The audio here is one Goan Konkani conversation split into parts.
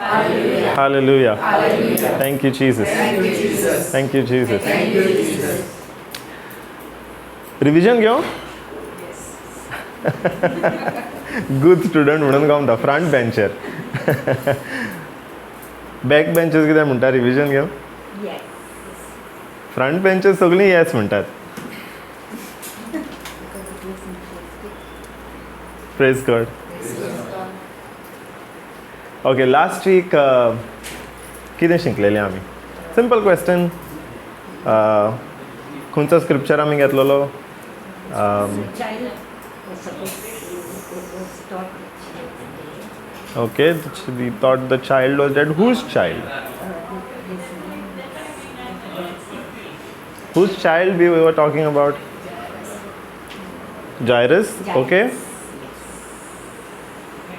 Hallelujah. Thank you Jesus. Thank you Jesus. Revision घेवं? गुड स्टुडंट म्हणून गावता फ्रंट बेंचर. बॅक बेंचर्स कितें म्हणटा? रिविजन घेवं? फ्रंट बेंचर सगळीं येस म्हणटात. Praise God. Okay, last week कितें शिकलेलें आमी? Simple question. खंयचो स्क्रिप्चर आमी घेतलेलो? Okay, we thought the child was dead. Whose child? Whose child we were talking about? Jairus, okay.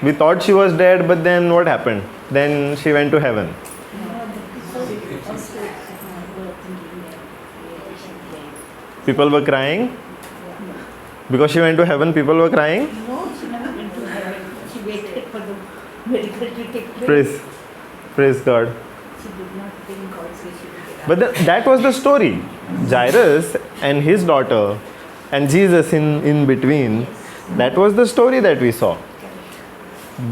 We thought she was dead, but then what happened? Then she went to heaven. People were crying. Because she went to heaven, people were crying? No, she never went to heaven. She waited for the miracle to take place. Praise God. She did not think God said she would get up. But that was the story. Jairus and his daughter and Jesus in between. That was the story that we saw.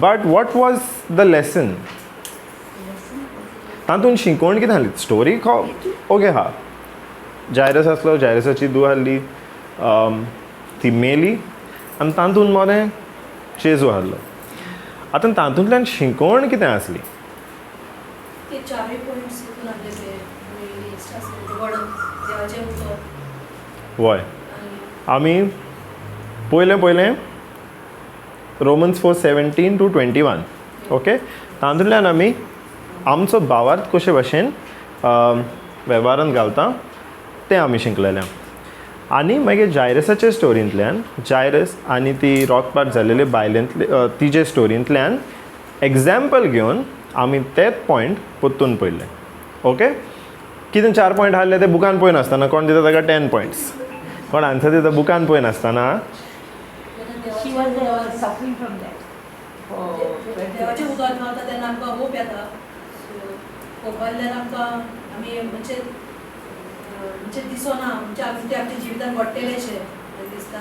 But what was the lesson? तातूंत शिकोवण कितें आहली? स्टोरी ओके हा, जायरस आसलो, जायरसाची धूव आहली, ती मेली आनी तातूंत मदें जेजू आहलो. आतां तातूंतल्यान शिकोवण कितें आसली? वय, आमी पयलें पयलें Romans 4:17 to 21, okay, तातूंतल्यान आमी आमचो भावार्थ कशे भशेन वेव्हारांत घालता तें आमी शिकलेलें. आनी मागीर जायरसाचे स्टोरींतल्यान, जायरस आनी ती रोगपात जाल्लेले बायलेंतले तिजे स्टोरींतल्यान एग्जाम्पल घेवन आमी तेच पॉयंट परतून पळयले. ओके, कितें 4 पॉयंट आहले ते बुकान पळय नासतना. कोण दिता ताका 10 पॉयंट्स, कोण आन्सर दिता बुकान पळय नासतना. She was suffering from that. देवाचें उतर मेळटा तेन्ना आमकां होप येता. सो होपांतल्यान आमकां आमी म्हणजे म्हणजे दिसना म्हणजे आमच्या आमच्या जिवितान घडटेलेशें दिसता.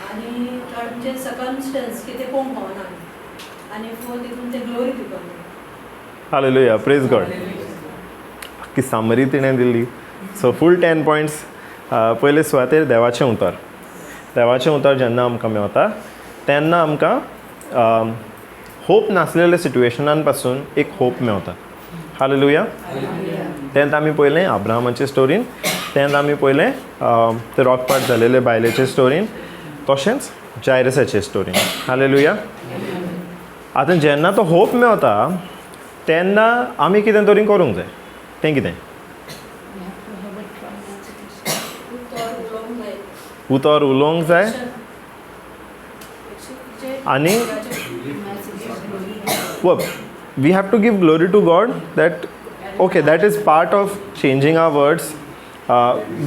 आनी थर्ड म्हणजे सर्कमस्टन्स कितें पळोवंक पावना आमी, आनी फोर्थ तितून ते ग्लोरी दिवपाक. हालेलुया, प्रेज गॉड. आख्खी सामरी तिणें दिली. सो फूल 10 पॉयंट्स. पयले सुवातेर देवाचें उतर. देवाचें उतर जेन्ना आमकां मेवता तेन्ना आमकां होप नासलेल्या सिट्युएशनान पासून एक होप मेवता. हालेलुया. तेन्ना आमी पळयलें अब्राहमाचे स्टोरीन, तेन्ना आमी पळयलें ते रोगपाट जालेले बायलेचे स्टोरीन, तशेंच जायरसाचे स्टोरीन. हालेलुया. आतां जेन्ना तो होप मेवता तेन्ना आमी कितें तरी करूंक जाय. तें कितें? उतर उलोवंक जाय आनी we have to give glory to God. That okay, that is part of changing our words.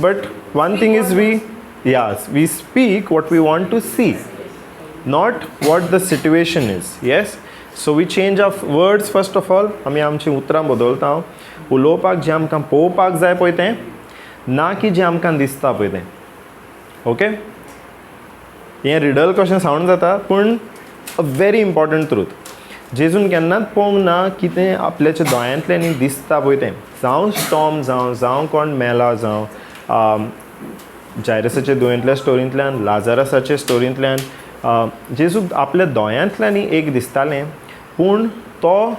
But one thing is we speak what we want to see, not what the situation is. Yes, so we change our words first of all. आमी आमची उतरां बदलता. उलोवपाक जें आमकां पळोवपाक जाय पळय तें, ना की जें आमकां दिसता पळय तें. ओके, हें रिडल कशें सावंड जाता पूण अ व्हेरी इम्पॉर्टंट ट्रूथ. जेजून केन्नाच पळोवंक ना कितें आपल्याच्या दोळ्यांतल्यान दिसता पळय तें, जावं स्टॉम जावं, जावं कोण मेला जावं, जायरसाच्या दुयेंतल्या स्टोरींतल्यान, लाजारसाच्या स्टोरींतल्यान जेजू आपल्या दोळ्यांतल्यान एक दिसतालें, पूण तो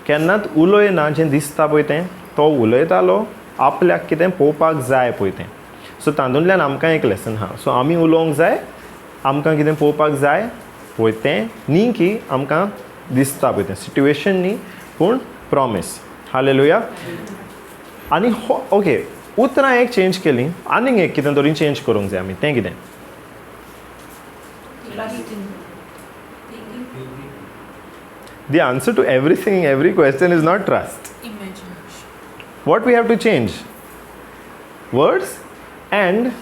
केन्नाच उलयना जें दिसता पळय तें. तो उलयतालो आपल्याक कितें पळोवपाक जाय पळय तें. सो तातूंतल्यान आमकां एक लेसन आहा. सो आमी उलोवंक जाय आमकां कितें पळोवपाक जाय पळय तें, न्ही की आमकां दिसता पळय तें सिट्युएशन न्ही, पूण प्रॉमीस. हालेलुया. आनी हो ओके, उतरां एक चेंज केली, आनीक एक कितें तरी चेंज करूंक जाय आमी. तें कितें? The answer to everything, every question is not trust. Imagination. What we have to change? Words and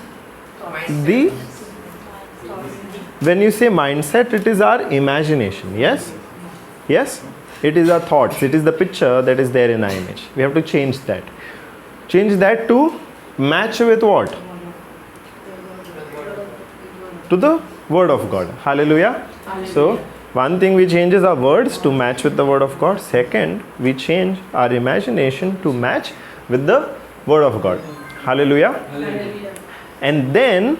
the, when you say mindset, it is our imagination. Yes? Yes? It is our thoughts, it is the picture that is there in our image. We have to change that. Change that to match with what? To the word of God. Hallelujah. So one thing we change is our words to match with the word of God. Second, we change our imagination to match with the word of God. Hallelujah. Hallelujah. And then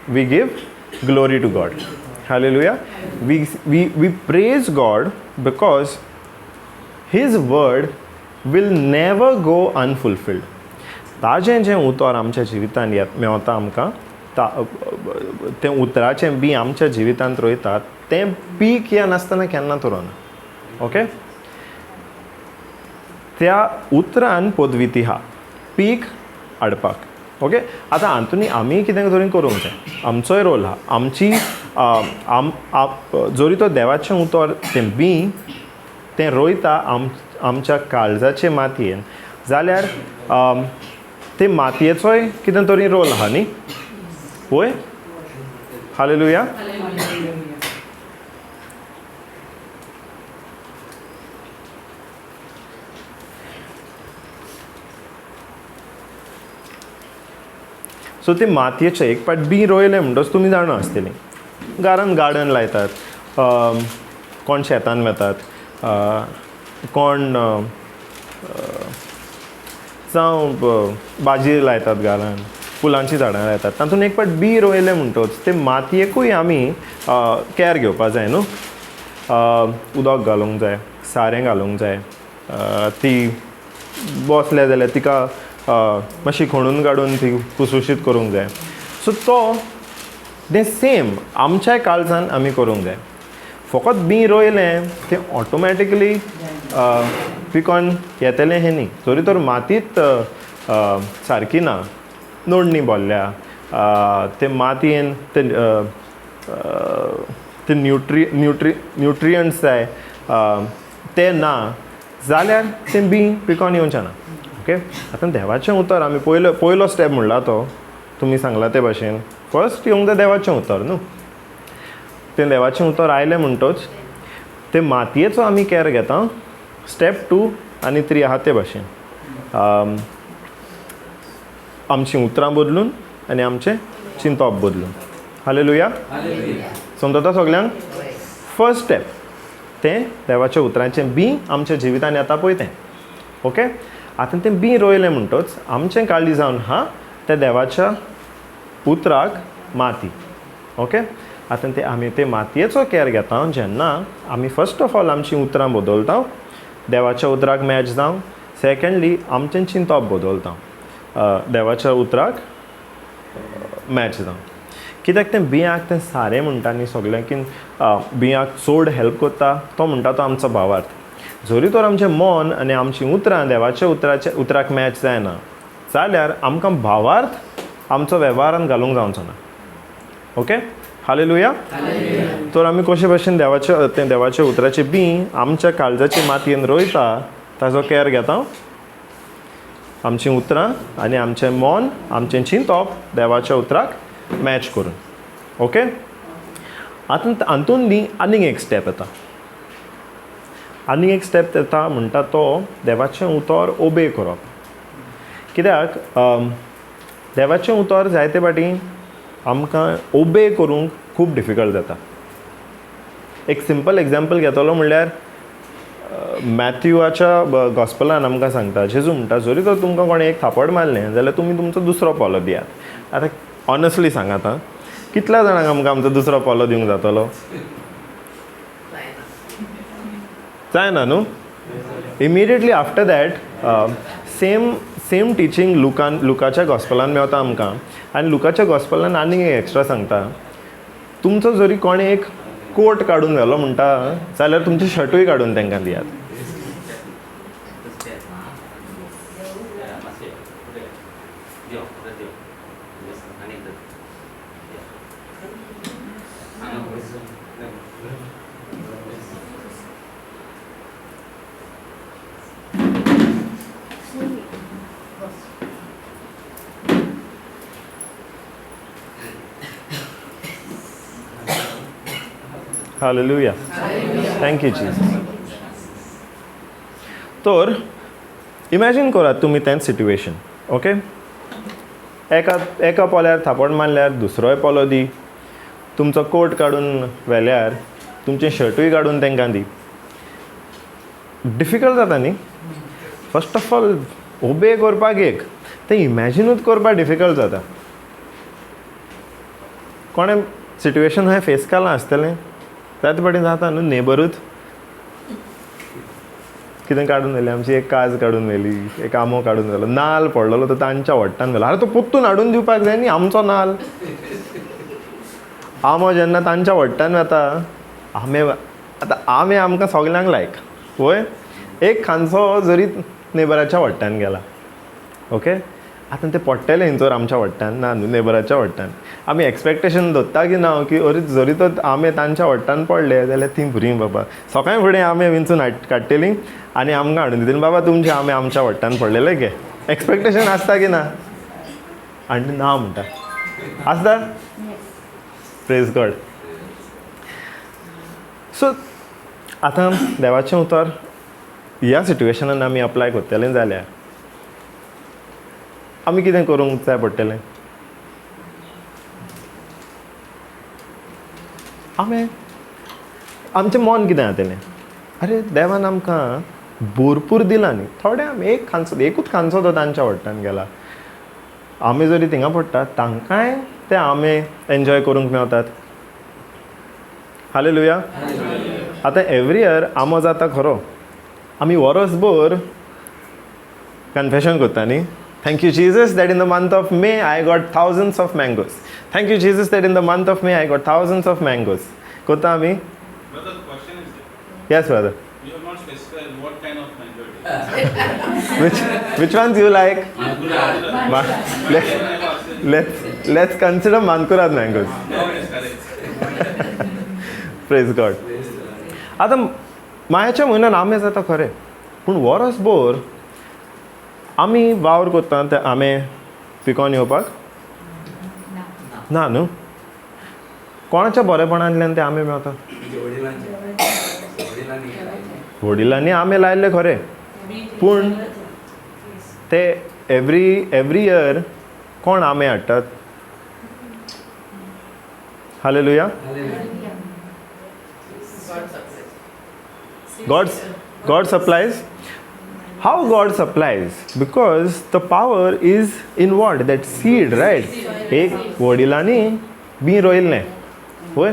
we give glory to God. Hallelujah. We praise God because His word will never go unfulfilled. ताजें जें उतर आमच्या जिवितांत मेवता आमकां, तें उतराचें बी आमच्या जिवितांत रोयतात, तें पीक या नासतना केन्ना उरना. ओके, त्या उतरान पदवी आहा पीक हाडपाक. ओके, आतां हातूंत आमी कितें तरी करूंक जाय, आमचोय रोल आहा. आमची जरी तो देवाचें उतर तें बी तें रोयता आमच्या काळजाचे मातयेन, जाल्यार ते मातयेचोय कितें तरी रोल आहा न्ही. वय, हालेलुया. सो ते मातयेचे एक पाट बी रोयलें म्हणटच तुमी जाणा आसतलीं, घरान गार्डन लायतात, कोण शेतान वेतात, कोण जावं भाजी लायतात घरान, फुलांचीं झाडां लायतात. तातूंत एक पाट बी रोयलें म्हणटच ते मातयेकूय आमी कॅर घेवपा जाय न्हू. उदक घालूंक जाय, सारें घालूंक जाय, ती बसले जाल्यार तिका मातशी खणून काडून ती फुसफुशीत करूंक जाय. सो तो तें सेम आमच्या काळजान आमी करूंक जाय. फकत बी रोयलें तें ऑटोमॅटिकली पिकोन येतलें हें न्ही. जरी तर मातीत सारकी ना, नोडणी भरल्या, ते मातयेन ते ते न्युट्रियंट्स जाय ते ना जाल्यार तें बी पिकोन येवचें ना. ओके, आतां देवाचें उतर आमी पयलो स्टेप म्हणला तो तुमी सांगला ते भाशेन फर्स्ट येवंक जाय देवाचें उतर न्हू. तें देवाचें उतर आयलें म्हणटच ते मातयेचो आमी कॅर घेता. स्टेप 2 आनी 3 आहा ते भाशेन आमचीं उतरां बदलून आनी आमचें चिंतप बदलून. हालेलुया. समजता सगल्यांक? फर्स्ट स्टेप तें देवाच्या उतरांचें बी आमच्या जिवितान येता पळय तें. ओके, आतां तें बी रोयलें म्हणटच आमचें काळजी जावन आहा तें देवाच्या उतराक माती. ओके, आतां ते आमी ते मातयेचो कॅर घेता जेन्ना आमी फर्स्ट ऑफ ऑल आमचीं उतरां बदलता, देवाच्या उतराक मॅच जावं. सेकेंडली आमचें चिंतप बदलता, देवाच्या उतराक मॅच जावं. कित्याक तें बियांक तें सारें म्हणटा न्ही सगळें, की बियांक चड हेल्प करता तो म्हणटा तो आमचो भावार्थ. जरी तर आमचें मन आनी आमचीं उतरां देवाच्या उतराक मॅच जायना जाल्यार आमकां भावार्थ आमचो वेव्हारान घालूंक जावचो ना. Okay, hallelujah. तर आमी कशे भशेन देवाच्या तें देवाच्या उतराचें बी आमच्या काळजाचे मातयेन रोयता ताजो कॅर घेता. आमचीं उतरां आनी आमचें मन आमचें चिंतप देवाच्या उतराक मॅच करून. ओके, आतां हातूंत न्ही आनीक एक स्टेप येता. आनीक एक स्टेप येता म्हणटा तो देवाचें उतर ओबे करप. कित्याक देवाचें उतर जायते फाटीं आमकां ओबे करूंक खूब डिफिकल्ट जाता. एक सिंपल एग्जाम्पल घेतलो म्हणल्यार मॅथ्यूआच्या गॉस्पलान आमकां सांगता, जेजू म्हणटा जरी तर तुमकां कोणें एक थापड मारलें जाल्यार तुमी तुमचो दुसरो पोलो दियात. आतां ऑनस्टली सांगात आं, कितल्या जाणांक आमकां आमचो दुसरो पोलो दिवंक जातलो? जायना न्हू. Immediately after that same teaching लुकाच्या गॉस्पलान मेवता आमकां. आनी लुकाच्या गॉस्पलान आनीक एक एक्स्ट्रा सांगता, तुमचो जरी कोणें एक कोट काडून व्हेलो म्हणटा जाल्यार तुमचें शर्टूय काडून तांकां दियात. Hallelujah. Thank you, Jesus. तर इमॅजीन करात तुमी तेंच सिट्युएशन. ओके, एका एका पोल्यार थापट मारल्यार दुसरोय पोलो दी, तुमचो कोट काडून व्हेल्यार तुमचें शर्टूय काडून तांकां दी. डिफिकल्ट जाता न्ही. फर्स्ट ऑफ ऑल ओबे करपाक एक तें इमॅजिनूच करपाक डिफिकल्ट जाता. कोणें सिट्युएशन हांवें फेस केलां आसतलें, जायते फावटी जाता न्हू, नेबरूच कितें काडून व्हेलें, आमची एक काज काडून व्हेली, एक आंबो काडून व्हेलो, नाल पडलेलो तो तांच्या वट्टान व्हेलो. आरे तो पोत्तून हाडून दिवपाक जाय न्ही आमचो नाल. आंबो जेन्ना तांच्या वट्टान वता, आंबे आतां आंबे आमकां सगल्यांक लायक वय, एक खांचो जरी नेबराच्या वट्टान गेला, ओके, आतां ते पडटले हिंचोर आमच्या वट्टान ना न्हू, नेबराच्या वट्टान. आमी एक्सपेक्टेशन दवरता की ना की अरे जरी तर आंबे तांच्या वट्टान पडले जाल्यार तीं भुरगीं बाबा सकाळीं फुडें आंबे विंचून काडटलीं आनी आमकां हाडून दितलीं, बाबा तुमचे आंबे आमच्या वट्टान पडलेले घे. एक्सपेक्टेशन आसता की ना? आनी ना म्हणटा आसता. Praise God. सो आतां देवाचें उतर ह्या सिट्युएशनान आमी अप्लाय करतले जाल्यार आमी कितें करूंक जाय पडटलें? आमी आमचें मन कितें जातलें? अरे देवान आमकां भरपूर दिलां न्ही, थोडे आमी एक खांचो, एकूच खांचो तो तांच्या वट्टान गेला, आमी जरी थिंगा पडटा तांकांय ते आमे एन्जॉय करूंक मेवतात. हालेलुया. आतां एवरी इयर आंबो जाता खरो, आमी वरसभर कन्फेशन करता न्ही, thank you Jesus that in the month of May I got thousands of mangoes, thank you Jesus that in the month of May I got thousands of mangoes करता आमी. Yes brother. You have not specified what kind of mango it is. Which ones you like? Let's consider Mankurad mangoes. No, it's correct. Praise God. आतां मायाच्या म्हयन्यान आंबे जाता खरें, पूण वरसभर आमी वावर करता ते आंबे पिकोवन येवपाक ना न्हू. कोणाच्या बरेपणांतल्यान ते आंबे मेवता? वडिलांनी आंबे लायल्ले खरें, पूण ते एवरी इयर कोण आंबे हाडटात? Hallelujah. God supplies. How God supplies? Because the power is in what? That seed, right? एक वडिलांनी बीं रोयल्लें वय,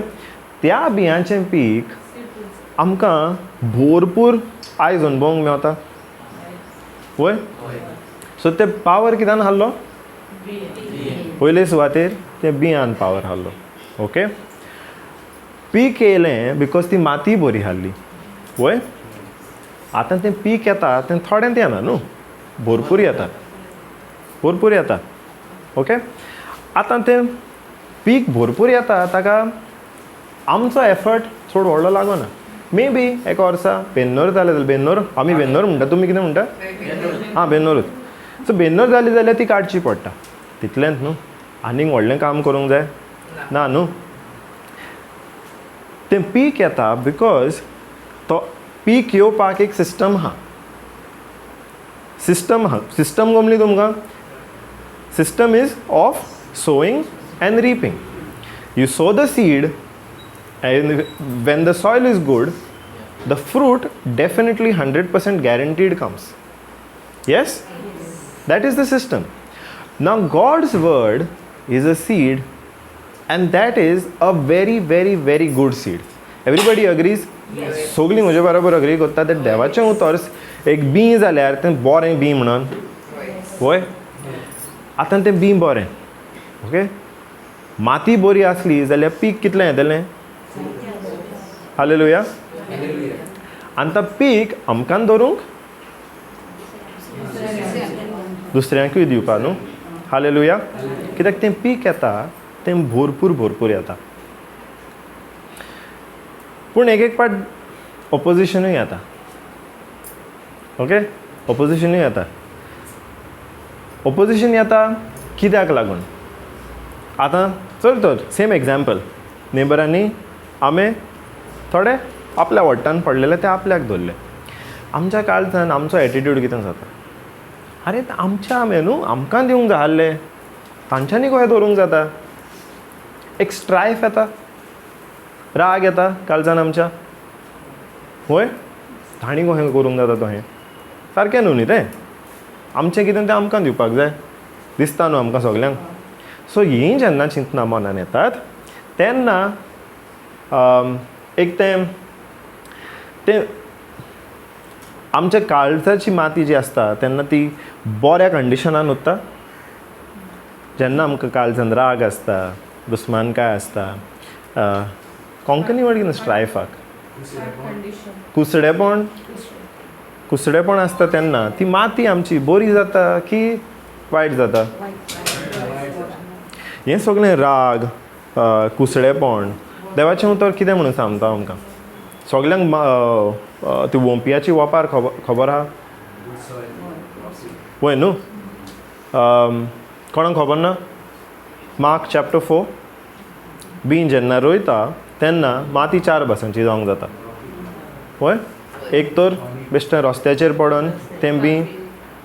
त्या बियांचें पीक आमकां भरपूर आयज अणभवूंक मेवता वय. सो ते पावर कित्यान हाडलो? पयले सुवातेर ते बियान पावर हाडलो. ओके, पीक येयलें because ती माती बरी हाडली वय. आतां तें पीक येता तें थोडें येना न्हू, भरपूर येता, भरपूर येता. ओके, आतां तें पीक भरपूर येता ताका आमचो एफर्ट चड व्हडलो लागना. मे बी एका वर्सा बेन्नोर जालें जाल्यार, बेन्नोर आमी बेन्नोर म्हणटा, तुमी कितें म्हणटा? आं, बेन्नोरूच. सो बेन्नोर जाली जाल्यार ती काडची पडटा, तितलेंच न्हू, आनीक व्हडलें काम करूंक जाय ना न्हू. तें पीक येता because तो पीक येवपाक एक सिस्टम आहा, सिस्टम आहा. सिस्टम गमली तुमकां? System is of sowing and reaping. You sow the seed and when the soil is good, the fruit definitely 100% guaranteed comes. Yes? That is the system. Now God's word is a seed, and that is a very very very good seed. Everybody agrees? सगळीं म्हजे बरोबर अग्री करता तें देवाचें उतर एक बीं जाल्यार तें बरें बीं म्हणून वय. आतां तें बीं बरें, ओके, माती बरी आसली जाल्यार पीक कितलें येतलें? हालेलुया. आनी तो पीक आमकां दवरूंक दुसऱ्यांकूय दिवपा न्हू. हालेलुया. कित्याक तें पीक येता तें भरपूर भरपूर येता. पूण एक एक पाट ऑपोजिशनूय येता. ओके, ऑपोजिशनूय येता. ऑपोजिशन येता कित्याक लागून? आतां चल तर सेम एग्जाम्पल, नेबरांनी आंबे थोडे आपल्या वट्टान पडलेले ते आपल्याक दवरले. आमच्या काळजान आमचो एटिट्यूड कितें जाता, आरे आमच्या आमे न्हू, आमकां दिवंक जाय आहले, तांच्यांनी कशें दवरूंक जाता. एक स्ट्रायफ येता, राग येता काळजान आमच्या, वय तांणी कशें करूंक जाता तशें, सारकें न्हू न्ही तें, आमचें कितें तें आमकां दिवपाक जाय दिसता न्हू आमकां सगल्यांक. सो हीं जेन्ना चिंतनां मनान येतात तेन्ना एक तें तें आमच्या काळजाची माती जी आसता तेन्ना ती बऱ्या कंडिशनान उरता. जेन्ना आमकां काळजान राग आसता, दुस्मानकाय आसता, कोंकणी वर्ड कितें स्ट्रायफाक, कुसडेपण, कुसडेपण आसता तेन्ना ती माती आमची बरी जाता की वायट जाता. हें सगळें राग, कुसडेपण, देवाचें उतर कितें म्हणून सांगता आमकां सगल्यांक. ती वोंपयाची वापार खबर आहा वय न्हू, कोणाक खबर ना? मार्क चॅप्टर 4, बीं जेन्ना रोयता तेन्ना माती 4 भासांची जावंक जाता वय. एक तर बेश्टें रस्त्याचेर पडोन तें बीं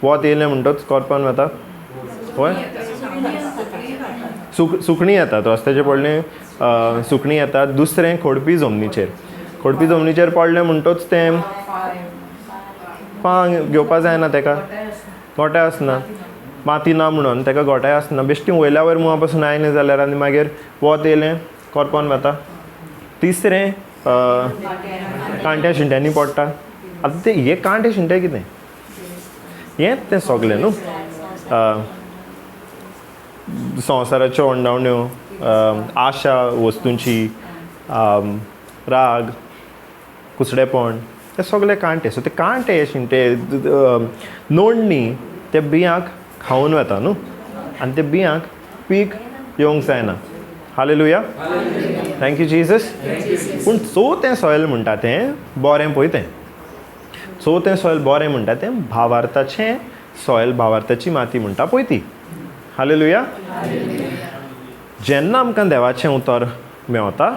वत येयलें म्हणटच करपान वता वय, सुकणीं येतात रस्त्याचेर पडलें सुकणीं येतात. दुसरें खोडपी जमनीचेर, खोडपी जमनीचेर पडलें म्हणटच तें पांग घेवपा जायना, तेका गोठे आसना, माती ना म्हणून तेका गोठाय आसना, बेश्टी वयल्या वयर मुळा पासून आयलें जाल्यार आनी मागीर वत येयलें करपोन वता. तिसरें कांट्या शिंट्यांनी पडटा. आतां ते हे कांटे शिंटे कितें हें तें सगलें न्हू, संवसाराच्यो ओंडावण्यो, आशा वस्तूंची, राग, कुसडेपण, ते सगळे कांटे. सो ते कांटे शिंटे नोडणी ते बियांक खावन वता न्हू, आनी ते बियांक पीक येवंक जायना. Hallelujah, thank you Jesus. पूण चवथें सॉयल म्हणटा तें बरें पळय, तें चवथें सॉयल बरें म्हणटा तें भावार्थाचें सॉयल, भावार्थाची माती म्हणटा पळय ती. हालेलुया. जेन्ना आमकां देवाचें उतर मेवता,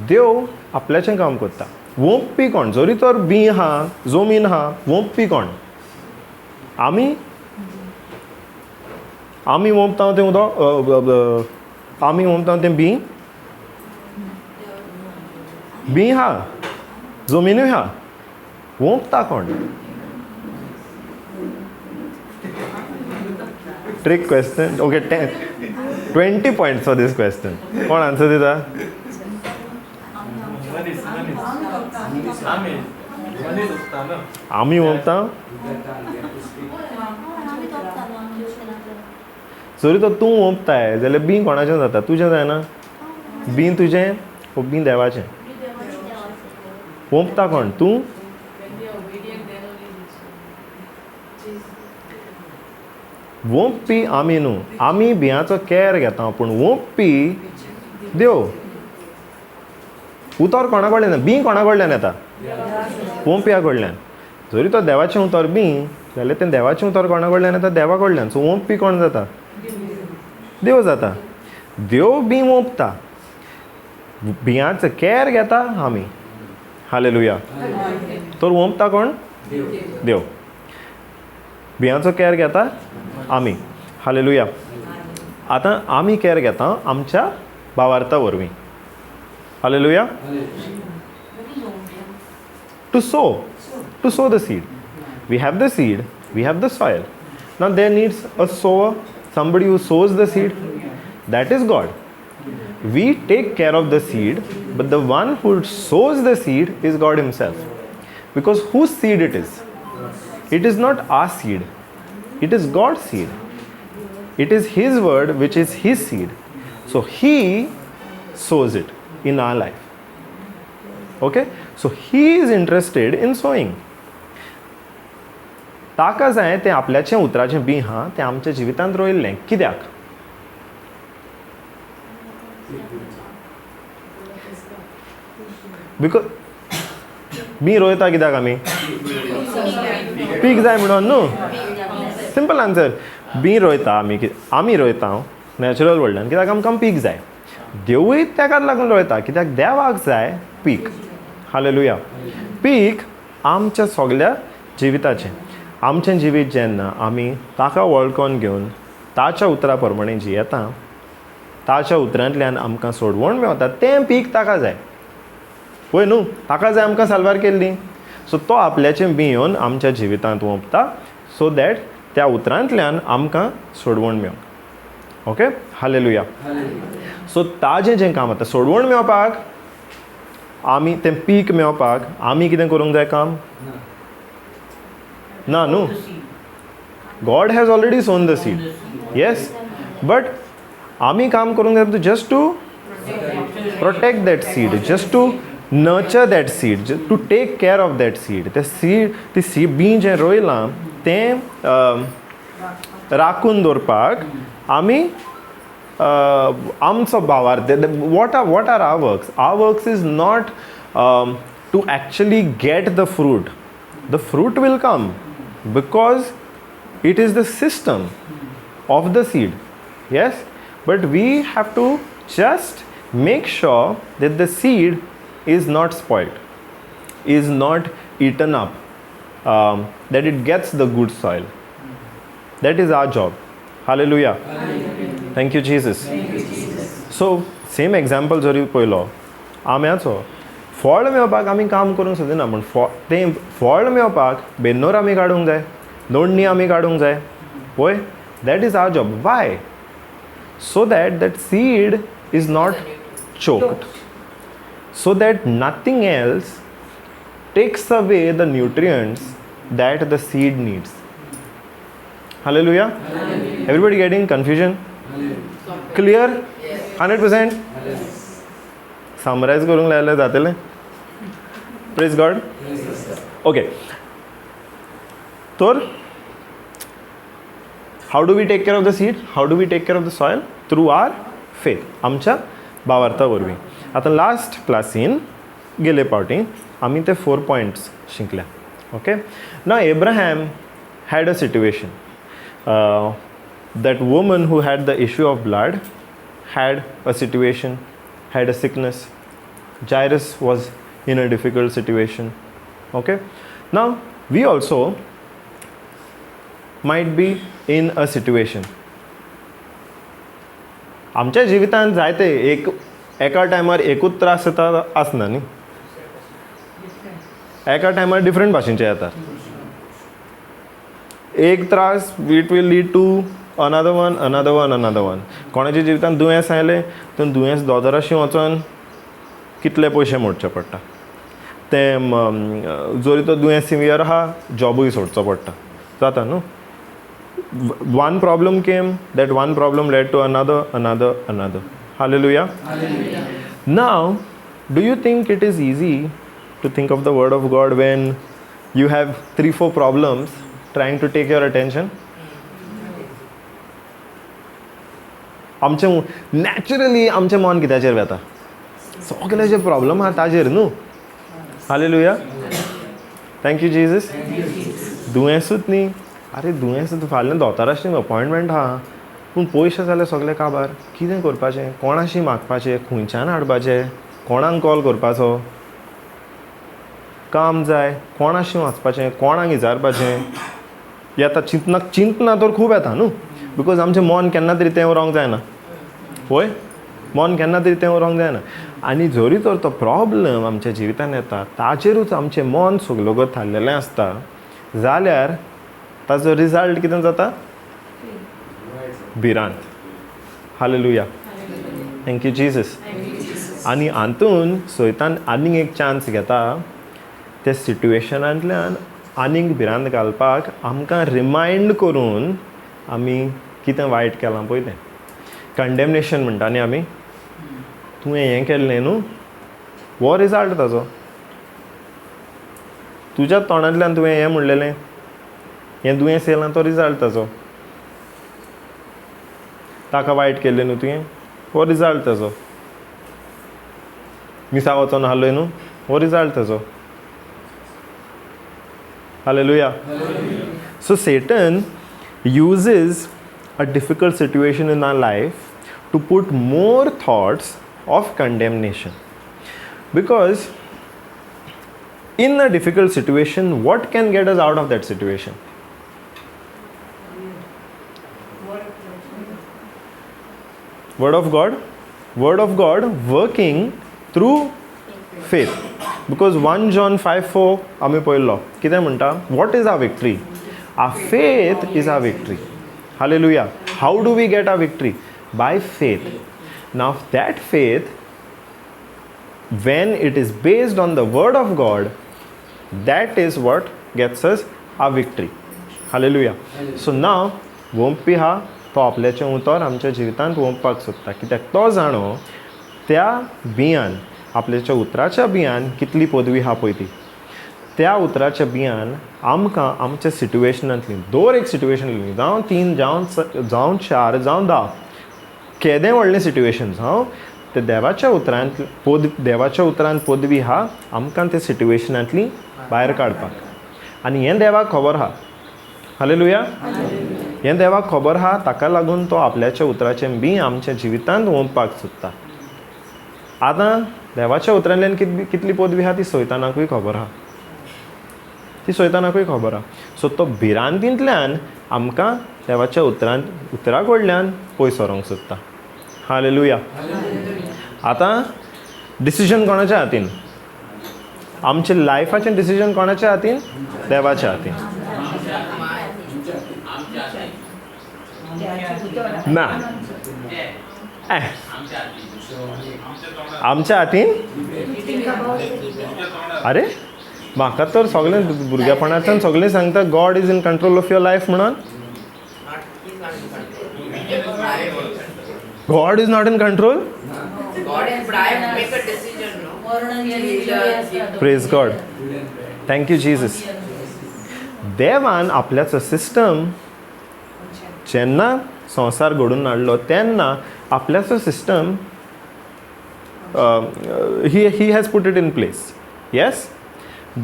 देव आपल्याचें काम करता. वोंपपी कोण? जरी तर बीं आहा, जमीन आहा, वोंपपी कोण? आमी. आमी वोंपता तें उदक, आमी वोंपता तें बीं, बीं आहा, जमिनूय आहा, वोंपता कोण? Trick question. Okay, 20 points for this question. कोण आन्सर दिता? आमी वोंपता. जरी तर तूं वोंपताय जाल्यार बीं कोणाचें जाता? तुजें जायना. बीं तुजें वो बीं देवाचें? वोंपता कोण? तूं. वोंपपी आमी न्हू, आमी बियांचो केर घेता, पूण वोंपपी देव. उतर कोणा कडल्यान? बीं कोणा कडल्यान येता? वोंपया कडल्यान. जरी तो देवाचें उतर बीं जाल्यार तें देवाचें उतर कोणा कडल्यान येता? देवा कडल्यान. सो वोंपपी कोण जाता? देव जाता. देव बीं वोंपता, बियांचो केर घेता आमी. हालेलुया. तर वोंपता कोण? देव. बियांचो केर घेता आमी. हालेलुया. आतां आमी केर घेता आमच्या भावार्था वरवीं. Hallelujah. To sow, to sow the seed. We have the seed, we have the soil. Now there needs a sower, somebody who sows the seed. That is God. We take care of the seed, but the one who sows the seed is God himself. Because whose seed it is? It is not our seed. It is God's seed. It is His word which is His seed. So He sows it in our life. Okay? So He is interested in sowing. ताका जाय तें आपल्याचें उतराचें बीं आहा तें आमच्या जिवितांत रोयल्लें. कित्याक? Because बीं रोयता कित्याक आमी? पीक जाय म्हणून न्हू. Simple answer. बीं रोयता आमी, आमी रोयता नॅचरल वर्ल्डान कित्याक आमकां पीक जाय. देवूय तेकाच लागून रोयता कित्याक देवाक जाय पीक. हालेलुया. पीक आमच्या सगल्या जिविताचें. आमचें जिवीत जेन्ना आमी ताका वळखून घेवन ताच्या उतरा प्रमाणे जियेता, ताच्या उतरांतल्यान आमकां सोडवण मेवता, तें पीक ताका जाय. पळय न्हू, ताका जाय आमकां साल्वार केल्ली. सो तो आपल्याचें बीं येवन आमच्या जिवितांत ओंपता सो that त्या उतरांतल्यान आमकां सोडवण मेवंक. Okay, hallelujah. सो ताजें जें काम आतां सोडवण मेवपाक, आमी तें पीक मेवपाक आमी कितें करूंक जाय काम? ना न्हू, God has already sown the seed. Yes, but आमी काम करूंक जाय just to protect that seed, just to nurture that seed, to take care of that seed. तें सीड, ती सी बीं जें रोयलां तें राखून दवरपाक आमी आमचो भावार्थ. What are our works? Our works is not to actually get the fruit. The fruit will come because it is the system of the seed. Yes, but we have to just make sure that the seed is not spoiled, is not eaten up, that it gets the good soil. That is our job. Hallelujah. Thank you, Jesus. So same example जरी पयलो आंब्याचो, फळ मेळपाक आमी काम करूंक सोदिना, पूण तें फळ मेळपाक बेन्नोर आमी काडूंक जाय, नोडणी आमी काडूंक जाय. पळय, that is our job. Why? So that that seed is not choked, so that nothing else takes away the nutrients that the seed needs. Hallelujah. Everybody getting confusion? Clear? 100%? Summarize करूंक लायल्यार जातलें. Praise God. Okay, तर how do we take care of the seed? How do we take care of the soil? Through our faith, आमच्या भावार्था वरवीं. आतां लास्ट क्लासीन गेले पावटी आमी ते 4 पॉयंट्स शिकल्या. ओके, ना Abraham had a situation. That woman who had the issue of blood had a situation, had a sickness. Jairus was in a difficult situation. Okay, now we also might be in a situation. आमच्या जिवितांत जायते एक एका टायमार एकूच त्रास येता आसना न्ही, एका टायमार डिफरंट भाशेंचे येतात. एक त्रास it will lead to another one, another one, another one. कोणाच्या जिवितांत दुयेंस आयलें तर दुयेंस दोतोराशी वचोन कितले पयशे मोडचे पडटा, तें जरी तो दुयेंस सिवियर आहा जॉबूय सोडचो पडटा, जाता न्हू. One problem came, that one problem led to another, another, another. Hallelujah. Now do you think it is easy to think of the word of God when you have 3-4 problems trying to take your attention? आमचें नॅचरली आमचें मन कित्याचेर वेता, सगळे जे प्रॉब्लम आहा ताजेर न्हू. हालेलुया. Thank you Jesus. दुयेंसूच न्ही, आरे दुयेंस फाल्यां दोतोराशी अपॉयंटमेंट आहा, पूण पयशे जाल्यार सगळे काबार, कितें करपाचें, कोणाशी मागपाचें, खंयच्यान हाडपाचें, कोणाक कॉल करपाचो, काम जाय, कोणाशी वचपाचें, कोणाक विचारपाचें, येता चिंतना. चिंतना तर खूब येता न्हू, because आमचें मन केन्ना तरी तें उरोंक जायना. पळय, मन केन्ना तरी तें उरोंक जायना. आनी जरी तर तो प्रॉब्लम आमच्या जिवितान येता ताचेरूच आमचें मन सगलोगत थारलेलें आसता जाल्यार ताजो रिजल्ट कितें जाता? भिरांत. Hallelujah. Thank you Jesus. आनी हातून सैतान आनीक एक चान्स घेता त्या सिट्युएशनांतल्यान आनीक भिरांत घालपाक, आमकां रिमायंड करून आमी कितें वायट केलां पळय तें. कंडेमनेशन म्हणटा न्ही आमी, तुवें हें केल्लें न्हू, हो रिजल्ट ताजो, तुज्या तोंडांतल्यान तुवें हें म्हणलेलें, हें दुयेंस येयलां तो रिजल्ट ताजो, ताका वायट केल्लें न्हू तुवें, हो रिजल्ट ताजो, मिसा वचोन आहलोय न्हू, हो रिजल्ट ताजो. Hallelujah. So Satan uses a difficult situation in our life to put more thoughts of condemnation, because In a difficult situation, what can get us out of that situation? Word of God. Word of God working through faith. Because 1 John 5:4 आमी पळयल्लो कितें म्हणटा, what is our victory? Our faith is our victory. Hallelujah. How do we get our victory? By faith. Now that faith, when it is based on the word of God, that is what gets us our victory. Hallelujah. So now वोंपी हा तो आपल्याचें उतर आमच्या जिवितांत वोंपपाक सोदता, कित्याक तो जाणो त्या बियान, आपल्याच्या उतराच्या बियान कितली पदवी हा पळय ती. त्या उतराच्या बियान आमकां आमच्या सिट्युएशनांतली, दर एक सिट्युएशनांतली, जावं 3, जावं 4, जावं 10, केदें व्हडलें सिट्युएशन जावं, ते देवाच्या उतरांत देवाच्या उतरान पदवी हा आमकां ते सिट्युएशनांतली भायर काडपाक. आनी हें देवाक खबर आहा. हालेलुया. हें देवाक खबर आहा, ताका लागून तो आपल्याच्या उतराचें बी आमच्या जिवितांत ओंपपाक सोदता. आतां देवाच्या उतरांतल्यान कितली पदवी आहा ती सैतानाकूय खबर आहा, ती सैतानाकूय खबर आहा. सो तो भिरांतींतल्यान आमकां देवाच्या उतरा कडल्यान पयस व्हरूंक सोदता. हालेलुया. आतां डिसिजन कोणाच्या हातीन? आमच्या लायफाचें डिसिजन कोणाच्या हातीन? देवाच्या हातीन. ना, आमच्या हातीन. अरे म्हाका तर सगळें भुरगेपणांतल्यान सगळें सांगता, God is in control of your life म्हणून. God is not in control. Praise God. Thank you Jesus. देवान आपल्याचो सिस्टम जेन्ना संवसार घडून हाडलो तेन्ना आपल्याचो system he has put it in place. Yes,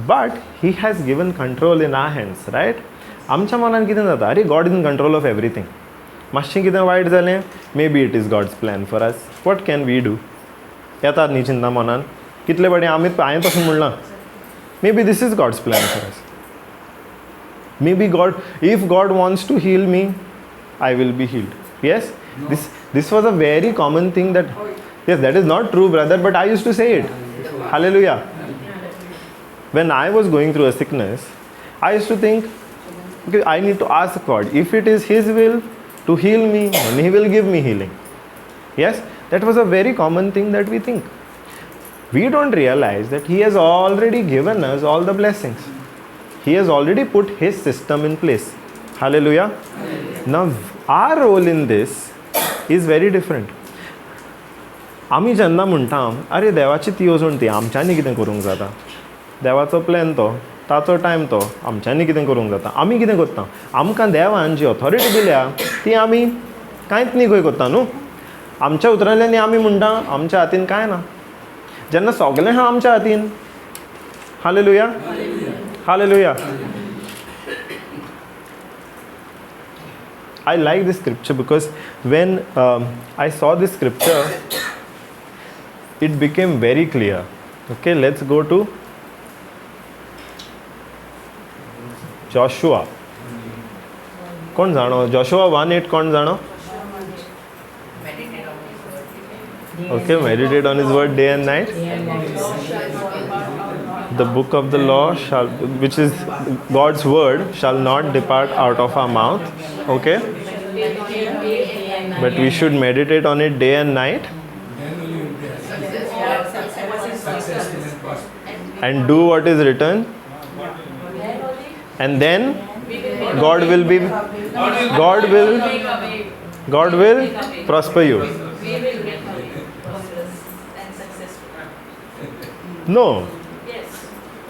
but he has given control in our hands, right? आमच्या मनान कितें जाता, अरे God is in control of everything. मातशें कितें वायट जालें, maybe it is God's plan for us, what can we do? येतात न्ही चिंता मनान कितले फावटी आमी, हांवें पसून म्हणलां, maybe this is God's plan for us. Maybe God, if God wants to heal me, I will be healed. Yes, this was a very common thing that, yes, that is not true, brother, but I used to say it. Hallelujah. When I was going through a sickness, I used to think, okay, I need to ask God, if it is His will to heal me, then He will give me healing. Yes, that was a very common thing that we think. We don't realize that He has already given us all the blessings. He has already put His system in place. Hallelujah. Hallelujah. Now, our role in this is very different. आमी जेन्ना म्हणटा, अरे देवाची ती येवजण ती, आमच्यांनी कितें करूंक जाता, देवाचो प्लॅन तो, ताचो टायम तो, आमच्यांनी कितें करूंक जाता, आमी कितें करता, आमकां देवान जी ऑथॉरिटी दिल्या ती आमी कांयच न्ही खंय करता न्हू. आमच्या उतरांतल्यान आमी म्हणटा आमच्या हातीन कांय ना, जेन्ना सगळें आहा आमच्या हातीन. Hallelujah. Hallelujah. I like this scripture because when I saw this scripture, it became very clear. Okay, let's go to Joshua. Kon jano? Joshua 1:8 kon jano? Okay, meditate on His word day and night. The book of the law shall, which is God's word, shall not depart out of our mouth. Okay, but we should meditate on it day and night and do what is written, and then God will be, God will prosper you. No.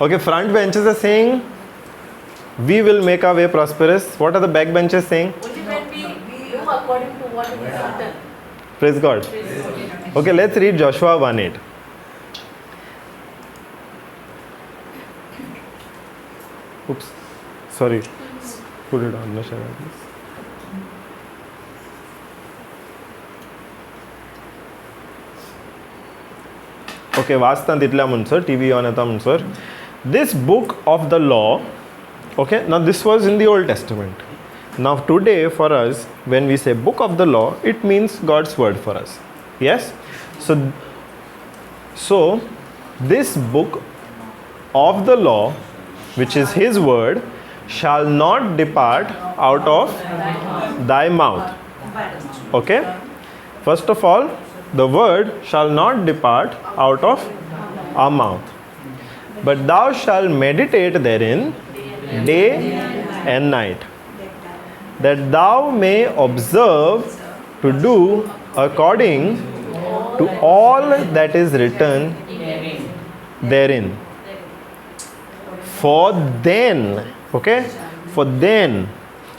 Okay, front benches are saying we will make our way prosperous. What are the back benches saying? Only when we do according to what is written. Praise God. Praise God. Okay, let's read Joshua 1:8. Oops, sorry. Put it on, no, please. Okay, वाचता तितल्या म्हणसर, टी व्ही ऑन येता म्हणसर. This book of the law, okay, now this was in the Old Testament. Now today for us, when we say book of the law, it means God's word for us. Yes? So this book of the law, which is His word, shall not depart out of thy mouth. Okay? First of all, the word shall not depart out of our mouth. But thou shalt meditate therein day and night, that thou may observe to do according to all that is written therein. For then, okay, for then,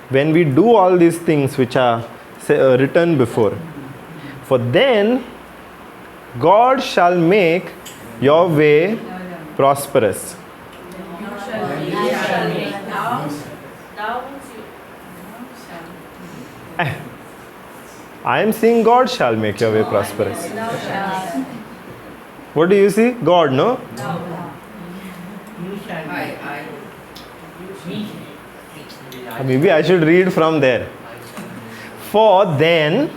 when we do all these things which are written before, for then God shall make your way prosperous. I am seeing God shall make your way prosperous. What do you see? God, no? Maybe I should read from there. For then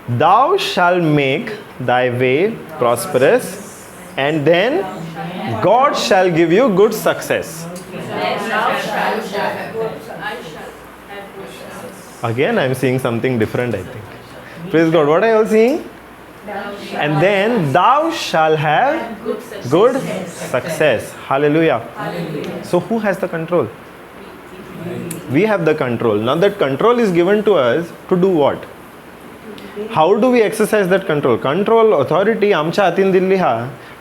thou shalt make thy way prosperous, and then God shall give you good success. Again, I am seeing something different, I think. Praise God. What are you all seeing? And then thou shalt have good success. Hallelujah. So who has the control? We have the control. Now that control is given to us to do what? How do we exercise that control? Control, authority आमच्या हातीन दिल्ली हा,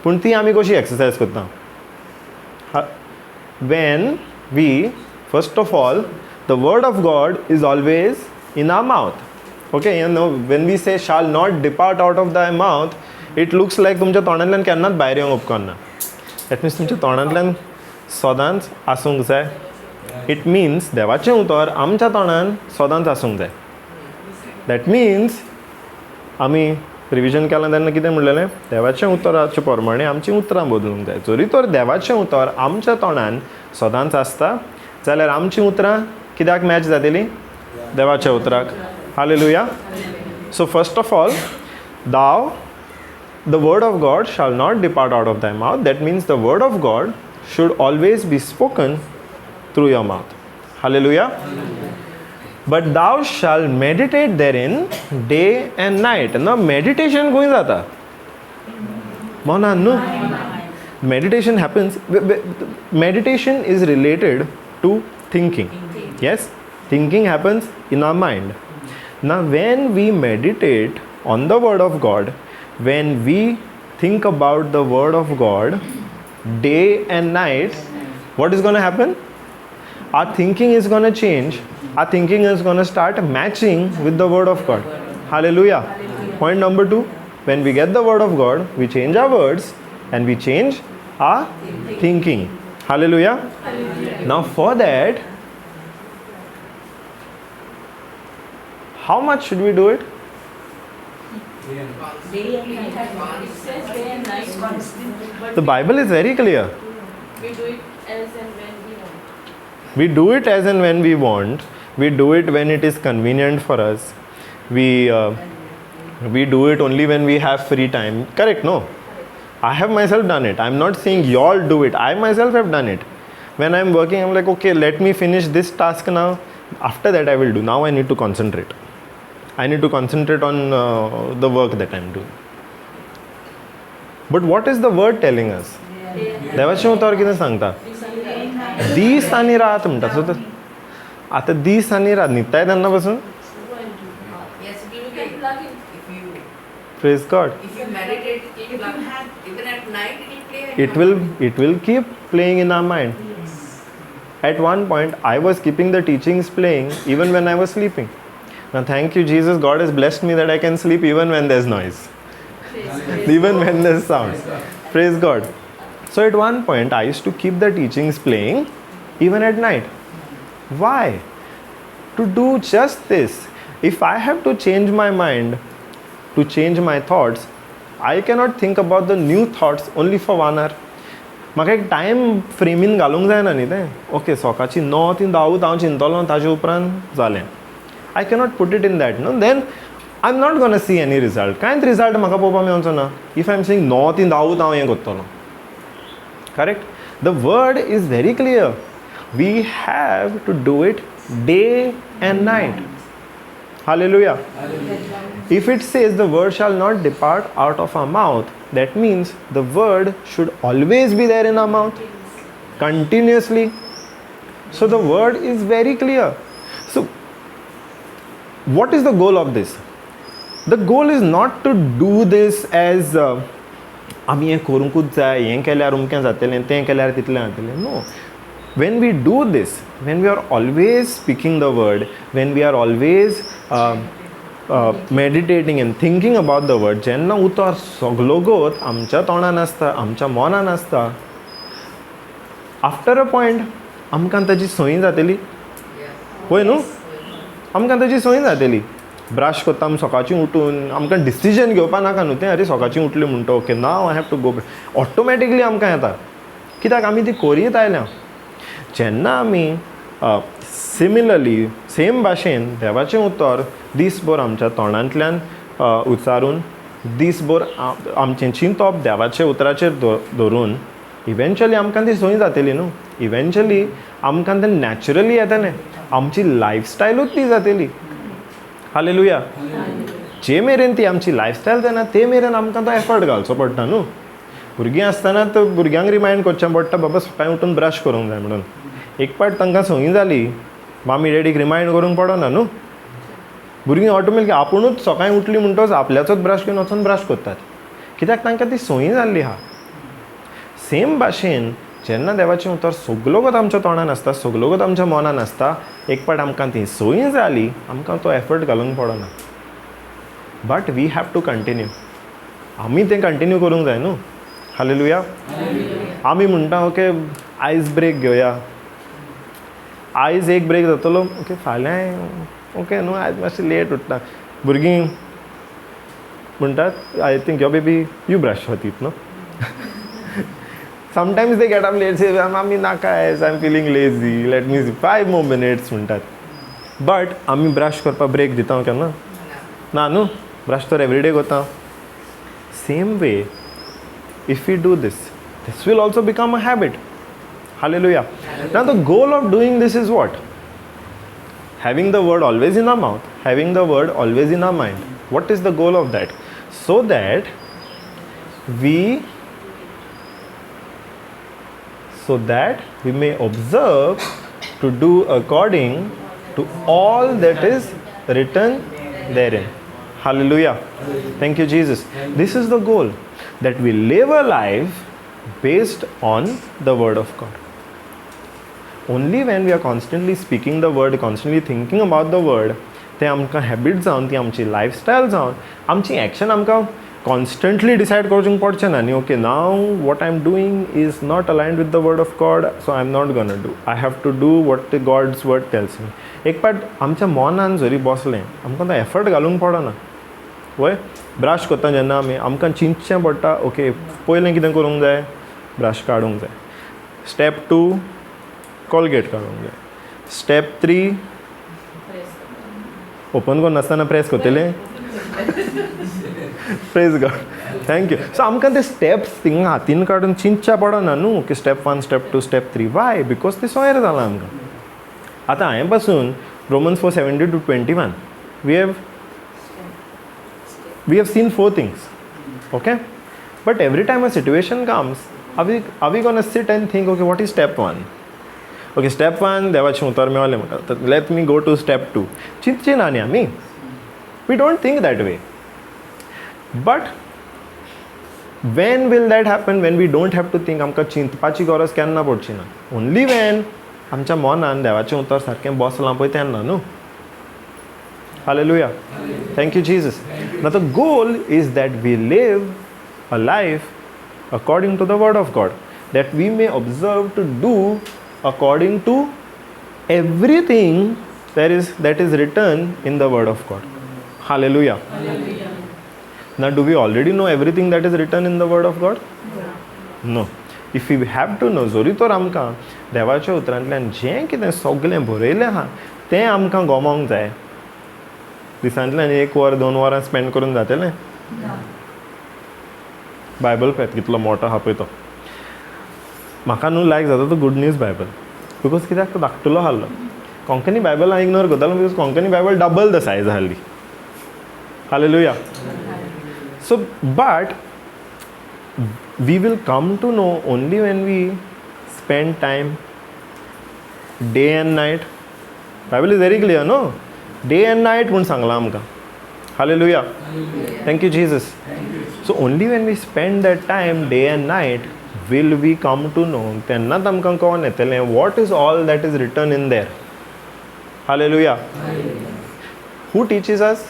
पूण ती आमी कशी एक्सरसाइज करता? When we, first of all, the word of God is always in our mouth. Okay, you know, when we say shall not depart out of thy mouth, it looks like तुमच्या तोंडांतल्यान केन्नाच भायर येवंक उपकारना. That means तुमच्या तोंडांतल्यान सदांच आसूंक जाय. It means देवाचें उतर आमच्या तोंडान सदांच आसूंक जाय. That means आमी रिविजन केलां तेन्ना कितें म्हणलेलें? देवाचें उतराचे प्रमाणे आमचीं उतरां बदलूंक जाय. जरी तर देवाचें उतर आमच्या तोंडान सदांच आसता जाल्यार आमचीं उतरां कित्याक मॅच जातलीं? देवाच्या उतराक. Hallelujah. So first of all, thou, the word of God shall not depart out of thy mouth. That means the word of God should always be spoken through your mouth. Hallelujah. But thou shalt meditate therein day and night. Now meditation going jata. Mona no. Meditation happens. Meditation is related to thinking. Yes, thinking happens in our mind. Now when we meditate on the word of God, when we think about the word of God day and night, what is going to happen? Our thinking is going to change. Our thinking is going to start matching with the word of God. Hallelujah. Point number 2, when we get the word of God, we change our words and we change our thinking. Hallelujah. Hallelujah. Now for that, how much should we do it? Day and night. It says day and night. The Bible is very clear. We do it as and when we want. We do it as and when we want. We do it when it is convenient for us. We do it only when we have free time. Correct? No. I have myself done it. I'm not saying y'all do it. I myself have done it. When I'm working, I'm like, okay, let me finish this task now. After that I will do. Now I need to concentrate. I need to concentrate on the work that I'm doing. But what is the word telling us? देवाचें उतर कितें सांगता? दीस आनी रात म्हणटा. सो आतां दीस आनी रात न्हिदताय तेन्ना पसून? Praise God. If you meditate, even at night it will play. It will keep playing in our mind. Yes. At one point, I was keeping the teachings playing even when I was sleeping. Now, thank you, Jesus. God has blessed me that I can sleep even when there's noise, even when there's sound. Praise God. So at one point, I used to keep the teachings playing even at night. Why? To do just this. If I have to change my mind, to change my thoughts, I cannot think about the new thoughts only for 1 hour. म्हाका एक टायम फ्रेमीन घालूंक जायना न्ही तें. ओके, सकाळची 9 ते 10 हांव चिंतलो, ताजे उपरांत जालें. I cannot put it in that न्हू, then I am not gonna see any result. कांयच रिजल्ट म्हाका पळोवपाक मेळचो ना if I am saying 9 ते 10 हांव हें करतलो. Correct? The word is very clear. We have to do it day and night. Hallelujah. If it says the word shall not depart out of our mouth, that means the word should always be there in our mouth, continuously. So the word is very clear. So what is the goal of this? The goal is not to do this as आमी हें करूंकूच जाय, हें केल्यार अमकें जातलें, तें केल्यार तितलें जातलें. No. When we do this, when we are always speaking the word, when we are always meditating and thinking about the word, जेन्ना उतर सगलोगोत आमच्या तोंडान आसता, आमच्या मनान आसता, आफ्टर अ पॉयंट आमकां ताची संवय जातली. पळय न्हू, आमकां ताची संवय जातली. ब्रश करता आमी सकाळची उठून, आमकां डिसिजन घेवपा नाका न्हू तें, अरे सकाळची उठली म्हणटा okay now I have to go, automatically आमकां येता, कित्याक आमी ती करीत आयल्या. जेन्ना आमी सिमिलरली सेम भाशेन देवाचें उतर दीसभर आमच्या तोंडांतल्यान उच्चारून, दीसभर आमचें चिंतप देवाच्या उतराचेर धरून, इवेंच्युअली आमकां ती संवय जातली न्हू. इवेंच्युअली आमकां तें नॅचरली येतलें, आमची लायफस्टायलूच ती जातली. हालेलुया. जे मेरेन ती आमची लायफस्टायल जायना ते मेरेन आमकां तो एफर्ट घालचो पडटा न्हू. भुरगीं आसतना तर भुरग्यांक रिमायंड करचें पडटा, बाबा सकाळीं उठून ब्रश करूंक जाय म्हणून. एक पाट तांकां संवय जाली, मामी डॅडीक रिमायंड करूंक पडना न्हू. भुरगीं ऑटोमॅटिकली आपुणूच सकाळीं उठली म्हणटकच आपल्याचोच ब्रश घेवन वचून ब्रश करतात, कित्याक तांकां ती संवय जाल्ली आहा. सेम भाशेन जेन्ना देवाचें उतर सगलोगोत आमच्या तोंडान आसता, सगलोगोत आमच्या मनान आसता, एक पाट आमकां ती संवय जाली, आमकां तो एफर्ट घालूंक पडना. But we have to continue. आमी तें कंटिन्यू करूंक जाय न्हू. हालेलुया. आमी म्हणटा ओके आयज ब्रेक घेवया, आयज एक ब्रेक जातलो, ओके फाल्यां ओके न्हू आयज मातशें लेट उठता. भुरगीं म्हणटात I think your baby you brush your teeth न्हू. Sometimes they get up late, say mummy नाका आयज, I am feeling lazy, let me 5 more minutes म्हणटात. बट आमी ब्रश करपाक ब्रेक दिता केन्ना ना न्हू, ब्रश तर एवरीडे करता. Same way if we do this, this will also become a habit. Hallelujah. Now the goal of doing this is what? Having the word always in our mouth, having the word always in our mind. What is the goal of that? So that we may observe to do according to all that is written therein. Hallelujah. Thank you, Jesus. This is the goal, that we live a life based on the word of God. Only when we are constantly speaking the word, constantly thinking about the word, ते आमकां हॅबिट जावन, ती आमची लायफस्टायल जावन, आमची एक्शन आमकां कॉन्स्टंटली डिसायड करूंक पडचें ना न्ही. Okay now what I am doing is not aligned with the word of God, so I am not gonna do, I have to do what the God's word tells me. एक पाट आमच्या मनान जरी बसलें, आमकां तो एफर्ट घालूंक पडना. वय ब्रश करता जेन्ना आमी, आमकां चिंतचें पडटा ओके पयलें कितें करूंक जाय, ब्रश काडूंक जाय. स्टेप 2 कोलगेट काडूंक जाय. स्टेप 3 ओपन करनासतना प्रेस करतलें. Praise God, thank you. So आमकां ते स्टेप्स थिंगा हातीन काडून चिंतच्या पडना न्हू की step 1, step 2, step 3. Why? Because ते सोयर जालां आमकां. आतां हांवें पासून Romans 4:17 to 21 we have seen 4 things, okay? But every time a situation comes, are we gonna sit and think, okay, what is step 1? Okay, step 1, देवाचें उतर मेळलें म्हाका, let me go to step 2. चिंतचें ना न्ही आमी. We don't think that way. But when will that happen? When we don't have to think. आमकां चिंतपाची गरज केन्ना पडची ना. Only when आमच्या मनान देवाचें उतर सारकें बसलां पळय तेन्ना न्हू. Hallelujah. Thank you, Jesus. Now the goal is that we live a life according to the word of God, that we may observe to do according to everything that is written in the word of God. Hallelujah. Hallelujah. Now, do we already know everything that is written in the word of God? No. No. If you have to know, जरी तर आमकां देवाच्या उतरांतल्यान जें कितें सगळें बरयलें आहा तें आमकां गमोवंक जाय. दिसांतल्यान 1 वर 2 वरां स्पेंड करून जातलें? बायबल पळयात कितलो मोटो आहा पळय तो. म्हाका न्हू लायक जाता तो गुड न्यूज बायबल, because कित्याक तो धाकटुलो आहलो. कोंकणी बायबल हांव इग्नोर करतालो because Konkani Bible double the size आहली. Hallelujah. So but we will come to know only when we spend time day and night. Bible is very clear, no? Day and night म्हूण सांगलां आमकां. Hallelujah. Thank you Jesus. So only when we spend that time day and night will we come to know, तेन्नाच आमकां कळोन येतलें what is all that is written in there. Hallelujah. Who teaches us?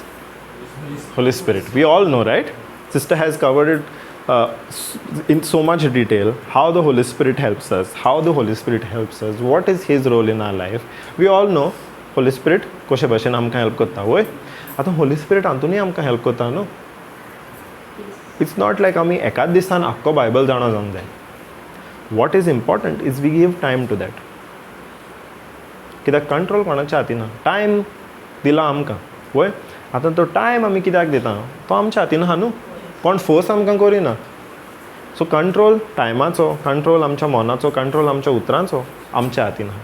Holy Spirit. We all know, right? Sister has covered it in so much detail, how the Holy Spirit helps us, how the Holy Spirit helps us, what is His role in our life. We all know Holy Spirit कशे भाशेन आमकां हेल्प करता. वय, आतां Holy Spirit हातूनय आमकां हेल्प करता न्हू. It's not like आमी एकाच दिसान आख्खो बायबल जाणा जावंक जाय. What is important is we give time to that. कित्याक कंट्रोल कोणाच्या हातीन ना, टायम दिला आमकां. वय, आतां तो टायम आमी कित्याक दिता तो आमच्या हातीन आहा न्हू, कोण फोर्स आमकां करिना. सो कंट्रोल टायमाचो, कंट्रोल आमच्या मनाचो, कंट्रोल आमच्या उतरांचो आमच्या हातीन आहा.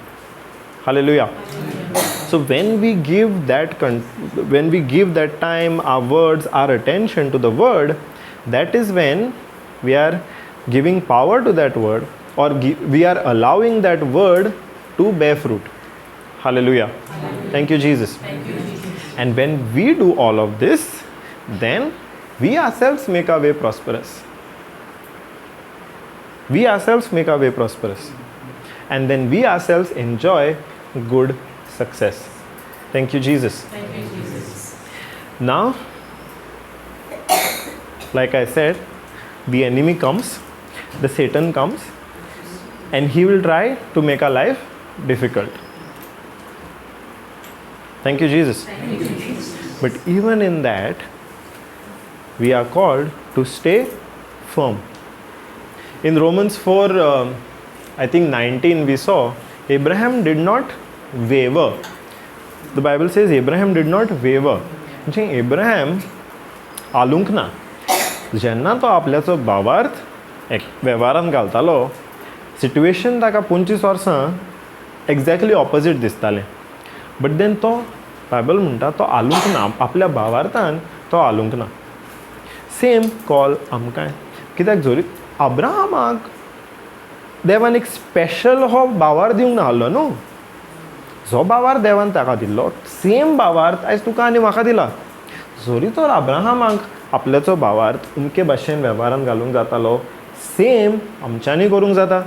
Hallelujah. So when we give that when we give that time, our words, our attention to the word, that is when we are giving power to that word, or we are allowing that word to bear fruit. Hallelujah. Thank you Jesus. Thank you Jesus. And when we do all of this, then we ourselves make our way prosperous. We ourselves make our way prosperous. And then we ourselves enjoy good success. Thank you Jesus. Thank you Jesus. Now, like I said, the enemy comes, the Satan comes, and he will try to make our life difficult. Thank you Jesus. Thank you Jesus. But even in that, we are called to stay firm. In Romans 4, I think 19, we saw Abraham did not waver. The Bible says Abraham did not waver. म्हणजे Abraham आलूंक ना. जेन्ना तो आपल्याचो भावार्थ एक वेव्हारान घालतालो, सिट्युएशन ताका 25 वर्सां एक्झॅक्टली ऑपोजीट दिसतालें. बट then तो बायबल म्हणटा तो आलूंक ना, आपल्या भावार्थान तो आलूंक ना. सेम कॉल आमकां. कित्याक जरी अब्राहमाक देवान एक स्पेशल हो भावार दिवंक नासलो न्हू, जो भावार देवान ताका दिल्लो सेम भावार्थ आयज तुका आनी म्हाका दिला. जरी तर अब्राहमाक आपल्याचो भावार्थ उमके भाशेन वेव्हारान घालूंक जातालो, सेम आमच्यांनी करूंक जाता.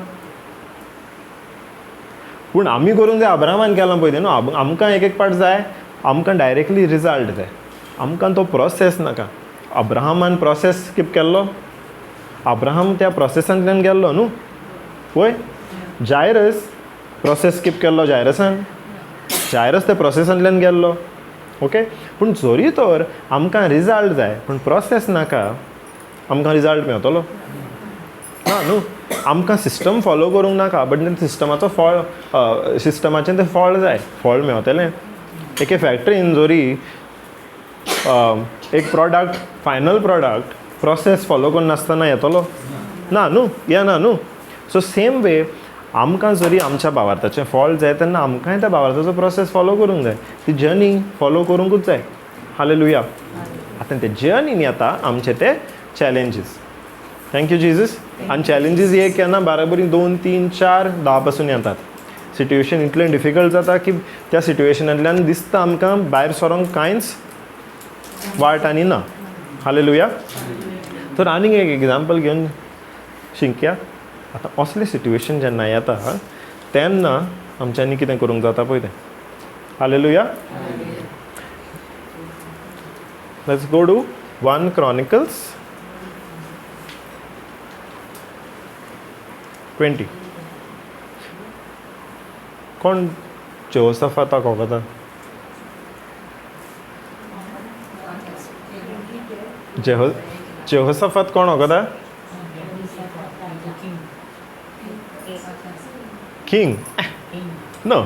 पूण आमी करूंक जाय अब्राहमान केलां पळय न्हू, आमकां एक एक पाट जाय, आमकां डायरेक्टली रिजल्ट जाय, आमकां तो प्रोसेस नाका. अब्राहमान प्रोसेस स्कीप केल्लो, अब्राहम त्या प्रोसेसांतल्यान गेल्लो न्हू. वय, जायरस प्रोसेस स्कीप केल्लो, जायरसान, जायरस त्या प्रोसेसांतल्यान गेल्लो. ओके, पूण जरी तर आमकां रिजल्ट जाय पूण प्रोसेस नाका, आमकां रिजल्ट मेळटलो ना न्हू. आमकां सिस्टम फॉलो करूंक नाका, बट सिस्टमाचो फळ, सिस्टमाचें तें फळ जाय, फळ मेळटलें. एके फॅक्ट्रीन जरी एक product, final product process follow करनासतना येतलो ना न्हू, येना न्हू. सो सेम वे आमकां जरी आमच्या भावार्थाचें फळ जाय तेन्ना आमकांय त्या भावार्थाचो प्रोसेस फॉलो करूंक जाय, ती जर्नी फॉलो करूंकूच जाय. हालेलुया. आतां ते जर्नीन येता आमचे ते चॅलेंजीस. Thank you Jesus. आनी चॅलेंजीस एक येना, बाराबरी 2, 3, 4, 10 पासून येतात. सिट्युएशन इतलें डिफिकल्ट जाता की त्या सिट्युएशनांतल्यान दिसता आमकां भायर सरोंक कांयच वाट आनी ना. हालेलुया. तर आनीक एक एग्जाम्पल घेवन शिकया. आतां असलें सिट्युएशन जेन्ना येता तेन्ना आमच्यांनी कितें करूंक जाता पळय तें. Hallelujah. Let's go to 1 Chronicles 20. कोण जेहोसाफाताक वखता? जेहोसाफात कोण वखता? King? No.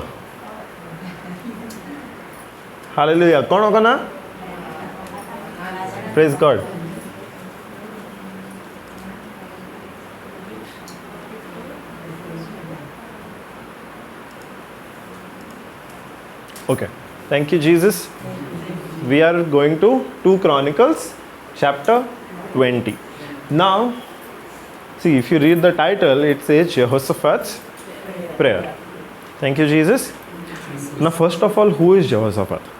Hallelujah. कोण कोण ना? Praise God. Okay, thank you Jesus. We are going to 2 Chronicles chapter 20. Now, see, if you read the title, it says Jehoshaphat's prayer. Thank you Jesus. Now, first of all, who is Jehoshaphat?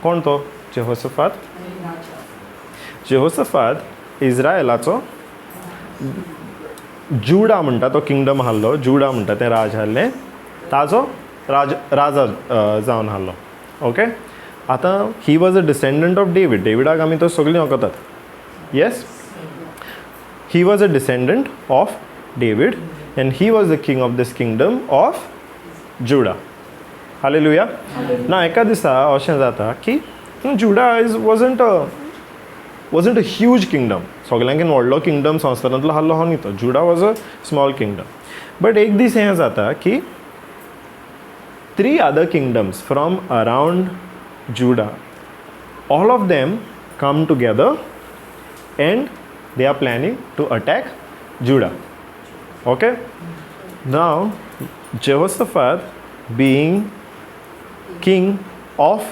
कोण तो Jehoshaphat? Jehoshaphat इस्रायलाचो जुडा म्हणटा तो किंगडम हाडलो, जुडा म्हणटा तें राज हाडलें, ताजो राजा जावन हाडलो. ओके, आतां he was a descendant of David. डेविडाक आमी तो सगळीं वखतात. Yes, he was a descendant of David and he was the king of this kingdom of Judah. Hallelujah. ना एका दिसा अशें जाता की Judah is wasn't a huge kingdom. सगळ्यांकीन व्हडलो किंगडम संवसारांतलो आहलो हो न्ही तो. Judah was a small kingdom. But एक दीस हें जाता की 3 other kingdoms from around Judah, all of them come together and they are planning to attack Judah. Okay? Now, Jehoshaphat being king of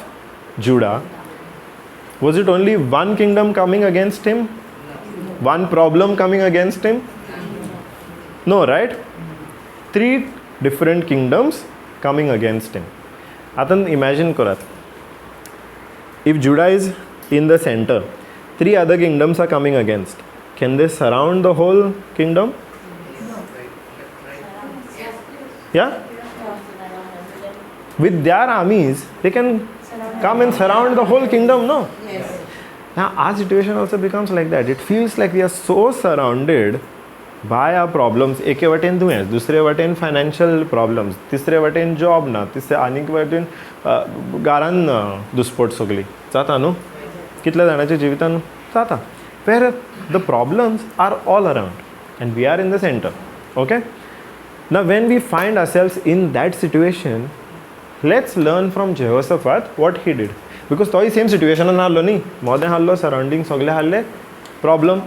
Judah, was it only one kingdom coming against him? No. One problem coming against him? No, right? 3 different kingdoms coming against him. Atan imagine korat, if Judah is in the center, 3 other kingdoms are coming against. Can they surround the whole kingdom? Yeah? With their armies, they can come and surround the whole kingdom, no? Yes. Now our situation also becomes like that. It feels like we are so surrounded by our problems. एके वटेन दुयेंस, दुसरे वटेन फायनान्शियल प्रॉब्लम्स, तिसरे वटेन जॉब ना, तिसरे आनीक वटेन घरान दुस्पोट सगळी जाता न्हू. कितल्या जाणांच्या जिवितान जाता, where the problems are all around and we are in the centre. Okay, now when we find ourselves in that situation, let's learn from Jehoshaphat what he did. Because तोय सेम सिट्युएशनान आहलो न्ही, मोदें आहलो, सरावंडींग सगळें आहले प्रॉब्लम,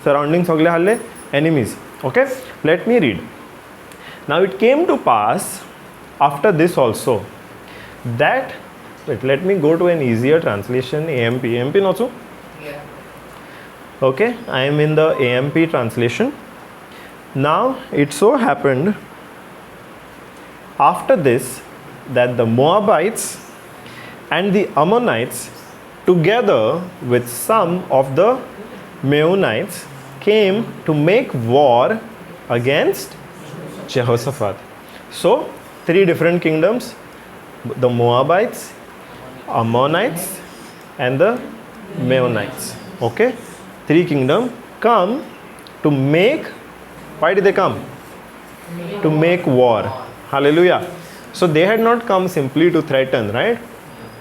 सरावंडींग सगळें आहले enemies. Okay, let me read. Now it came to pass after this also that, wait, let me go to an easier translation, AMP. AMP nochu? Yeah. Okay, I am in the AMP translation. Now it so happened after this that the Moabites and the Ammonites together with some of the Meunites came to make war against Jehoshaphat. So, 3 different kingdoms, the Moabites, Ammonites and the Meunites. Okay, 3 kingdoms come to make, why did they come? To make war. Hallelujah. So they had not come simply to threaten, right?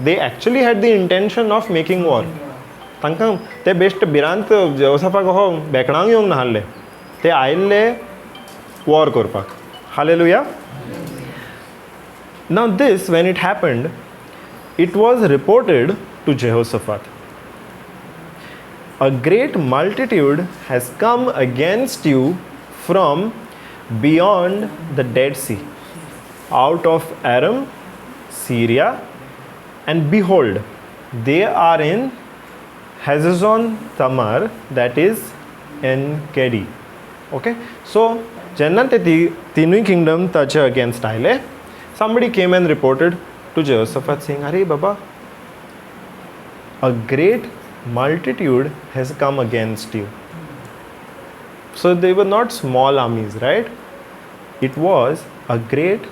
They actually had the intention of making war. तांकां ते बेश्ट भिरांत जेहोशफाक हो बेकणांक येवंक नासले, ते आयिल्ले वॉर करपाक. Hallelujah. Now this, when it happened, it was reported to Jehoshaphat, a great multitude has come against you from beyond the Dead Sea, out of Aram, Syria, and behold, they are in Hazazon Tamar, that is En Gedi. Okay, so जेन्ना ते तिनूय किंगडम ताचे अगेन्स्ट आयले, somebody came and reported to Jehoshaphat saying, "Arey baba, a great multitude has come against you." So they were not small armies, right? It was a great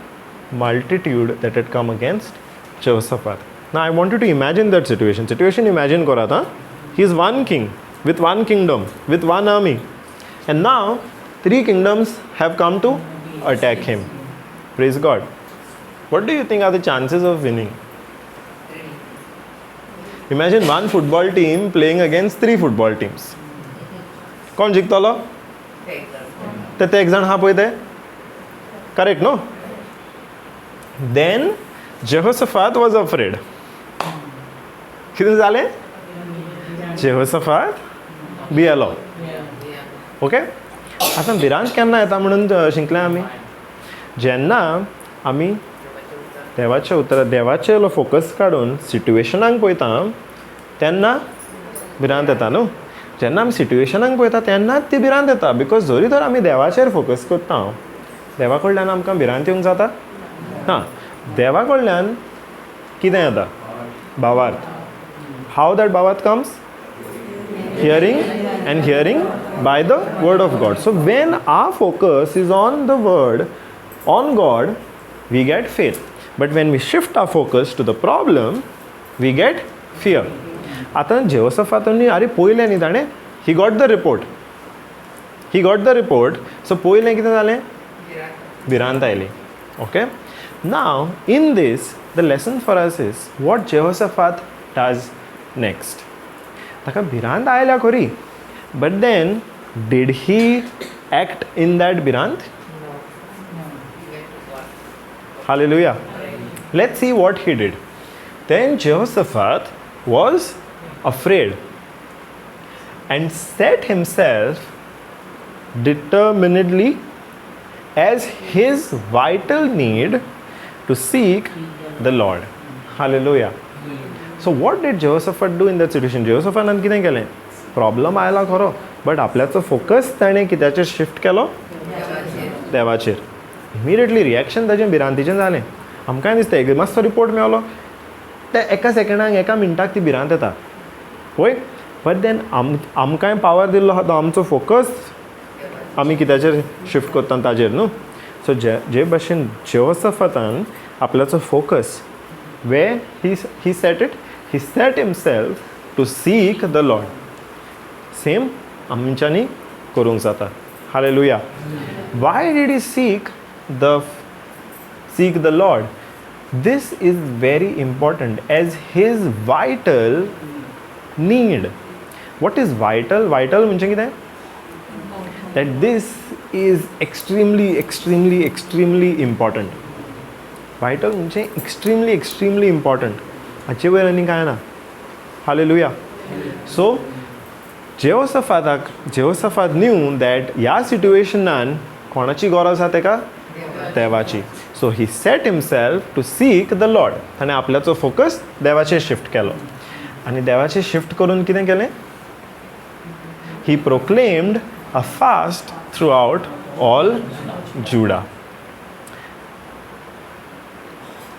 multitude that had come against Jehoshaphat. Now I want you to imagine that situation. Situation imagine korat, huh? He is one king with one kingdom, with one army. And now 3 kingdoms have come to attack him. Praise God. What do you think are the chances of winning? Imagine one football team playing against 3 football teams. कोण जिखतलो? ते एक जाण हा पळय ते Correct न्हू? Then Jehoshaphat was afraid. कितें जालें? जेहोसफात भियेलो. ओके, आतां भिरांत केन्ना येता म्हणून शिकले आमी? जेन्ना आमी देवाच्या उतरा देवाचेलो फोकस काडून सिट्युएशनाक पळयता तेन्ना भिरांत येता न्हू. जेन्ना आमी सिट्युएशनाक पळयता तेन्नाच ती भिरांत येता, because जरी तर आमी देवाचेर फोकस करता, देवा कडल्यान आमकां भिरांत येवंक जाता ना. देवा कडल्यान कितें येता? भावार्थ. How that भावार्थ comes? Hearing and hearing by the word of God. So when our focus is on the word, on God, we get faith. But when we shift our focus to the problem, we get fear. आतां जेहोसफातांनी अरे पळयलें न्ही ताणें, he got the report, he got the report. So पळयलें कितें जालें? भिरांत आयली. Okay, now in this the lesson for us is what Jehoshaphat does next. ताका भिरांत आयल्या खरी, but then did he act in that भिरांत? Hallelujah. Let's see what he did. Then Jehoshaphat was afraid and set himself determinedly as his vital need to seek the Lord. Hallelujah. So what did Jehoshaphat do in that situation? Jehoshaphat कितें केलें? प्रॉब्लम आयला खरो, बट आपल्याचो फोकस ताणें कित्याचेर शिफ्ट केलो? देवाचेर. इमिडिएटली रिएक्शन ताजें भिरांतीचें जालें. आमकांय दिसता एक मातसो रिपोर्ट मेवलो त्या एका सेकंडाक एका मिनटाक ती भिरांत येता, वय. बट then आमकांय पावर दिल्लो आहा तो आमचो फोकस आमी कित्याचेर शिफ्ट करता ताजेर न्हू. सो जे भाशेन जेहोसफातान आपल्याचो focus way he set it, he set himself to seek the Lord. Same आमच्यांनी करूंक जाता. Hallelujah. Why did he seek the Lord? This is very important as his vital need. What is vital? Vital म्हणजे कितें? That this is extremely, extremely, extremely important. Vital म्हणजे extremely, extremely important. हाचे वयर आनी कांय ना. Hallelujah. So Jehoshaphat knew that ह्या सिट्युएशनान कोणाची गरज आसा तेका? देवाची. So he set himself to seek the Lord. ताणें आपल्याचो फोकस देवाचेर शिफ्ट केलो आनी देवाचेर शिफ्ट करून कितें केलें? He proclaimed a fast throughout all Judah.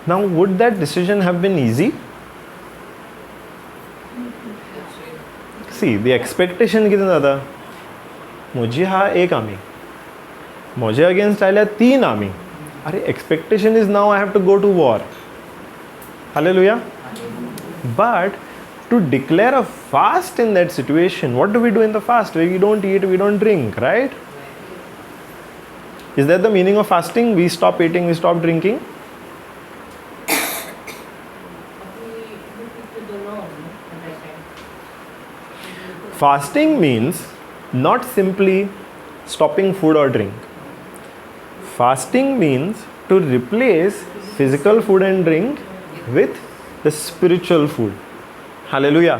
Now would that decision have been easy? See, the expectation कितें जाता? म्हजी हा एक आमी, म्हजे अगेन्स्ट आयल्या तीन आमी. अरे expectation is now I have to go to war. Hallelujah. But to declare a fast in that situation, what do we do in the fast? We don't eat, we don't drink, right? Is that the meaning of fasting? We stop eating, we stop drinking? Fasting means not simply stopping food or drink. Fasting means to replace physical food and drink with the spiritual food. Hallelujah.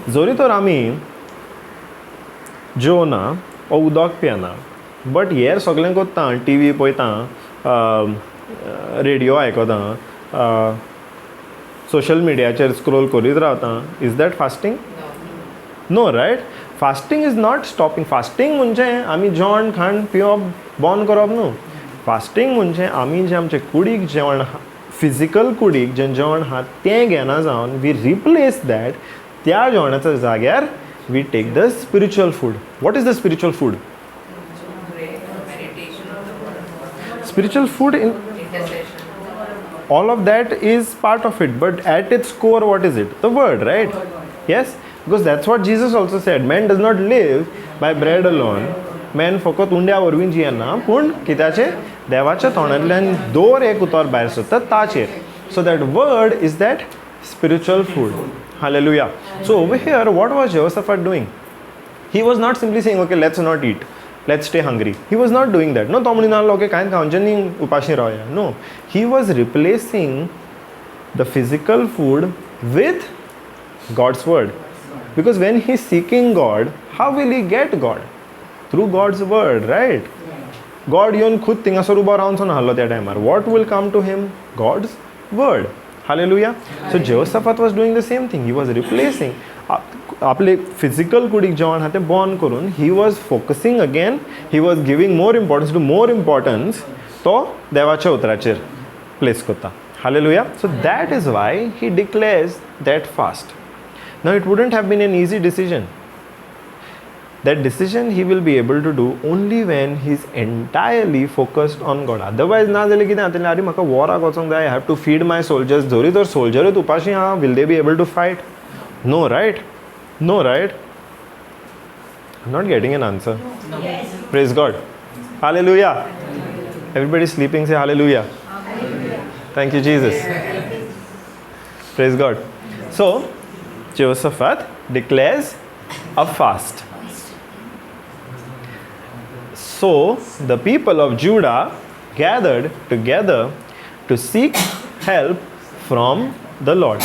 जोरी तर आमी जेवना ओ उदक पियना, बट हेर सगळें करता, टी व्ही पळयता, रेडियो आयकता, सोशल मिडियाचेर स्क्रोल करीत रावता. Is that fasting? No, right? Fasting is not stopping. Fasting म्हणजे आमी जेवण खाण पिवप बंद करप न्हू. फास्टींग म्हणजे आमी जें आमचे कुडीक जेवण, फिजिकल कुडीक जें जेवण आहा तें घेना जावन we replace that. त्या जेवणाच्या जाग्यार we take the spiritual food. What is the spiritual food? Spiritual food in all of that is part of it, but at its core what is it? The word, right? Yes, because that's what Jesus also said. Man does not live by bread alone. Man फकत उंड्या वरवीं जियेना, पूण कित्याचे? देवाच्या तोंडांतल्यान दर एक उतर भायर सरता ताचेर. So that word is that spiritual food. Hallelujah. So over here what was Jehoshaphat doing? He was not simply saying okay let's not eat. Let's stay hungry. He was not doing that. No, तो म्हणिना आहलो ओके कांयच खावचें न्ही उपाशी रावया. No, he was replacing the physical food with God's word. Because when he seeking God, how will he get God? Through God's word, right? God येवन खूद थिंगासर उबो रावनसो नासलो त्या टायमार. What will come to him? God's word. Hallelujah. So Jehoshaphat was doing the same thing. He was replacing आपले फिजिकल कुडीक जेवण आहा तें बंद करून he was focusing again. He was giving more importance to more importance तो देवाच्या उतराचेर प्लेस करता. Hallelujah. So that is why he declares that fast. Now it wouldn't have been an easy decision. That decision he will be able to do only when he is entirely focused on God. Otherwise ना जाल्यार कितें जातलें, अरे म्हाका वॉराक वचोंक जाय, I have to feed my soldiers. जरी तर सोल्जरूच उपाशी आहा, will they be able to fight? No, right? No, right? I am not getting an answer. Praise God. Hallelujah. Everybody sleeping, say hallelujah. Thank you Jesus. Praise God. So Jehoshaphat declares a fast. So the people of Judah gathered together to seek help from the Lord.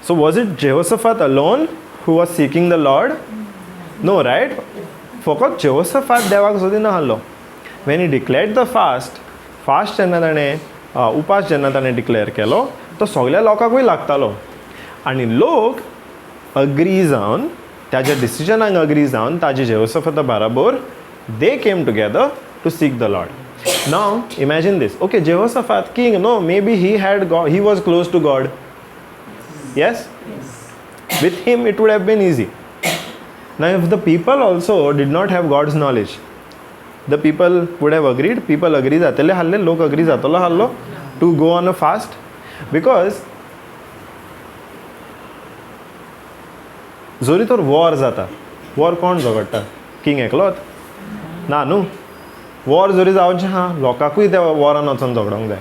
So was it Jehoshaphat alone who was seeking the Lord? No, right? फकत Jehoshaphat देवाक सोदिना आहलो. When he declared the fast, fast जेन्ना ताणें उपास जेन्ना ताणें डिक्लेअर केलो तो सगल्या लोकांकूय लागतालो आनी लोक अग्री जावन ताज्या डिसिजनाक अग्री जावन ताजे जेहोशफाता बराबर they came together to seek the Lord. Now imagine this. Okay, Jehoshaphat king, no, maybe he had God, he was close to God. Yes? Yes. With him it would have been easy. Now if the people also did not have God's knowledge, the people would have agreed. People agree जातले हाल्ले, लोक agree जातलो हाल्लो to go on a fast, because जोरी तर वॉर जाता, वॉर कोण झगडटा? किंग एकलोच ना न्हू. वॉर जरी जावचें आहा, लोकांकूय त्या वॉरान वचोन झगडोंक जाय.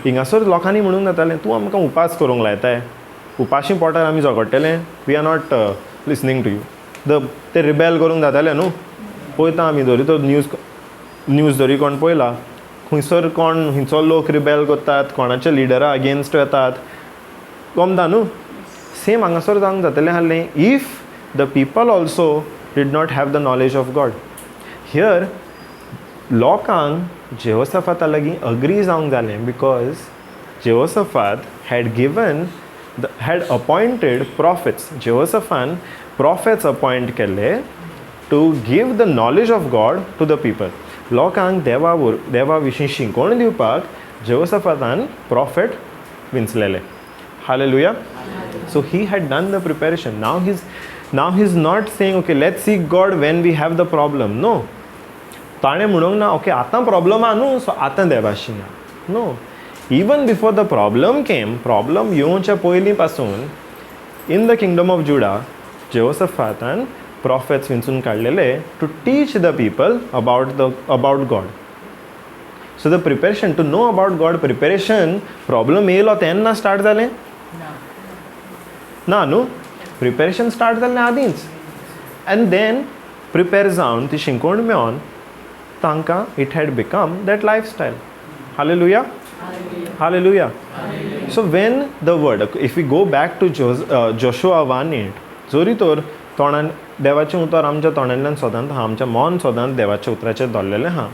हिंगासर लोकांनी म्हणूंक जातालें, तूं आमकां उपास करूंक लायताय, उपाशी पोटार आमी झगडटले, we are not listening to you. The ते रिबेल करूंक जाताले न्हू. पळयता आमी जरी तर न्यूज जरी कोण पळयला, खंयसर कोण खंयचो लोक रिबेल करतात, कोणाच्या लिडरा अगेन्स्ट वेतात, गमता न्हू. सेम हांगासर जावंक जातलें आहलें if the people also did not have the knowledge of God. Here लोकांक जेहोशफाता लागीं अग्री जावंक जालें because Jehoshaphat had given had appointed prophets. जेहोशफान prophets appoint केल्ले to give the knowledge of God to the people. लोकांक देवा विशीं शिकोवण दिवपाक जेहोशफातान prophet विंचलेले. Hallelujah. So he had done the preparation. Now he's not saying okay let's seek God when we have the problem. No, ताणें म्हणूंक ना ओके आतां प्रॉब्लम आहा न्हू सो आतां देवाशी या. No, even before the problem came, problem येवच्या पयलीं पासून in the kingdom of Judah जेहोशफातान prophets विंचून काडलेले to teach the people about God. So the preparation to know about God, preparation problem येयलो तेन्ना स्टार्ट जालें ना न्हू. प्रिपेरेशन स्टार्ट जालें आदींच, एंड then prepare जावन ती शिकोवण मेळोन तांकां it had become that life style. Hallelujah. Hallelujah. So when the word, if we go back to Joshua 1:8, जोरी तर तोंडान देवाचें उतर आमच्या तोंडांतल्यान सदांच आहा, आमच्या मन सदांच देवाच्या उतराचेर धरलेलें आहा.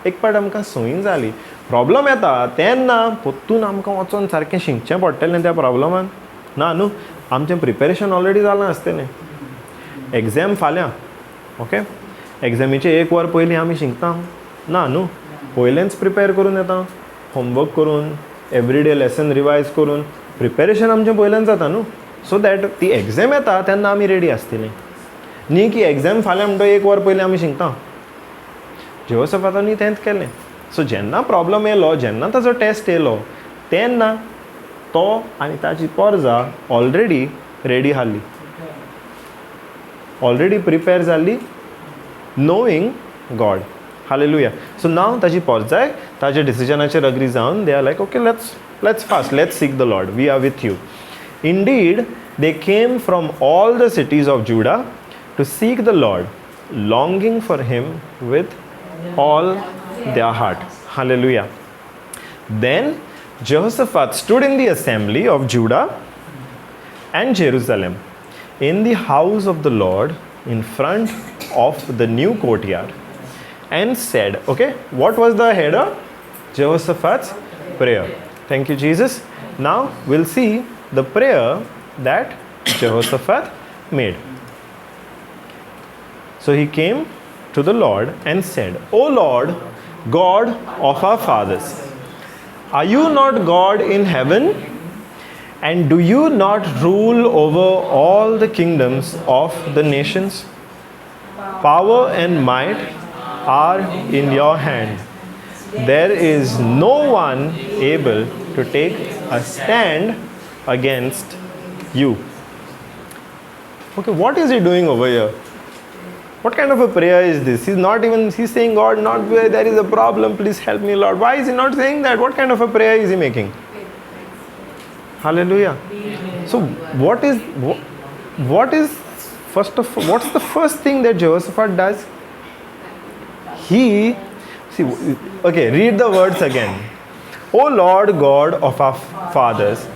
एक पाट आमकां संवय जाली, प्रॉब्लम येता तेन्ना परतून आमकां वचोन सारकें शिकचें पडटलें त्या प्रॉब्लमान ना न्हू. आमचें प्रिपेरेशन ऑलरेडी जालां आसतलें. एग्झाम फाल्यां, ओके, एग्झामीचें एक वर पयलीं आमी शिकता ना न्हू, पयलेंच प्रिपेर करून येता, होमवर्क करून, एवरीडे लेसन रिवायज करून प्रिपेरेशन आमचें पयलेंच जाता न्हू. सो that ती एग्झाम येता तेन्ना आमी रेडी आसतलीं, न्ही की एग्झाम फाल्यां म्हणटा एक वर पयलीं आमी शिकता. जेहोशफातानूय तेंच केलें. सो जेन्ना प्रॉब्लम येयलो, जेन्ना ताजो टेस्ट येयलो, तेन्ना तो आनी ताजी पोरजा ऑलरेडी रेडी आहली, ऑलरेडी प्रिपेर जाल्ली, knowing God. Hallelujah. So now ताजी पोरजाय ताज्या डिसिजनाचेर अग्री जावन they are like okay let's fast, let's seek the Lord, we are with you. Indeed they came from all the cities of Judah to seek the Lord. longing for him with all their heart. Hallelujah. Then Jehoshaphat stood in the assembly of Judah and Jerusalem in the house of the Lord in front of the new courtyard and said, okay, what was the header? Jehoshaphat's prayer. Thank you, Jesus. Now we'll see the prayer that Jehoshaphat made. So he came to the Lord and said, O Lord, God of our fathers, are you not God in heaven? And do you not rule over all the kingdoms of the nations? Power and might are in your hand. There is no one able to take a stand against you. Okay, what is he doing over here? What kind of a prayer is this? He's saying, God, not where there is a problem, please help me, Lord. Why is he not saying that? What kind of a prayer is he making? Hallelujah. So what is what's the first thing that Jehoshaphat does? Read the words again. O Lord God of our fathers,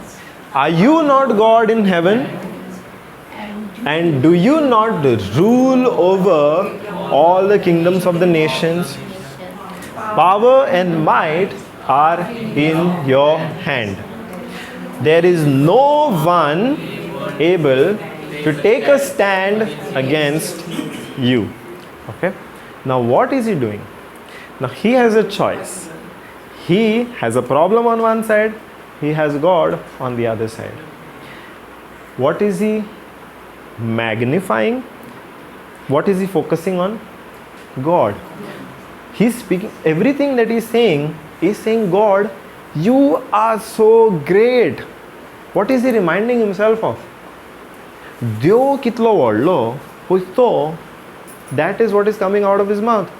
are you not God in heaven? And do you not rule over all the kingdoms of the nations? Power and might are in your hand. There is no one able to take a stand against you. Okay? Now what is he doing? Now he has a choice. He has a problem on one side, he has God on the other side. What is he magnifying? What is he focusing on? God. He's speaking, everything that he's saying is saying, God, you are so great. What is he reminding himself of? Deo kitlo vadlo, pusto, that is what is coming out of his mouth.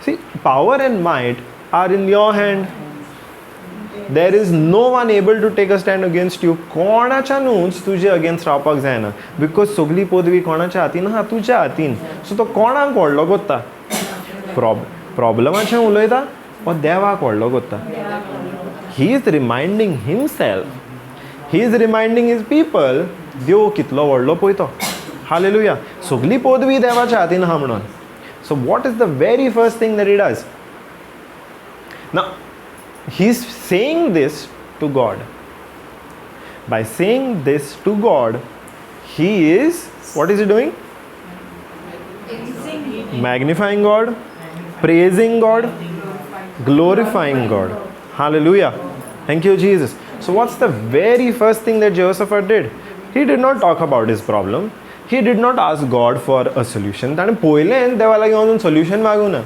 See, power and might are in your hand. There is no one able to take a stand against you. कोणाच्यानूच तुझे अगेन्स्ट रावपाक जायना, because सगली पदवी कोणाच्या हातीन आहा, तुज्या हातीन. सो तो कोणाक व्हडलो कोत्ता? प्रॉब्लमाचें उलयता वा देवाक व्हडलो कोत्ता? He is reminding himself, he is reminding his people, देव कितलो व्हडलो पळय तो. हालेलुया. सगली पदवी देवाच्या हातीन आहा म्हणून. So what is the very first thing that he does? Now he is saying this to God. By saying this to God, he is, what is he doing? Magnifying God, praising God, glorifying God. Hallelujah. Thank you, Jesus. So what's the very first thing that Jehoshaphat did? He did not talk about his problem. He did not ask God for a solution. ताणें पयलें देवा लागीं वचून सोल्युशन मागूं ना.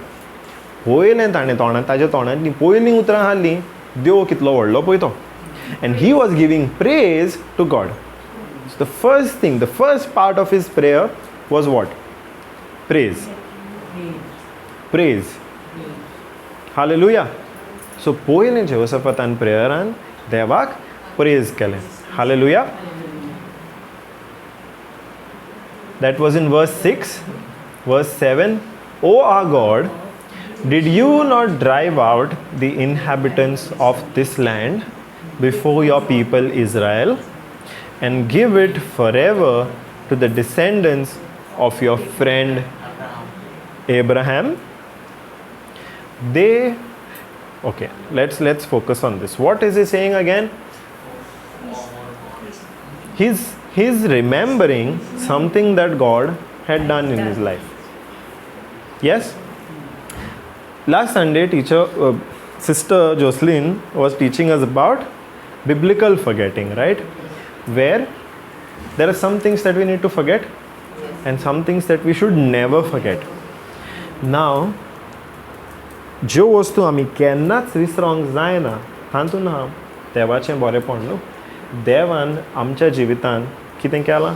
पयलें ताणें तोंडांत, ताज्या तोंडांतलीं पयलीं उतरां हाडलीं, देव कितलो व्हडलो पळय तो. And he was giving praise to God. So the first thing, the first part of his prayer was what? Praise. Praise. Hallelujah. So पयलें जेहोशफातान प्रेयरान देवाक प्रेज केलें. Hallelujah. That was in verse 6. Verse 7, O our God, did you not drive out the inhabitants of this land before your people Israel and give it forever to the descendants of your friend Abraham? They, okay, let's focus on this. What is he saying again? He's remembering something that God had done in his life. Yes? Last Sunday, Sister Jocelyn was teaching us about biblical forgetting, right? Where there are some things that we need to forget and some things that we should never forget. Now, ज्यो वस्तू आमी केन्नाच विसरोंक जायना तातूंत हांव देवाचें बरेंपण न्हू, देवान आमच्या जिवितान कितें केलां,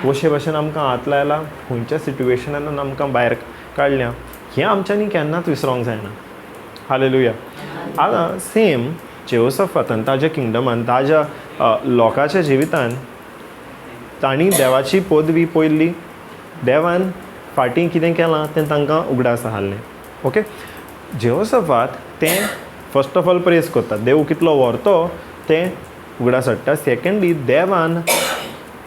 कशे भशेन आमकां हात लायला, खंयच्या सिट्युएशनान आमकां भायर काडल्या, हें आमच्यांनी केन्नाच विसरोंक जायना. हालेलुया. आतां सेम जेहोशफातान ताज्या किंगडमान, ताज्या लोकांच्या जिवितान तांणी देवाची पदवी पळयल्ली, देवान फाटीं कितें केलां तें तांकां उगडास आहलें. ओके, जेहोसफात तें फर्स्ट ऑफ ऑल प्रेज करता, देव कितलो व्हरतो तें उगडास हाडटा. सेकंडली देवान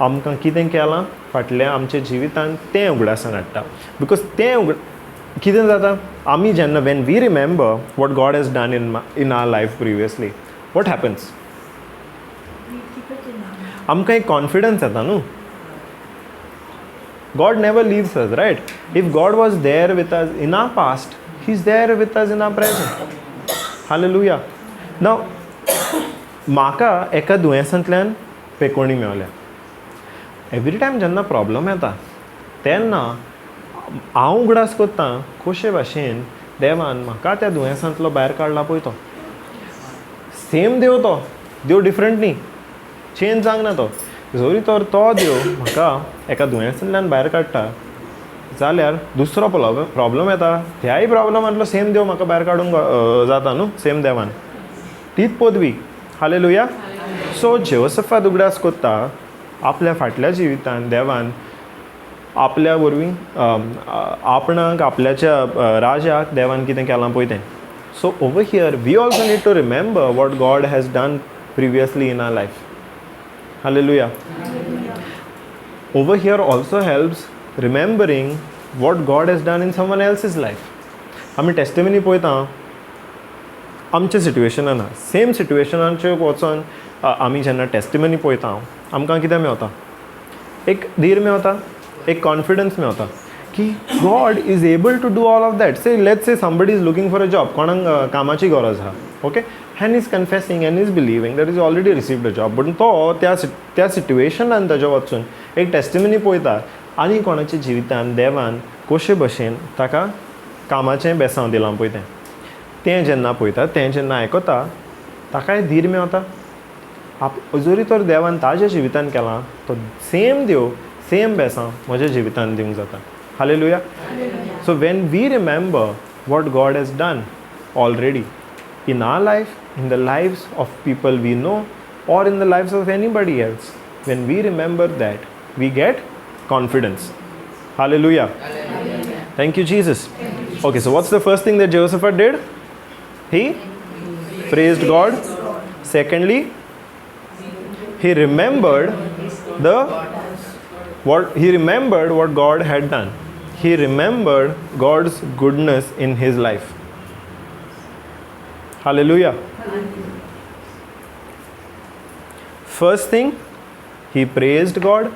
आमकां कितें केलां फाटल्या आमच्या जिवितान तें उगडासान हाडटा. Because तें कितें जाता, आमी जेन्ना when we remember what God has done in our life previously, what happens, आमकां एक कॉन्फिडन्स येता न्हू. God never leaves us, right? If God was there with us in our past, He is there with us in our present. Hallelujah. Now, म्हाका एका दुयेंसांतल्यान पेकोणी मेवल्या. एवरी टायम जेन्ना प्रॉब्लम येता तेन्ना हांव उगडास करता कशे भाशेन देवान म्हाका त्या दुयेंसांतलो भायर काडला पळय तो. सेम देव, तो देव डिफरंट न्ही, चेंज जावंक ना तो. जरी तर तो देव म्हाका एका दुयेंसांतल्यान भायर काडटा जाल्यार दुसरो प्रॉब्लम येता, त्याय प्रॉब्लमांतलो सेम देव म्हाका भायर काडूंक जाता न्हू, सेम देवान, तीच पदवी. हालेलुया. सो जेहोसफात उगडास करता आपल्या फाटल्या जिवितान देवान आपल्या वरवीं आपणाक आपल्याच्या राजाक देवान कितें केलां पळय तें. So over here we also need to remember what God has done previously in our life. Hallelujah. Over here also helps remembering what God has done in someone else's life. आमी टेस्टिमनी पळयता आमच्या सिट्युएशनान, सेम सिट्युएशनाचेर वचोन आमी जेन्ना टेस्टिमनी पळयता आमकां कितें मेवता, एक धीर मेवता, एक कॉन्फिडन्स मेवता की God is able to do all of that. Say let's say somebody is looking for a job, कोणाक कामाची गरज आहा, okay, and is confessing and is believing that is already received a job, but तो त्या सिट्युएशनान ताज्या वचून एक टेस्टिमनी पळयता आनी कोणाच्या जिवितान देवान कशे भशेन ताका कामाचें बेसांव दिलां पळय तें, तें जेन्ना पळयता, तें जेन्ना आयकता ताकाय धीर मेवता. जरी तर देवान ताज्या जिवितान केलां तो सेम देव सेम बेसांव म्हज्या जिवितान दिवंक जाता. Hallelujah. So when we remember what God has done already in our life, in the lives of people we know, or in the lives of anybody else, when we remember that, we get confidence. Hallelujah. Hallelujah. Thank you, Jesus. Okay, so what's the first thing that Jehoshaphat did? He praised God. Secondly, he remembered what God had done. He remembered God's goodness in his life. Hallelujah. First thing, he praised God,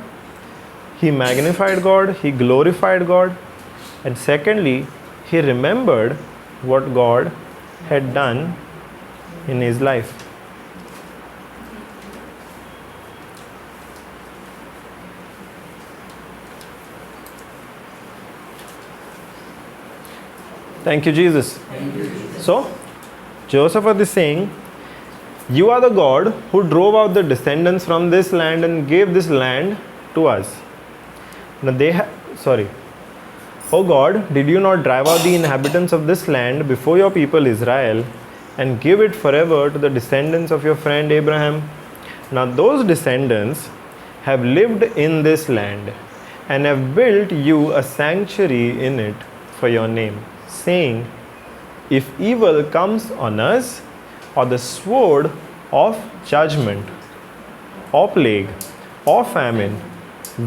he magnified God, he glorified God, and secondly, he remembered what God had done in his life. Thank you, Jesus. Thank you, Jesus. So, Jehoshaphat is saying, you are the God who drove out the descendants from this land and gave this land to us. Now Oh God, did you not drive out the inhabitants of this land before your people Israel and give it forever to the descendants of your friend Abraham? Now those descendants have lived in this land and have built you a sanctuary in it for your name, saying, if evil comes on us, or the sword of judgment, or plague, or famine,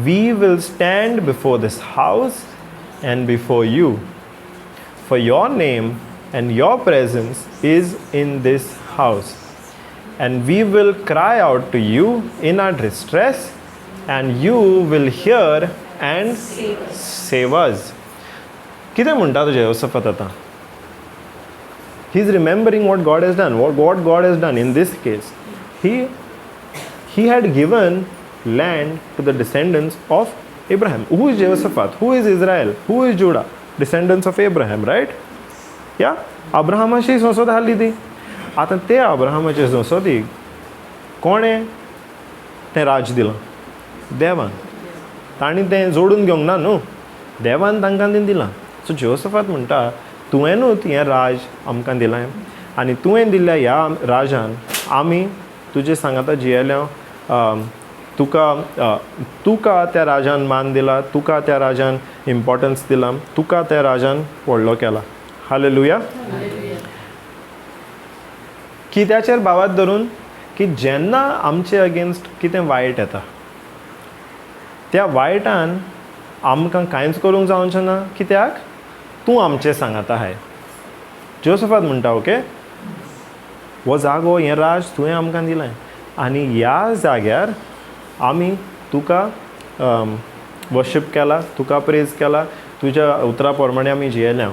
we will stand before this house and before you. For your name and your presence is in this house. And we will cry out to you in our distress, and you will hear and save us. कितें म्हणटा तो जेहोशफात आतां? He is remembering what God has done. What God has done in this case. He had given land to the descendants of Abraham. Who is Jehoshaphat? Who is Israel? Who is Judah? Descendants of Abraham, right? Yeah? अब्राहमाची संसद हाडली ती. आतां ते अब्राहमाचे संसदीक कोणें तें राज दिलां? देवान. तांणी तें जोडून घेवंक ना न्हू, देवान तांकां तें दिलां. सो जेहोशफात म्हणटा, तुवेंनूच हें राज आमकां दिलां आनी तुवें दिल्ल्या ह्या राजान आमी तुजे सांगाता जियेल्या, तुका तुका त्या राजान मान दिला, तुका त्या राजान इम्पॉर्टन्स दिला, तुका त्या राजान व्हडलो केला. हालेलुया. कित्याचेर भावात धरून की जेन्ना आमचे अगेन्स्ट कितें वायट येता त्या वायटान आमकां कांयच करूंक जावचें ना, कित्याक तूं आमचें सांगाता आहाय. जोसफात म्हणटा ओके, हो जागो हें राज तुवें आमकां दिलें आनी ह्या जाग्यार आमी तुका वर्शीप केला, तुका प्रेज केला, तुज्या उतरा प्रमाणे आमी जियेल्या.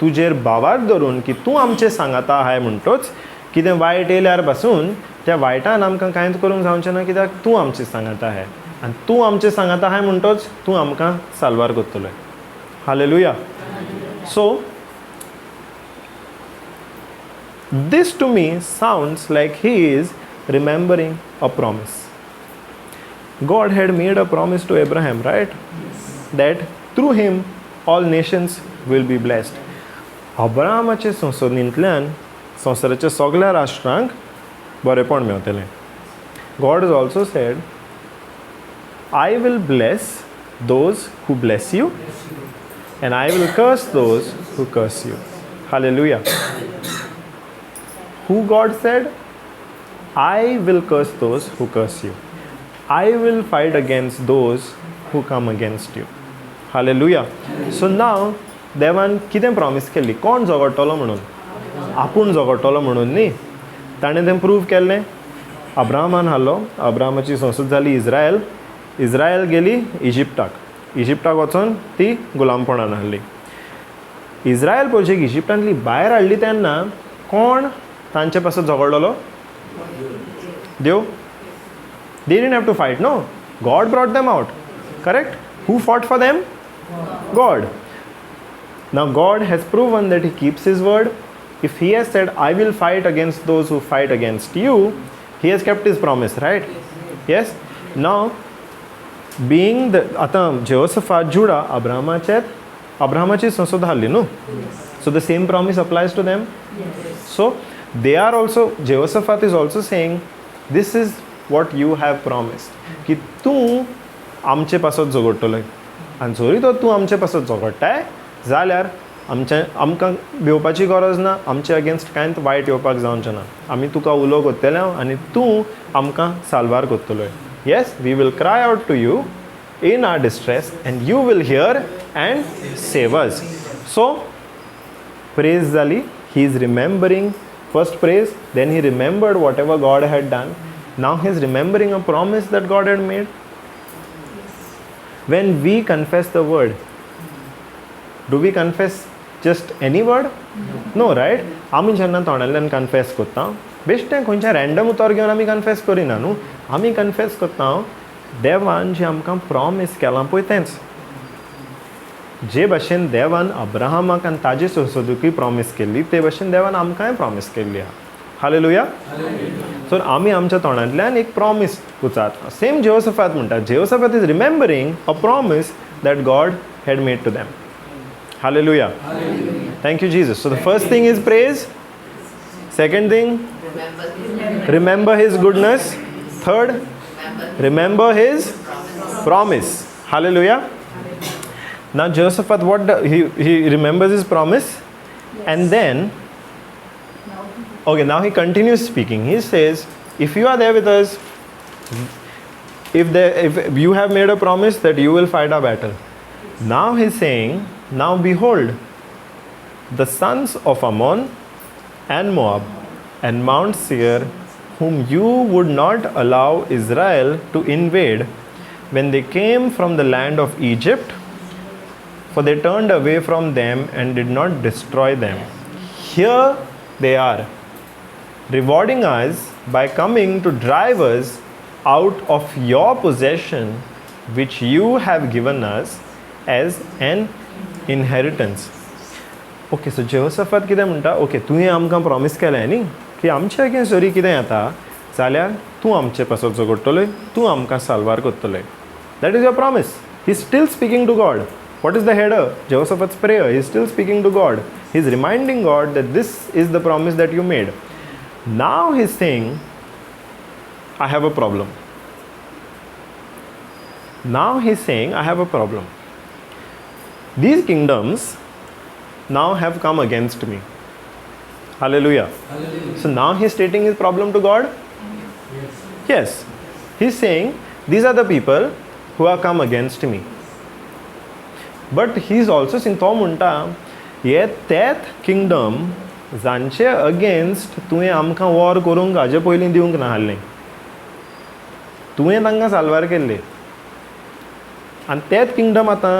तुजेर भावार धरून की तूं आमचें सांगाता आहाय म्हणटोच कितें वायट येयल्यार पासून त्या वायटान आमकां कांयच करूंक जावचें ना, कित्याक तूं आमचें सांगाता आहाय आनी तूं आमचें सांगाता आहाय म्हणटोच तूं आमकां साल्वार करतलोय. Hallelujah. So this to me sounds like he is remembering a promise. God had made a promise to Abraham, right? Yes. That through him all nations will be blessed. अब्राहमाचे संसदींतल्यान संवसाराच्या सगळ्या राष्ट्रांक बरेपण मेवतलें. God has also said, I will bless those who bless you and I will curse those who curse you. Hallelujah. Who God said? I will curse those who curse you. I will fight against those who come against you. Hallelujah. So now, देवान कितें प्रॉमीस केल्ली? कोण झगडटलो म्हणून? आपूण झगडटलो म्हणून न्ही. ताणें तें प्रूव केल्लें. अब्राहमान हाडलो, अब्राहमाची संसद जाली इज्रायल, इज्रायल गेली इजिप्टाक, इजिप्टाक वचोन ती गुलामपणान हाडली. इज्रायल प्रजेक इजिप्टांतली भायर हाडली तेन्ना कोण तांचे पासत झगडलो? देव. They didn't have to fight, no. God brought them out. Correct? Who fought for them? God. Now God has proven that He keeps His word. If He has said, I will fight against those who fight against you, He has kept His promise, right? Yes? Now, being the, आतां Jehoshaphat, Judah, Abrahamaची संसद हाडली न्हू? So the same promise applies to them? Yes. So they are also, Jehoshaphat is also saying, this is what you have promised. की तूं आमचे पासत झगडटलोय आनी जरी तर तूं आमचे पासत झगडटाय जाल्यार आमचे आमकां भिवपाची गरज ना, आमचे अगेन्स्ट कांयच वायट येवपाक जावचें ना, आमी तुका उलो करतले आनी तूं आमकां साल्वार करतलोय. Yes, we will cry out to you in our distress and you will hear and save us. So praise जाली. He is remembering first praise, then he remembered whatever God had done. Now he is remembering a promise that God had made. When we confess the word, do we confess just any word? No, right? आमी जेन्ना तोंडांतल्यान कन्फेस करता बेश्टें खंयच्या रँडम उतर घेवन आमी कन्फेस करिना न्हू. आमी कन्फेस करता देवान जें आमकां प्रॉमीस केलां पळय तेंच. जे भाशेन देवान अब्राहमाक आनी ताजे संसदुकूय प्रॉमीस केल्ली ते भाशेन देवान आमकांय प्रॉमीस केल्ली आहा. हालेलुया. सो आमी आमच्या तोंडांतल्यान एक प्रॉमीस उचारता. सेम जेहोसफात म्हणटा, Jehoshaphat is remembering a promise that God had made to them. Hallelujah. Thank you Jesus. So the first thing is praise, second thing remember his goodness, third remember his promise. Hallelujah. Now Jehoshaphat, what he remembers his promise. Yes. And then okay, now he continues speaking. He says, if you are there with us, if you have made a promise that you will fight our battle. Now he is saying, now behold, the sons of Ammon and Moab and Mount Seir, whom you would not allow Israel to invade when they came from the land of Egypt, for they turned away from them and did not destroy them. Here they are, rewarding us by coming to drive us out of your possession, which you have given us as an inheritance. Okay, so Jehoshaphat कितें म्हणटा, okay तुवें आमकां प्रॉमीस केलें न्ही की आमचे अगेन्स्ट जरी कितें येता जाल्यार तूं आमचे पासत झगडटलोय, तूं आमकां साल्वार करतलोय. That is your promise. He is still speaking to God. What is the header? Jehoshaphat's prayer. He is still speaking to God. He is reminding God that this is the promise that you made. Now he is saying, I have a problem. Now he is saying I have a problem. These kingdoms now have come against me. Hallelujah. So now he is stating his problem to God. Yes, he is saying these are the people who have come against me. But he is also saying, तो म्हणटा हे तेच किंगडम जांचे अगेन्स्ट तुवें आमकां वॉर करूंक हाजे पयलीं दिवंक नासलें, तुवें तांकां साल्वार केल्ले आनी तेच किंगडम आतां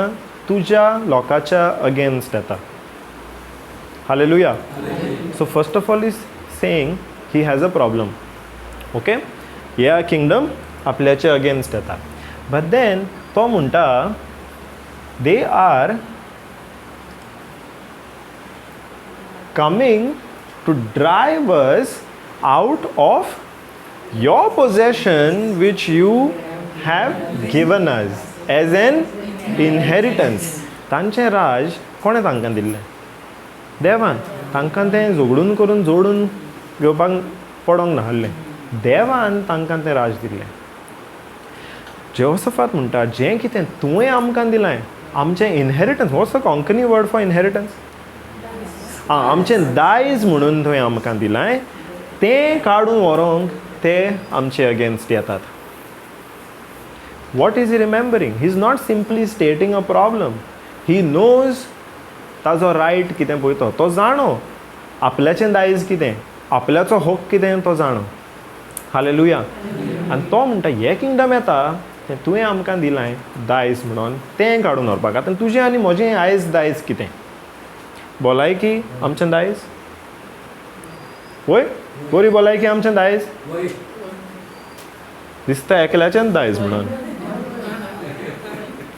तुज्या लोकांच्या अगेन्स्ट येता. Hallelujah. So first of all is saying he has a problem. Okay, ह्या किंगडम आपल्याचे अगेन्स्ट येता. बट then तो म्हणटा they are coming to drive us out of your possession which you have given us as an inheritance. तांचें राज कोणें तांकां दिल्लें? देवान. तांकां तें झगडून करून जोडून घेवपाक पडोंक नासलें, देवान तांकां तें राज दिल्लें. जेहोशफात म्हणटा जें कितें तुवें आमकां दिलां आमचें inheritance. What's the Konkani word for inheritance? आं, आमचें दायज म्हणून तुवें आमकां दिलां तें काडून व्हरोंक ते आमचे अगेन्स्ट येतात. What is he remembering? He is not simply stating a problem. He knows ताजो रायट कितें पळय तो, तो जाणो आपल्याचें दायज कितें, आपल्याचो हक कितें तो जाणो. हालेलुया. आनी तो म्हणटा हें किंगडम येता तें तुवें आमकां दिलां दायज म्हणून तें काडून व्हरपाक. आतां तुजें आनी म्हजें आयज दायज कितें? भलायकी आमचें दायज? वय, बरी भलायकी आमचें दायज दिसता एकल्याचें दायज म्हणून.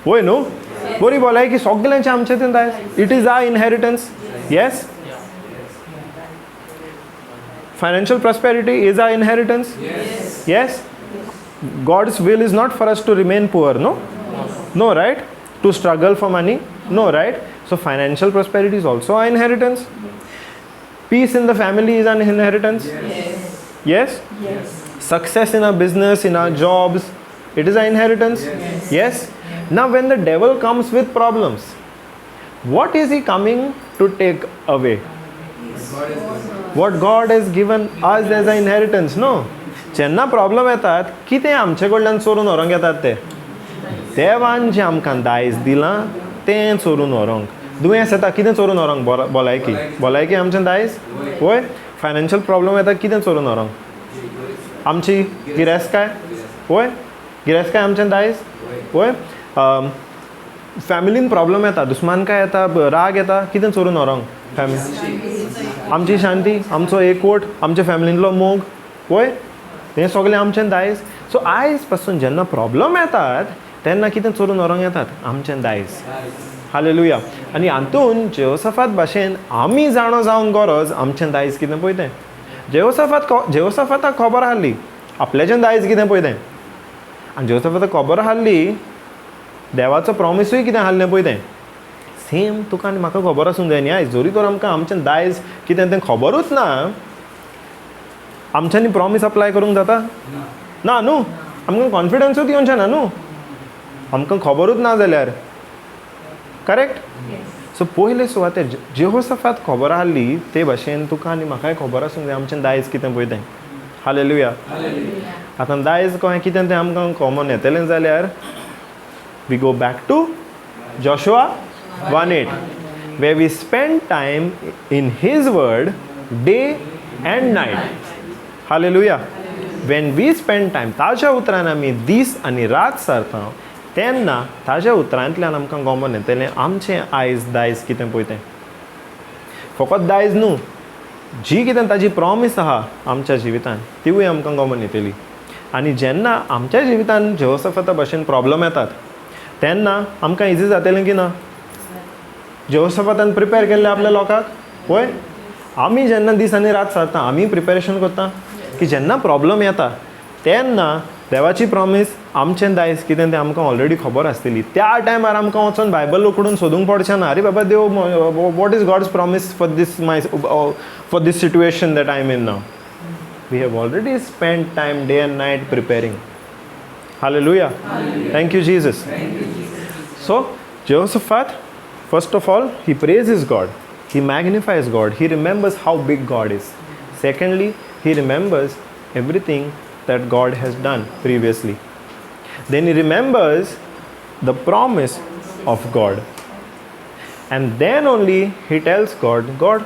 वय न्हू, बरी भलायकी सगल्यांचें आमचें तें दायज. It is our inheritance. Yes, financial prosperity is our inheritance. Yes, God's will is not for us to remain poor. No, no, right? To struggle for money. No, right? So financial prosperity is also our inheritance. Peace in the family is an inheritance. Yes. Yes? Yes. Success in our business, in our jobs, it is our inheritance. Yes. Yes? Now when the devil comes with problems, what is he coming to take away? What God has given us as an inheritance. No? जेन्ना प्रॉब्लम येतात कितें आमचे कडल्यान चोरून व्हरोंक येतात ते? देवान जें आमकां दायज दिलां तें चोरून व्हरोंक. दुयेंस येता कितें चोरून व्हरोंक? भलायकी. भलायकी आमचें दायज? वय. फायनान्शियल प्रॉब्लम येता कितें चोरून व्हरोंक? आमची गिरेस्तकाय? वय, गिरेस्तकाय आमचें दायज? वय. फॅमिलीन प्रॉब्लम येता, दुस्मानकाय येता, राग येता, कितें चोरून व्हरोंक? फॅमिली आमची शांती, आमचो एकवट, आमच्या फॅमिलींतलो मोग. वय, हें सगळें आमचें दायज. सो आयज पासून जेन्ना प्रॉब्लम येतात तेन्ना कितें चोरून व्हरोंक येतात? आमचें दायज. हालेलुया. आनी हातून जेहोशफात भाशेन आमी जाणो जावंक गरज आमचें दायज कितें पळय तें. जेहोशफाताक खबर आहली आपल्याचें दायज कितें पळय तें. आनी जेहोशफाताक खबर आहली देवाचो प्रॉमिसूय कितें आहलें पळय तें. सेम तुका आनी म्हाका खबर आसूंक जाय न्ही आयज. जरी तर आमकां आमचें दायज कितें तें खबरूच ना, आमच्यांनी प्रॉमीस अप्लाय करूंक जाता ना न्हू? आमकां कॉन्फिडन्सूच येवचें ना न्हू आमकां खबरूच ना जाल्यार. करेक्ट? सो पयले सुवातेर जेहोशफात खबर आहली ते भाशेन तुका आनी म्हाकाय खबर आसूंक जाय आमचें दायज कितें पळय तें. हालेलुया. आतां दायज कहें कितें तें आमकां कॉमन येतलें जाल्यार we go back to Joshua 1:8 where we spend time in his word day and night. Hallelujah. When we spend time ताज्या उतरान आमी दीस आनी रात सारता तेन्ना ताज्या उतरांतल्यान आमकां गमन येतलें आमचें आयज दायज कितें पळय तें. फकत दायज न्हू, जी कितें ताजी प्रॉमीस आहा आमच्या जिवितान तिवूय आमकां गमन येतली. आनी जेन्ना आमच्या जिवितान जेहोशफाता भाशेन प्रॉब्लम येतात तेन्ना आमकां इजी जातलें की ना? जेहोशफातान प्रिपेर केल्लें आपल्या लोकांक. वय, आमी जेन्ना दीस आनी रात सारता आमी प्रिपेरेशन करता की जेन्ना प्रॉब्लम येता तेन्ना देवाची प्रॉमीस आमचें दायज कितें तें आमकां ऑलरेडी खबर आसतली. त्या टायमार आमकां वचोन बायबल उकडून सोदूंक पडचें ना. अरे बाबा देव, what is God's promise for this my for this situation that I am in now? We have already spend time day and night preparing. Hallelujah. Thank you Jesus. So Jehoshaphat, first of all, he praises God, he magnifies God, he remembers how big God is. Secondly, he remembers everything that God has done previously. Then he remembers the promise of God. And then only he tells God, God,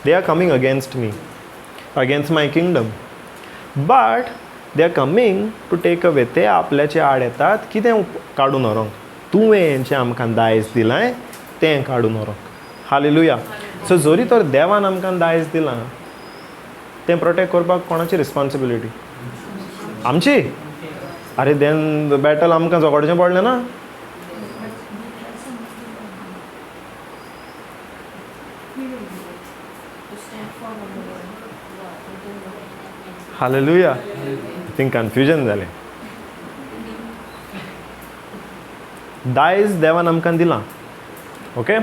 they are coming against me, against my kingdom. But they are coming to take away. ते आपल्याचे आड येतात कितें काडून व्हरूंक, तुवें जें आमकां दायज दिलां तें काडून व्हरूंक. हालेलुया. सो जरी तर देवान आमकां दायज दिलां तें प्रोटेक्ट करपाक कोणाची रिस्पॉन्सिबिलिटी? आमची. अरे then battle आमकां झगडचें पडलें ना. हालेलुया. थिंग कन्फ्युजन जालें. दायज देवान आमकां दिलां, ओके,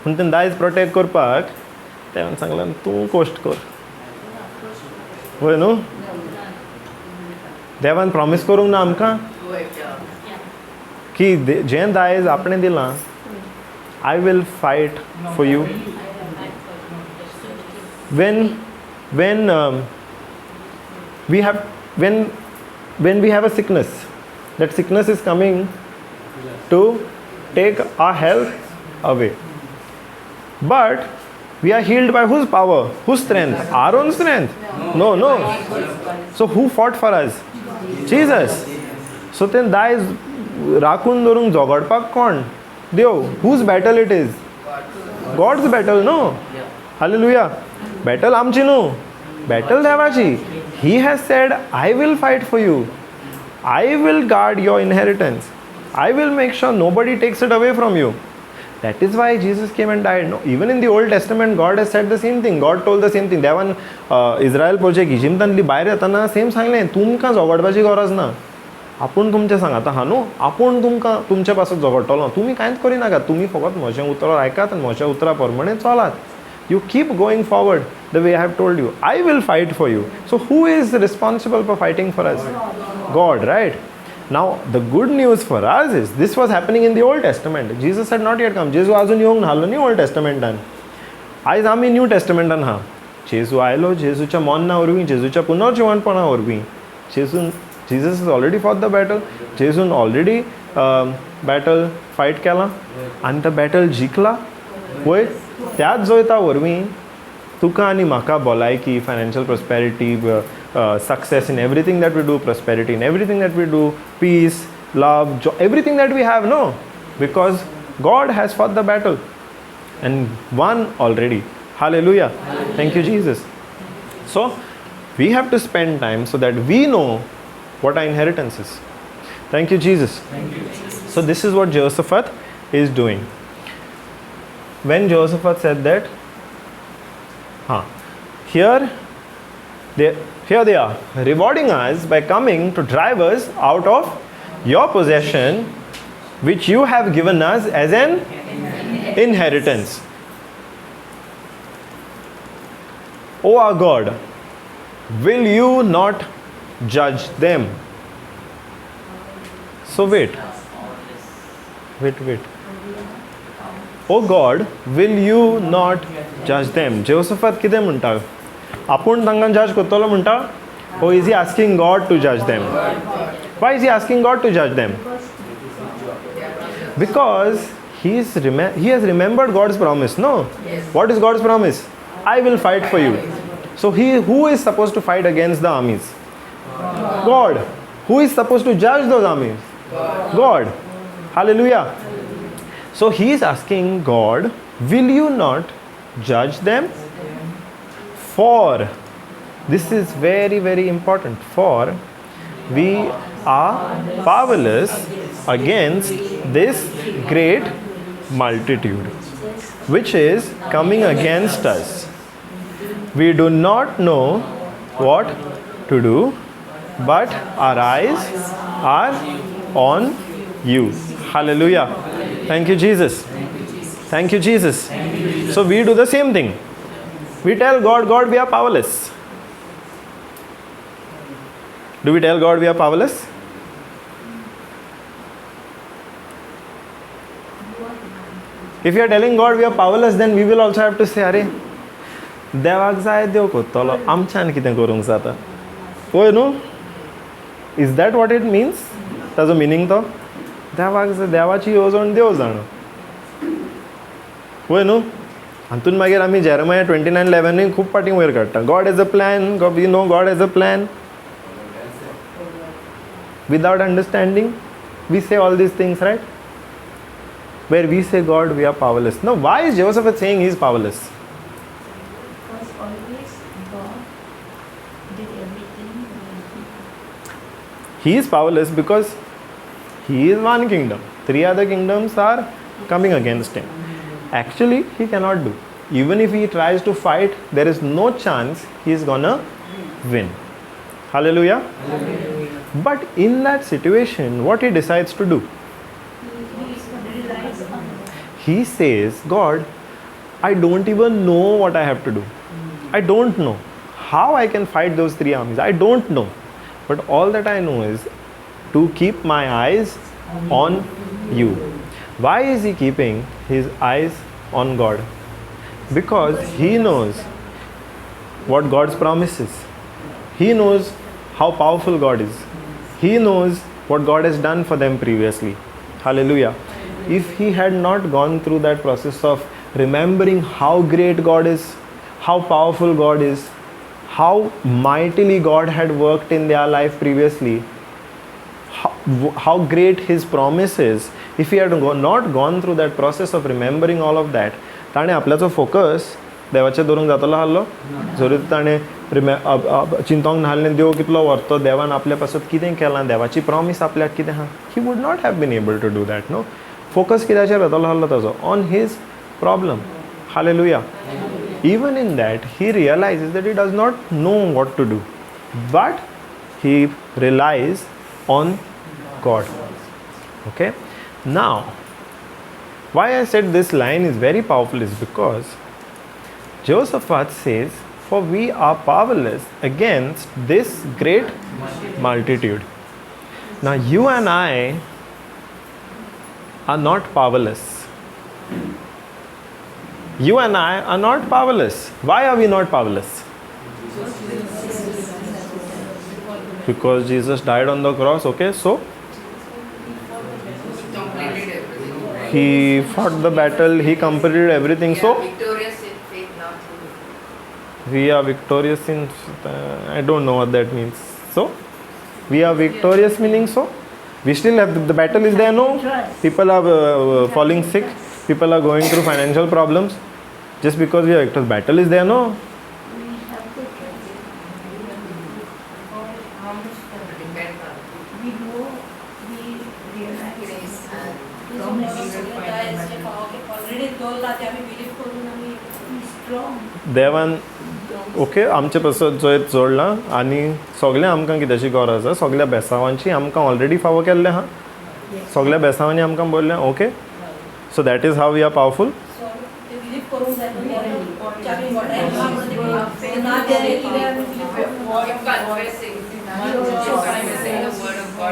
पूण तें दायज प्रोटेक्ट करपाक देवान सांगलां तूं कश्ट कर, वय न्हू? देवान प्रॉमीस करूंक ना आमकां की जें दायज आपणें दिलां I will fight for you. When when we have when we have a sickness, that sickness is coming to take our health away, but we are healed by whose power, whose strength? Our own strength? No, no. So who fought for us? Jesus. So then दायज राखून दवरूंक झगडपाक कोण? देव. Whose battle it is? God's battle, no? Hallelujah. Battle आमची न्हू, battle देवाची. He has said, I will fight for you. I will guard your inheritance. I will make sure nobody takes it away from you. That is why Jesus came and died. No, even in the Old Testament, God has said the same thing. God told the same thing. देवान इस्रायल पोरचेक इजिप्तांतली भायर येतना सेम सांगलें, तुमकां झगडपाची गरज ना, आपूण तुमचें सांगाता हा न्हू, आपूण तुमकां तुमचे पासत झगडटलो, तुमी कांयच करिनाकात, तुमी फकत म्हजें उतर आयकात आनी म्हज्या उतरा प्रमाणे चलात. You keep going forward the way I have told you. I will fight for you. So who is responsible for fighting for us? God, right? Now the good news for us is this was happening in the Old Testament. Jesus had not yet come. जेजू अजून येवंक नासलो न्ही ओल्ड टेस्टमेंटान. आयज आमी न्यू टेस्टमेंटान आहा. जेजू आयलो, जेजूच्या मरणा वरवीं, जेजूच्या पुनर्जिवणपणा वरवीं, जेजून, Jesus is already fought the battle. जेजून ऑलरेडी बॅटल फायट केला आनी तो बॅटल जिखला. वय त्याच जैता वरवीं तुका आनी म्हाका भलायकी, financial prosperity, success in everything that we do, prosperity in everything that we do, peace, love, everything that we have, no, because God has fought the battle and won already. Hallelujah. Thank you Jesus. So we have to spend time so that we know what our inheritance is. Thank you Jesus. So this is what Jehoshaphat is doing. When Jehoshaphat said that, here they are rewarding us by coming to drive us out of your possession which you have given us as an inheritance. O our God, will you not judge them? So wait. O God, will you not judge them? Jehoshaphat कितें म्हणटा? आपूण तांकां जज करतलो म्हणटा? Or is he asking God to judge them? Why is he asking God to judge them? Because he has remembered God's promise, no? Yes. What is God's promise? I will fight for you. So he who is supposed to fight against the armies? God. Who is supposed to judge those armies? God. Hallelujah. So he is asking God, will you not judge them? For, this is very, very important, for we are powerless against this great multitude which is coming against us. We do not know what to do, but our eyes are on you. Hallelujah. Thank you, Jesus. Thank you, Jesus. So we do the same thing. We tell God, God, we are powerless. Do we tell God we are powerless? If you are telling God we are powerless, then we will also have to say, अरे देवाक जाय देव करतलो, आमच्यान कितें करूंक जाता. वय न्हू? Is that what it means? ताजो मिनींग तो देवाक जाय, देवाची येवजण देव जाणा. वय न्हू? हातून मागीर आमी जेरमाया 29:11 खूब फाटीं वयर काडटा. God has a plan, we know God has a plan. Without understanding we say all these things, right? Where we say, God, we are powerless. Now, why is Jehoshaphat saying he is powerless? Because always God did everything. He is powerless because he is one kingdom. 3 other kingdoms are coming against him. Actually, he cannot do. Even if he tries to fight, there is no chance he is gonna win. Hallelujah. Hallelujah. But in that situation, what he decides to do? He says, God, I don't even know what I have to do. I don't know how I can fight those 3 armies. I don't know. But all that I know is to keep my eyes on you. Why is he keeping his eyes on God? Because he knows what God's promise is. He knows how powerful God is. He knows what God has done for them previously. Hallelujah. If he had not gone through that process of remembering how great God is, how powerful God is, how mightily God had worked in their life previously, how great his promise is, if he had not gone through that process of remembering all of that, ताणें आपल्याचो फोकस देवाचेर दवरूंक जातलो आहलो? जरी ताणें चिंतोंक नासलें देव कितलो व्हरतो, देवान आपल्या पासत कितें केलां, देवाची प्रॉमीस आपल्याक कितें आहा, he would not have been able to do that. No, focus कित्याचेर वतलो आहलो ताजो? On his problem. Hallelujah. Even in that, he realizes that he does not know what to do, but he relies on God. Okay? Now, why I said this line is very powerful is because Jehoshaphat says, for we are powerless against this great multitude. Now, you and I are not powerless. You and I are not powerless. Why are we not powerless? Because Jesus died on the cross, okay? So, he fought the battle, he completed everything. So, victorious in faith now through. We are victorious in, I don't know what that means. So, we are victorious meaning so? We still have, the battle is there, no? People are falling sick. People are going through financial problems. Just because we are victorious, battle is there, no? We have to trust. We know, we realize. देवान ओके आमचे पासत जैत जोडलां आनी सगळें आमकां कित्याची गरज आसा, सगळ्या बेसांवांची आमकां ऑलरेडी फावो केल्लें आहा, सगळ्या बेसांवांनी आमकां बोल्लें. Okay, so that is how we are powerful.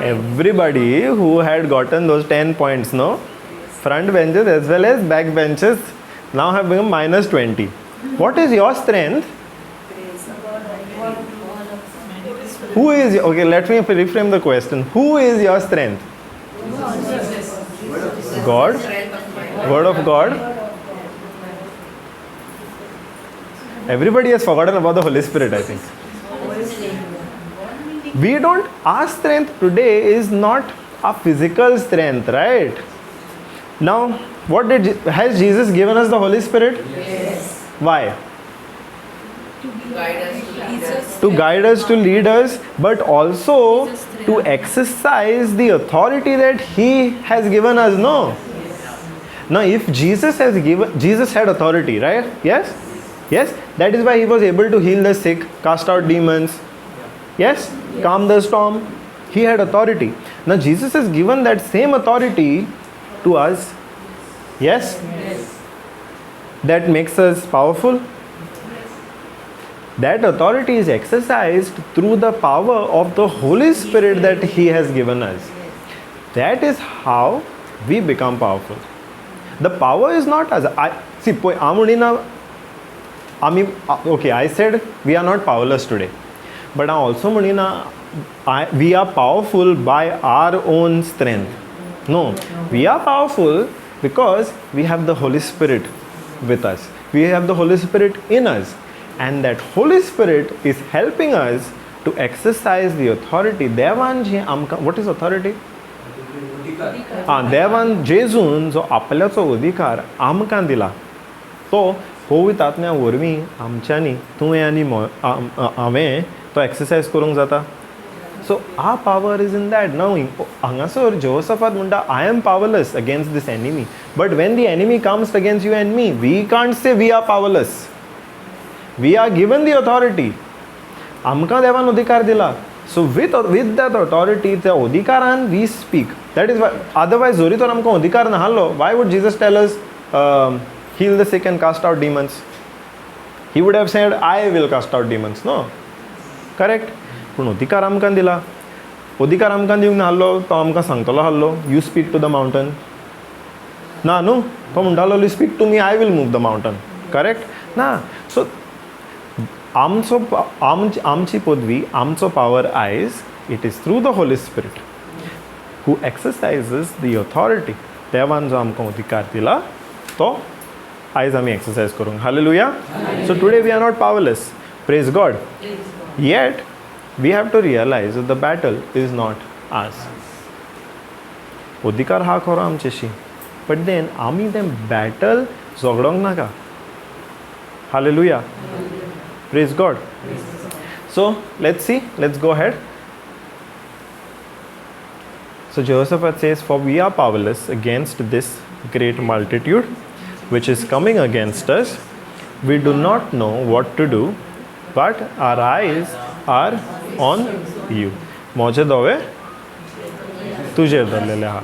Everybody who had gotten those 10 points, no? Front benches as well as back benches now have become minus 20. What is your strength? Who is, okay, let me reframe the question. Who is your strength? God? Word of God? Everybody has forgotten about the Holy Spirit, I think. We don't, our strength today is not our physical strength, right? Now, what did, has Jesus given us the Holy Spirit? Yes. Why? To guide us, to lead us. To guide us, to lead us, but also to exercise the authority that He has given us, no? Yes. Now, if Jesus has given, Jesus had authority, right? Yes? Yes? That is why He was able to heal the sick, cast out demons. Yes? Calm the storm. He had authority. Now, Jesus has given that same authority to us. Yes? Yes. That makes us powerful. That authority is exercised through the power of the Holy Spirit that He has given us. That is how we become powerful. The power is not us. I see, पळय हांव म्हणिना आमी, okay, I said we are not powerless today, but हांव also म्हणिना we are powerful by our own strength. No, we are powerful because we have the Holy Spirit with us. We have the Holy Spirit in us, and that Holy Spirit is helping us to exercise the authority. देवान जी आमकां, what is authority? आं, देवान जेजून जो आपल्याचो अधिकार आमकां दिला तो पवित्र आत्म्या वरवीं आमच्यांनी, तुवें आनी हांवें तो एक्सरसायज करूंक जाता. So our power is in that. Now हांगासर जेहोसफात म्हणटा, I am powerless against this enemy. But when the enemy comes against you and me, we can't say we are powerless. We are given the authority. आमकां देवान अधिकार दिला. So with that authority, त्या अधिकारान we speak. That is why, otherwise जरी तर आमकां अधिकार नासलो, why would Jesus tell us heal the sick and cast out demons? He would have said, I will cast out demons. No, correct? पूण अधिकार आमकां दिला. अधिकार आमकां दिवंक नासलो तो आमकां सांगतलो आहलो, you speak to the mountain. ना न्हू, तो म्हणटालो, you speak to me, I will move the mountain. Correct ना? सो आमचो आमची पदवी, आमचो पावर आयज, it is through the Holy Spirit who exercises the authority. देवान जो आमकां अधिकार दिला तो आयज आमी एक्सरसायज करूंक. Hallelujah. So today we are not powerless. Praise God. Yet we have to realize the battle is not ours. अधिकार हा खरो आमचेशी, बट then आमी तें बॅटल झगडोंक नाका. Hallelujah. Praise God. So let's see, let's go ahead. So Jehoshaphat says, for we are powerless against this great multitude which is coming against us. We do not know what to do, but our eyes are on you. मोजे दोवे तुजेर धरलेले आहा.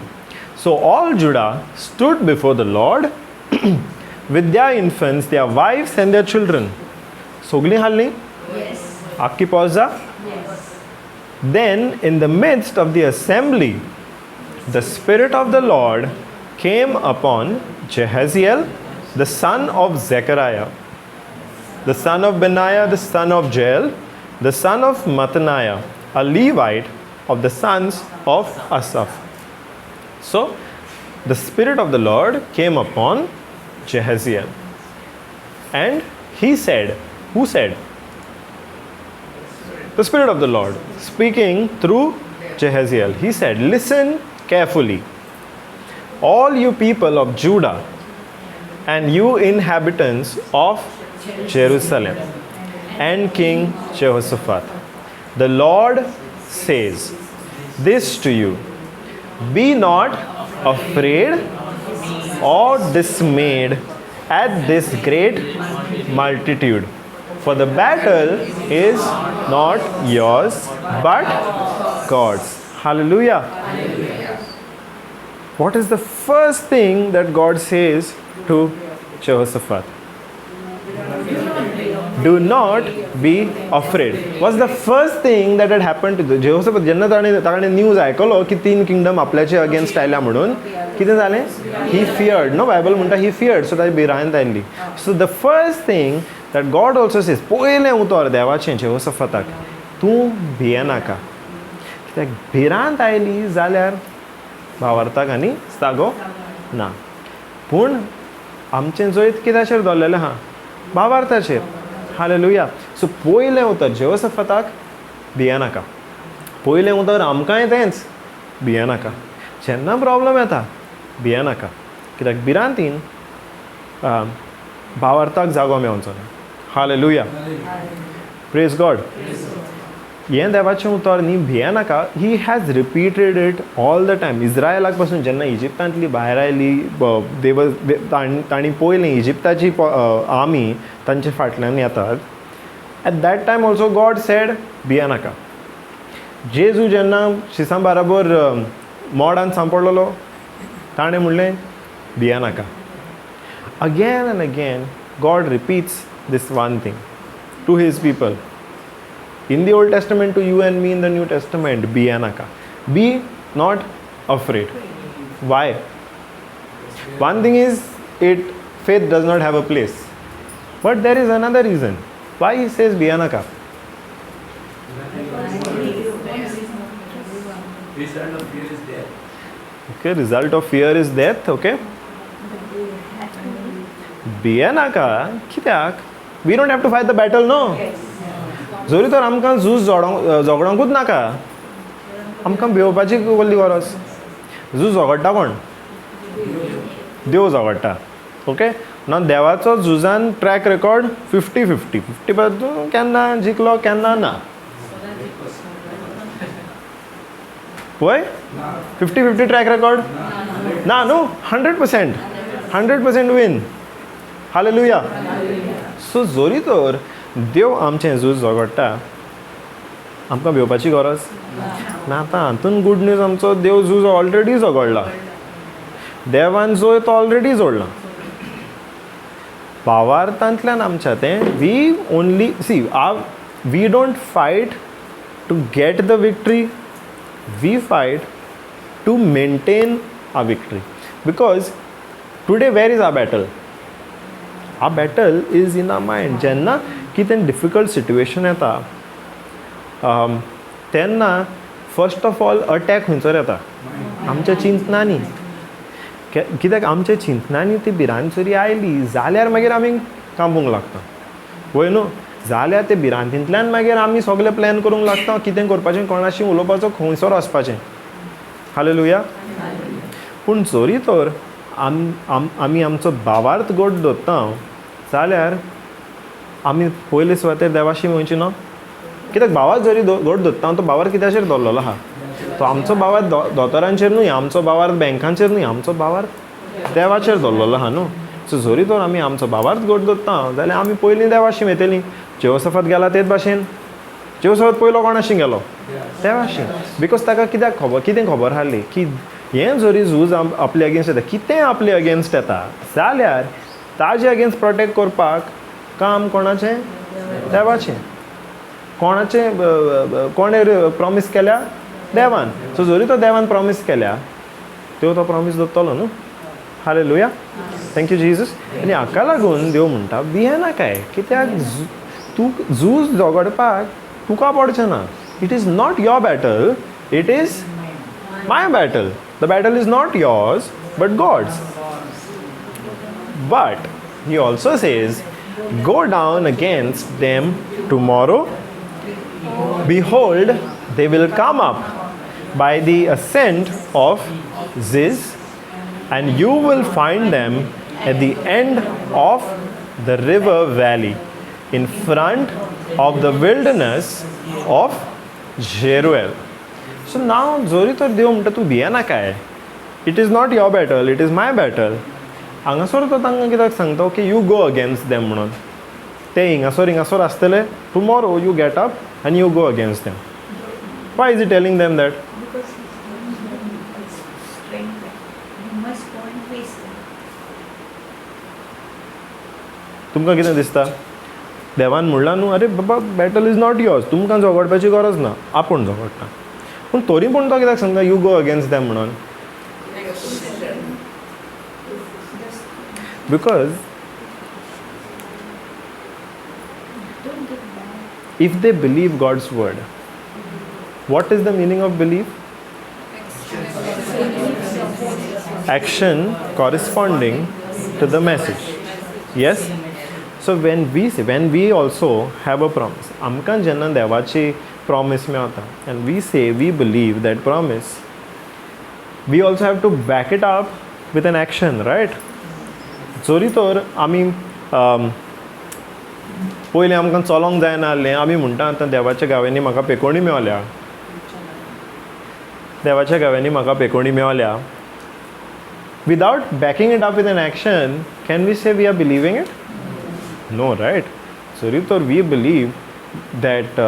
So all Judah stood before the Lord with their infants, their wives and their children. सगळीं हाडली? आख्खी पॉजा? Then in the midst of the assembly, the Spirit of the Lord came upon Jehaziel, the son of Zechariah, the son of Benaiah, the son of Jael, the son of Mattaniah, a Levite of the sons of Asaph. So the Spirit of the Lord came upon Jehaziel, and he said, who said? The Spirit of the Lord, speaking through Jehaziel. He said, listen carefully, all you people of Judah and you inhabitants of Jerusalem and King Jehoshaphat. The Lord says this to you, be not afraid or dismayed at this great multitude, for the battle is not yours but God's. Hallelujah. What is the first thing that God says to Jehoshaphat? Do not be afraid. What's the first thing that had happened to Jehoshaphat? जेन्ना ताणें न्यूज आयकलो की तीन किंगडम आपल्याचे अगेन्स्ट आयल्या म्हणून, कितें जालें? He feared. No, Bible म्हणटा he feared. So ताची भिरांत आयली. So the first thing that God also says, पयलें उतर देवाचें जेहोशफाताक, तूं भियेनाका. कित्याक भिरांत आयली जाल्यार भावार्थाक आनी जागो ना. पूण आमचें जैत कित्याचेर दवरलेलें आहा? भावार्थाचेर. हालेलुया. सो पयलें उतर जेहोशफाताक, भियेनाका. पयलें उतर आमकांय तेंच, भियेनाका. जेन्ना प्रॉब्लम येता भियेनाका, कित्याक भिरांतीन भावार्थाक जागो मेवचो ना. हालेलुया. Praise God. हें देवाचें उतर न्ही, भियेनाका. He has repeated it all the time. इज्रायलाक पासून जेन्ना इजिप्तांतली भायर आयली, देव तांणी पळयलें इजिप्ताची आर्मी तांचे फाटल्यान येतात. At that time also God said भियेनाका. जेजू जेन्ना शिसां बाराबर मोडान सांपडलेलो, ताणें म्हणलें भियेनाका. Again and again God repeats this one thing to to his people in the Old Testament, to you and me in the New Testament, भियेनाका, be not afraid. Why? One thing is, it faith does not have a place, but there is another reason why he says भियेनाका. Result of fear is death. Okay, result of fear is death. Okay, भियेनाका कित्याक? We don't have to fight the battle, no. जरी तर आमकां झूज झगडोंकूच नाका, आमकां भिवपाची कसली गरज? झूज झगडटा कोण? देव झगडटा. ओके ना, देवाचो झुजान ट्रॅक रेकॉर्ड 50-50, 50% केन्ना जिखलो केन्ना ना. पळय 50-50 ट्रॅक रेकॉर्ड ना, न्हू, 100%, 100% वीन. हालेलुया. सो जरी तर देव आमचें झूज झगडटा, आमकां भिवपाची गरज ना. आतां हातून गूड न्यूज, आमचो देव झूज ऑलरेडी झगडला, देवान जोय तो ऑलरेडी जोडला. भावार्थांतल्यान आमच्या तें we only see we don't fight to get the victory, we fight to maintain a victory. Because today where is our battle? Our battle is in our mind. जेन्ना कितें डिफिकल्ट सिट्युएशन येता तेन्ना फर्स्ट ऑफ ऑल अटॅक खंयसर येता? आमच्या चिंतनांनी. कित्याक आमच्या चिंतनांनी ती भिरांत जरी आयली जाल्यार मागीर आमी कांपूंक लागता, वय न्हू? जाल्यार ते भिरांतींतल्यान मागीर आमी सगळे प्लॅन करूंक लागता कितें करपाचें, कोणाशी उलोवपाचो, खंयसर वचपाचें. हालेलुया. पूण जरी तर आमी आमचो भावार्थ गोड दवरता जाल्यार आमी पयले सुवातेर देवाशी वयची न्हू. कित्याक भावार्थ जरी गोड दवरता तो भावार्थ कित्याचेर दवरलेलो आहा? तो आमचो भावार्थ दोतोरांचेर न्हय, आमचो भावार्थ बँकांचेर न्हय, आमचो भावार्थ देवाचेर दवरलेलो आहा न्हू. सो जरी तर आमी आमचो भावार्थ गोड दवरता जाल्यार आमी पयलीं देवाशी वयतलीं. जेहोसाफात गेला तेच भाशेन, जेहोसाफात पयलो कोणाशी गेलो? देवाशी. Because ताका कित्याक खबर, कितें खबर आहली की हें जरी झूज आपले अगेन्स्ट येता, कितें आपले अगेन्स्ट येता जाल्यार ताजे अगेन्स्ट प्रोटेक्ट करपाक काम कोणाचें? देवाचें. कोणाचें? कोणें प्रॉमीस केल्या? देवान. सो जरी तो देवान प्रॉमीस केल्या, त्यो तो प्रॉमीस दवरतलो न्हू. हालेलुया. Thank you Jesus. आनी हाका लागून देव म्हणटा भियेनाकाय, कित्याक तूं झूज झगडपाक तुका पडचें ना. It is not your battle, it is my battle. The battle is not yours but God's. But he also says, go down against them tomorrow. Behold, they will come up by the ascent of Ziz, and you will find them at the end of the river valley, in front of the wilderness of Jeruel. So now, जरी तर देव म्हणटा तूं भियेनाकाय, it is not your battle, it is my battle. हांगासर तो तांकां कित्याक सांगता okay you go against them म्हणून? ते हिंगासर हिंगासर आसतले, tomorrow you get up and you go against them. Why is he telling them that? Because he's giving them strength. You must go and face them. तुमकां कितें दिसता? देवान म्हणलां न्हू, अरे बाबा बॅटल is not yours, तुमकां झगडपाची गरज ना, आपूण झगडटा. पूण तरी पूण तो कित्याक सांगता you go against them म्हणून? Because if they believe God's word, what is the meaning of belief? Action corresponding to the message. Yes? So when we say, when we also have a promise, आमकां जेन्ना देवाची promise मेळता and we say we believe that promise, we also have to back it up with an action, right? जरी तर आमी पयलीं आमकां चलोंक जायना आहलें, आमी म्हणटा आतां देवाच्या गांवांनी म्हाका पेकोणी मेवल्या, देवाच्या गांवांनी म्हाका पेकोणी मेवल्या. Without backing it up with an action, can we say we are believing it? No, right? जरी तर we believe that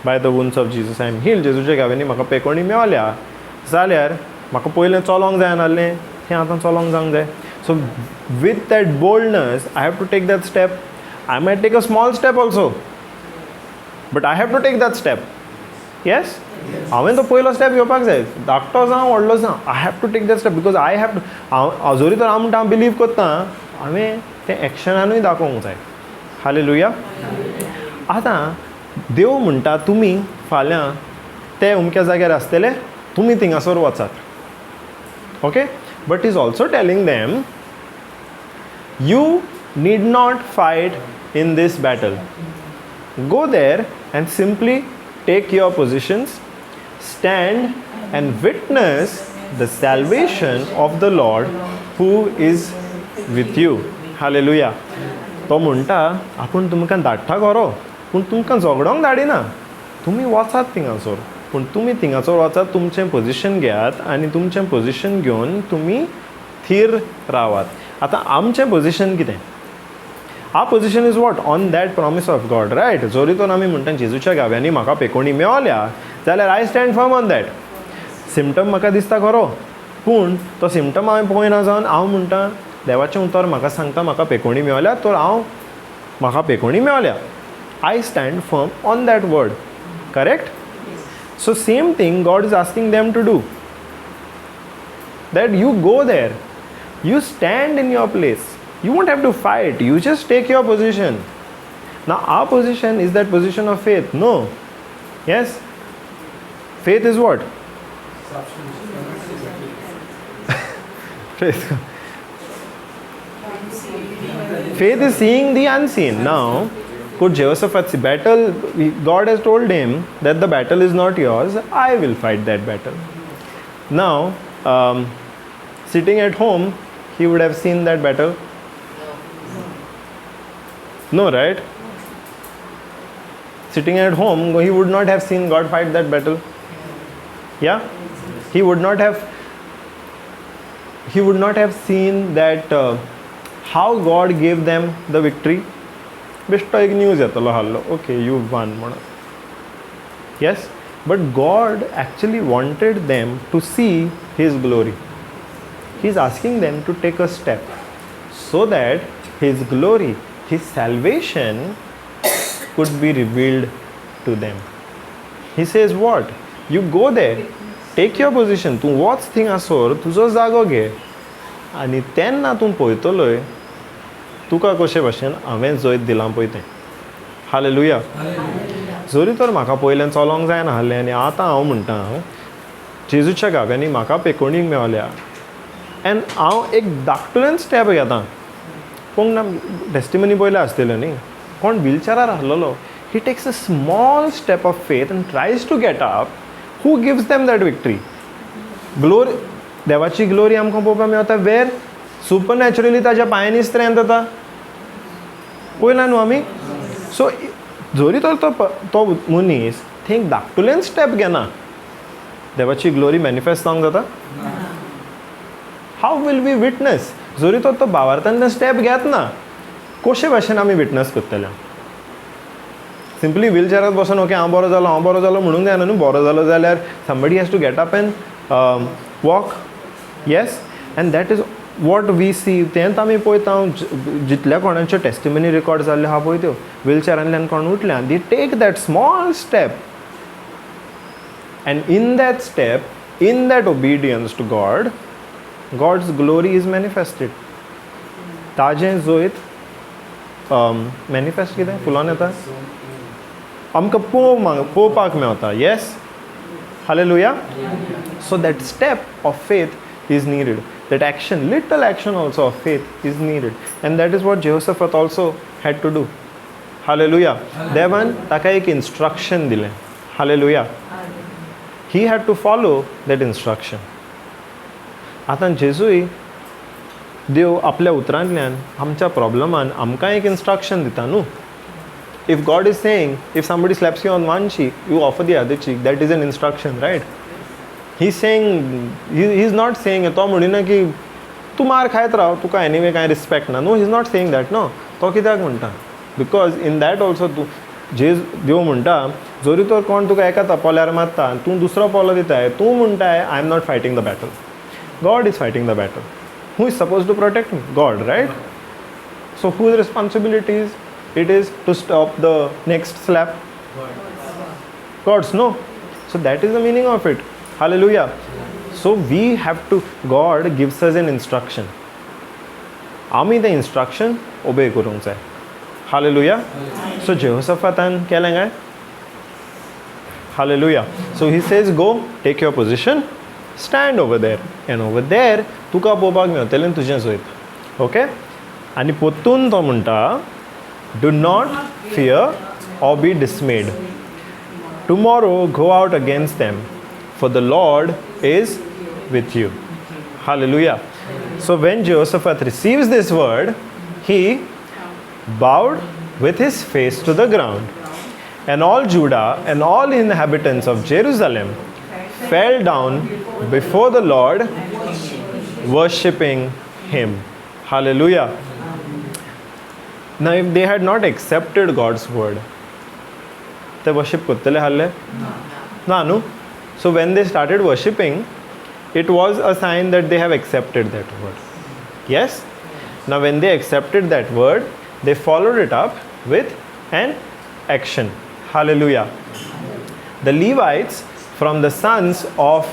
by the wounds of Jesus I am healed, जेजूच्या गांवांनी म्हाका पेकोणी मेवल्या जाल्यार म्हाका पयलें चलोंक जायना आहलें, तें आतां चलोंक जावंक जाय. So with that boldness I have to take that step. I might take a small step also. But I have to take that step. Yes, हांवें तो पयलो स्टेप घेवपाक जाय, धाकटो जावं व्हडलो जावं, I have to take that step because I have to. हांव जरी तर हांव म्हणटा हांव बिलीव करता, हांवें तें एक्शनानूय दाखोवंक जाय. हालेलुया. आतां देव म्हणटा तुमी फाल्यां ते अमक्या जाग्यार आसतले, तुमी थिंगासर वचात. Okay, but is also telling them you need not fight in this battle. Go there and simply take your positions, stand and witness the salvation of the Lord who is with you. Hallelujah. तो म्हणटा आपूण तुमकां धाडटा खरो, पूण तुमकां झगडोंक धाडिना, तुमी वचात थिंगासर, पूण तुमी थिंगासर वचात, तुमचें पोजिशन घेयात आनी तुमचें पोजिशन घेवन तुमी थीर रावात. आतां आमचें पोजिशन कितें? Our position is what? On that promise of God, right? जरी तर आमी म्हणटा जेजूच्या गाव्यांनी म्हाका पेकोणी मेवल्या जाल्यार I stand firm on that. Symptom म्हाका दिसता खरो, पूण तो सिमटम हांवें पळयना जावन हांव म्हणटा देवाचें उतर म्हाका सांगता म्हाका पेकोणी मेवल्या, तर हांव म्हाका पेकोणी मेवल्या. I stand firm on that word. Correct? So same thing God is asking them to do, that you go there, you stand in your place, you won't have to fight, you just take your position. Now our position is that position of faith. No. Yes? Faith is what? Faith is seeing the unseen. Now, could Jehoshaphat see battle? God has told him that the battle is not yours, I will fight that battle. Now, sitting at home, he would have seen that battle? No, right? Sitting at home, he would not have seen God fight that battle. Yeah? He would not have seen that how God gave them the victory. बेश्टो एक न्यूज येतलो हाडलो, okay, you won म्हणून. Yes? But God actually wanted them to see His glory. He is asking them to take a step so that His glory, His salvation could be revealed to them. He says what? You go there, take your position, तूं वच थिंगासर, तुजो जागो घे आनी तेन्ना तूं पळयतलोय तुका कशे भाशेन हांवें जैत दिलां पळय तें. हालेलुया. जरी तर म्हाका पयल्यान चलोंक जायना आहलें आनी आतां हांव म्हणटा जेजूच्या गाव्यांनी म्हाका पेकोणीक मेवल्या एंड हांव एक धाकटुल्यान स्टेप घेता. कोण ना टेस्टिमनी पयल्या आसतल्यो न्ही, कोण व्हीलचेरार आसलेलो, he takes a small step of faith and tries to get up. Who gives them that victory? Glory, देवाची ग्लोरी आमकां पळोवपाक मेवता वेर सुपरनॅचरली ताज्या पांयांनी स्ट्रेंथ येता, पळयला न्हू आमी. सो जरी तर तो मनीस थंय धाकटुल्यान स्टेप घेना, देवाची ग्लोरी मॅनिफेस्ट जावंक जाता? How will we witness? जरी तर तो भावार्थान स्टेप घेत ना, कशे भाशेन आमी विटनस करतले? सिंपली व्हीलचेरार बसून ओके हांव बरो जालो, हांव बरो जालो म्हणूंक जायना न्हू. बरो जालो जाल्यार somebody has to get up and walk. Yes, and that is what we see. तेंच आमी पळयता, जितल्या कोणाच्यो टेस्टिमनी रिकॉर्ड जाल्ल्यो आहा पळय त्यो व्हीलचेरांतल्यान कोण उठल्या, they take that small step and in that step, in that obedience to God, God's glory is manifested. ताजें जैत मॅनिफेस्ट कितें फुलोन येता, आमकां पळोवपाक मेवता. Yes, hallelujah. So that step of faith is needed. That action, little action also of faith is needed. And that is what Jehoshaphat also had to do. Hallelujah. देवान ताका एक instruction दिलें. Hallelujah. He had to follow that instruction. आतां जेजूय देव आपल्या उतरांतल्यान आमच्या प्रॉब्लमान आमकां एक इन्स्ट्रक्शन दिता न्हू. If God is saying, if somebody slaps you on one cheek, you offer the other cheek, that is an instruction, right? He is saying, he is not saying, तो म्हणिना की तूं मार खायत राव, तुका एनिवे कांय रिस्पेक्ट ना. No, he is not saying that. No, तो कित्याक म्हणटा? Because in that also तूं जेज देव म्हणटा जरी तर कोण तुका एका पोल्यार मारता तूं दुसरो पोलो दिताय, तूं म्हणटाय I am not fighting the battle, God is fighting the battle. Who is suppose to protect me? God, right? So whose responsibility is it is to stop the next slap? Gods, no. So that is the meaning of it. Hallelujah. So we have to, God gives us an instruction. आमी तें instruction obey करूंक जाय. Hallelujah. So जेहोशफातान केलें काय? Hallelujah. So he says, go take your position, stand over there, and over there तुका पळोवपाक मेवतलें तुजें सोयत. ओके. आनी पोत्तून तो म्हणटा, do not fear or be dismayed. Tomorrow go out against them, for the Lord is with you. Hallelujah. So when Jehoshaphat receives this word, he bowed with his face to the ground, and all Judah and all inhabitants of Jerusalem fell down before the Lord, worshipping him. Hallelujah. Now if they had not accepted God's word, they worship करतले आहले ना न्हू. So when they started worshipping, it was a sign that they have accepted that word. Yes? Now when they accepted that word, they followed it up with an action. Hallelujah. The Levites from the sons of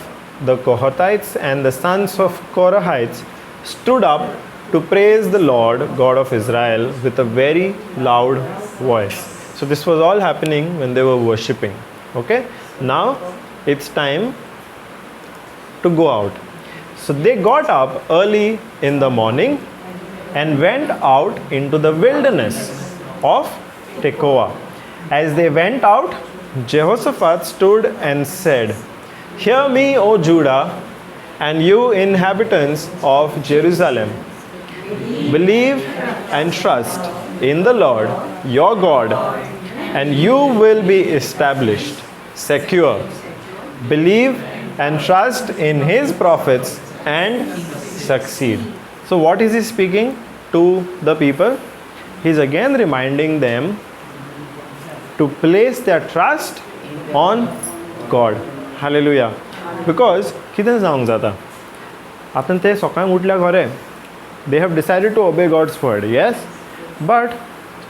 the Kohathites and the sons of Korahites stood up to praise the Lord God of Israel with a very loud voice. So this was all happening when they were worshipping. Okay? Now it's time to go out. So they got up early in the morning and went out into the wilderness of Tekoa. As they went out, Jehoshaphat stood and said, Hear me, O Judah, and you inhabitants of Jerusalem. Believe and trust in the Lord your God, and you will be established, secure. Believe and trust in his prophets and succeed. So what is he speaking to the people? He is again reminding them to place their trust on God. Hallelujah. Because कितें जावंक जाता आतां ते सकाळीं उठल्या खरें, they have decided to obey God's word, yes, but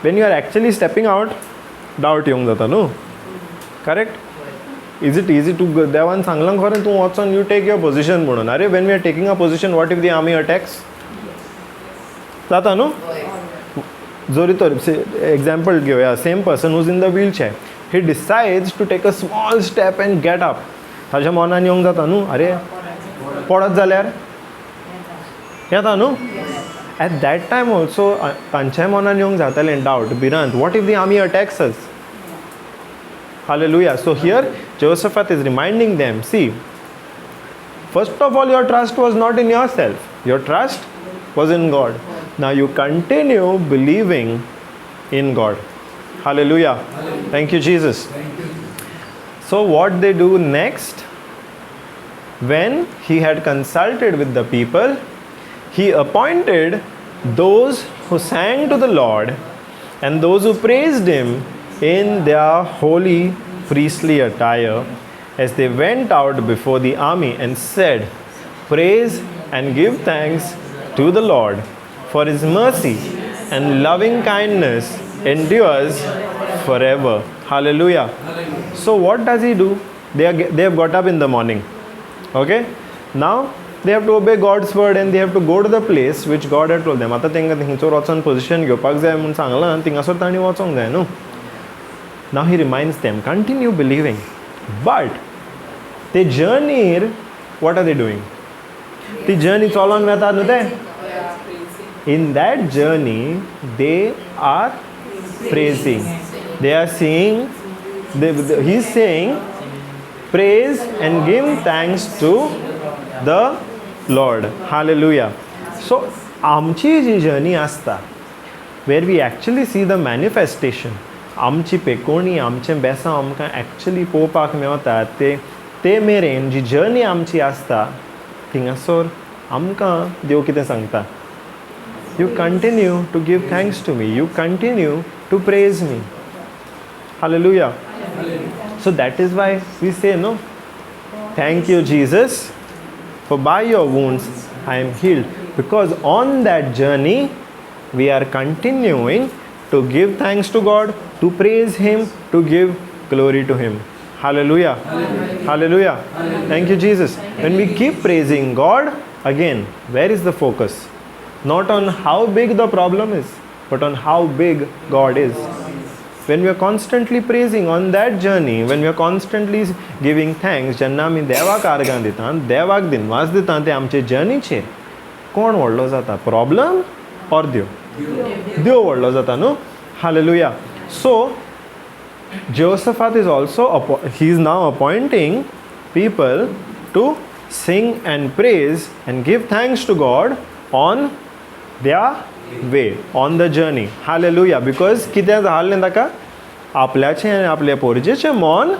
when you are actually stepping out, doubt येवंक जाता न्हू, correct? Is it easy to, देवान सांगलां खरें तूं वचोन you take your position म्हणून. अरे when we are taking a position, what if the army attacks? जाता न्हू. जरी तर एग्जाम्पल घेवया, same person who's in the wheelchair, he decides to take a small step and get up. ताज्या मनान येवंक जाता न्हू, अरे पडत जाल्यार येता न्हू. एट that time also तांच्याय मनान येवंक जातालें डावट, भिरांत, what if the army attacks us? Hallelujah. So here Jehoshaphat is reminding them, see, first of all your trust was not in yourself, your trust was in God. Now you continue believing in God. Hallelujah. Hallelujah. Thank you, Jesus. Thank you. So what they do next? When he had consulted with the people, he appointed those who sang to the Lord and those who praised him in their holy priestly attire as they went out before the army and said, Praise and give thanks to the Lord, for his mercy and loving kindness endures forever. Hallelujah. So what does he do? They have got up in the morning. Okay? Now they have to obey God's word and they have to go to the place which God had told them. आतां तेंकां थिंगसर वचोन पोजिशन घेवपाक जाय म्हूण सांगलां, थिंगासर तांणी वचोंक जाय न्हू. Now he reminds them, continue believing. But the journey, what are they doing? The journey चलोन वेतात न्हू ते. In that journey, they are praising. They are saying, he is saying, praise and give thanks to the Lord. Hallelujah. So, आमची जी journey आसता, where we actually see the manifestation, आमची पेकोणी, आमचें बेसांव आमकां एक्चुअली पळोवपाक मेवता, ते मेरेन जी जर्नी आमची आसता थिंगासर आमकां देव कितें सांगता, you continue to give thanks to me, you continue to praise me. Hallelujah. So that is why we say, no, thank you Jesus, for by your wounds I am healed. Because on that journey we are continuing to give thanks to God, to praise him, to give glory to Him. Hallelujah. Hallelujah. Thank you, Jesus. When we keep praising God, again, where is the focus? Not on how big the problem is, but on how big God is. When we are constantly praising on that journey, when we are constantly giving thanks, जेन्ना आमी देवाक आर्गां दिता, देवाक दिनवास दिता, ते आमचे जर्नीचेर कोण व्हडलो जाता? प्रॉब्लम ऑर देव? देव व्हडलो जाता न्हू. Hallelujah. So Jehoshaphat is also, he is now appointing people to sing and praise and give thanks to God on their way, on the journey. Hallelujah. Because कितें जालें ताका, आपल्याचें आनी आपल्या पोरजेचें मन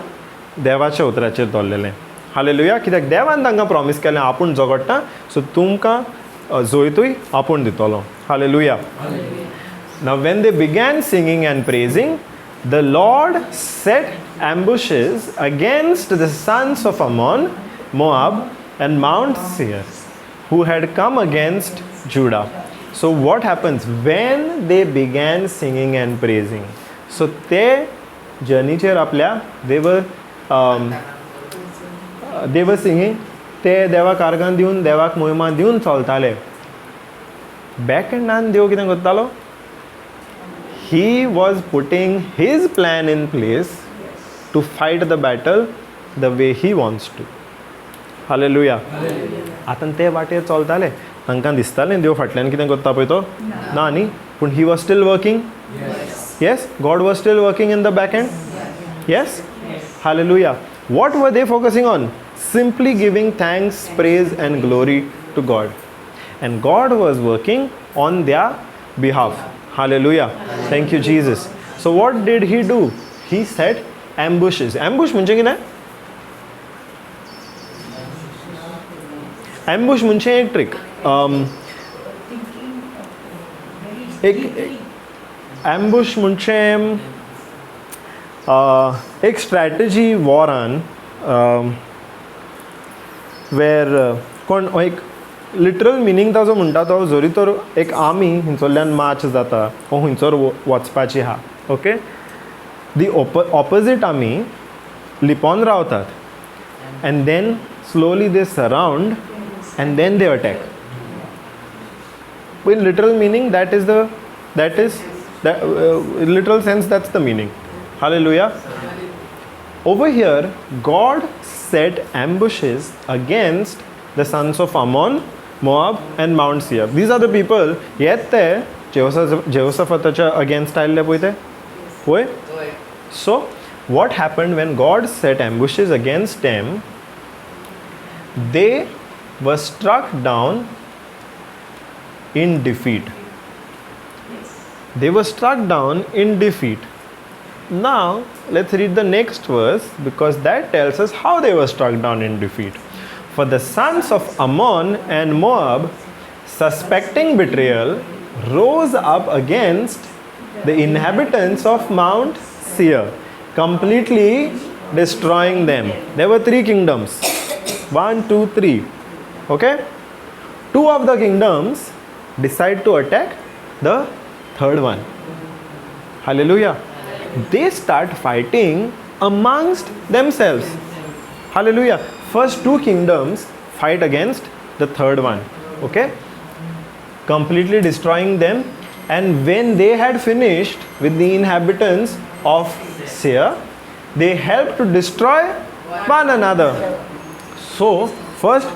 देवाच्या उतराचेर दवरलेलें. हालेलुया. कित्याक देवान तांकां प्रॉमीस केलें आपूण झगडटा, सो तुमकां जोयतूय आपूण दितलो. Hallelujah. Now when they began singing and praising, the Lord set ambushes against the sons of Ammon, Moab and Mount Seir, who had come against Judah. So what happens when they began singing and praising? So te journey चेर आपल्या they were singing, ते देवाक आर्गां दिवन देवाक मोहिमा दिवन चलताले. बॅक एंडान देव कितें करतालो? He was putting his plan in place to fight the battle the way he wants to. Hallelujah. आतां ते वाटेर चलताले, तांकां दिसतालें देव फाटल्यान कितें करता पळय तो ना न्ही, पूण he was still working. Yes, God was still working in the back end. Yes. Hallelujah. What were they focusing on? Simply giving thanks, praise and glory to God. And God was working on their behalf. Hallelujah. Thank you, Jesus. So what did he do? He set ambushes. Ambush म्हणजे कितें? Ambush म्हणजे एक ट्रिक. एक ambush म्हणजे एक स्ट्रॅटजी वॉरान वेर कोण एक लिटरल मिनींग ताजो म्हणटा तो जरी तर एक आर्मी हिंचोल्यान मार्च जाता ओ हुंयसर वचपाची आहा, ओके, दी ऑपोजीट आर्मी लिपोन रावतात and then slowly they surround and then they attack. In literal meaning that is the literal sense, that's the meaning. Hallelujah. Over here God set ambushes against the sons of Ammon, Moab and Mount Seir. These are the people. Yet ते Jehoshaphatच्या against आयिल्ले पळय ते पळय. So what happened when God set ambushes against them? They were struck down in defeat. They were struck down in defeat. Now let's read the next verse, because that tells us how they were struck down in defeat. For the sons of Ammon and Moab, suspecting betrayal, rose up against the inhabitants of Mount Seir, completely destroying them. There were three kingdoms. 1, 2, 3. Okay? Two of the kingdoms decide to attack the third one. Hallelujah. They start fighting amongst themselves. Hallelujah. First two kingdoms fight against the third one. Okay? Completely destroying them. And when they had finished with the inhabitants of Seir, they helped to destroy one another. So first,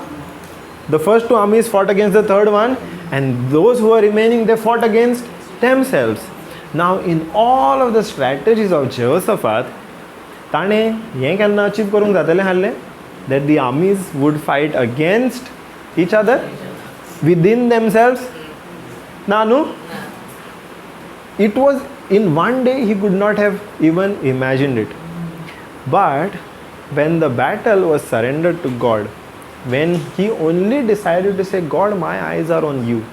the first two armies fought against the third one, and those who were remaining, they fought against themselves. Now in all of the strategies of Jehoshaphat, ताणे हें केन्ना अचीव करूंक जातलें आहलें? That the armies would fight against each other within themselves? Na nu? It was in one day, he could not have even imagined it. But when the battle was surrendered to God, when he only decided to say, God, my eyes are on you,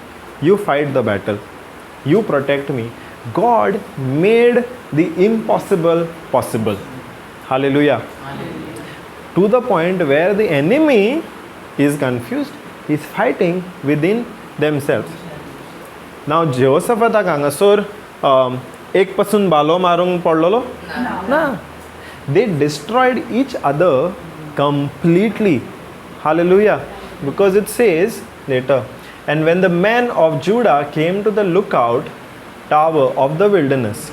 you fight the battle, you protect me, God made the impossible possible. Hallelujah. Hallelujah. To the point where the enemy is confused, he is fighting within themselves. Now Jehoshaphat हांगासर एक पासून बालो मारूंक पडलेलो ना. They destroyed each other completely. Hallelujah. Because it says later, and when the men of Judah came to the lookout tower of the wilderness,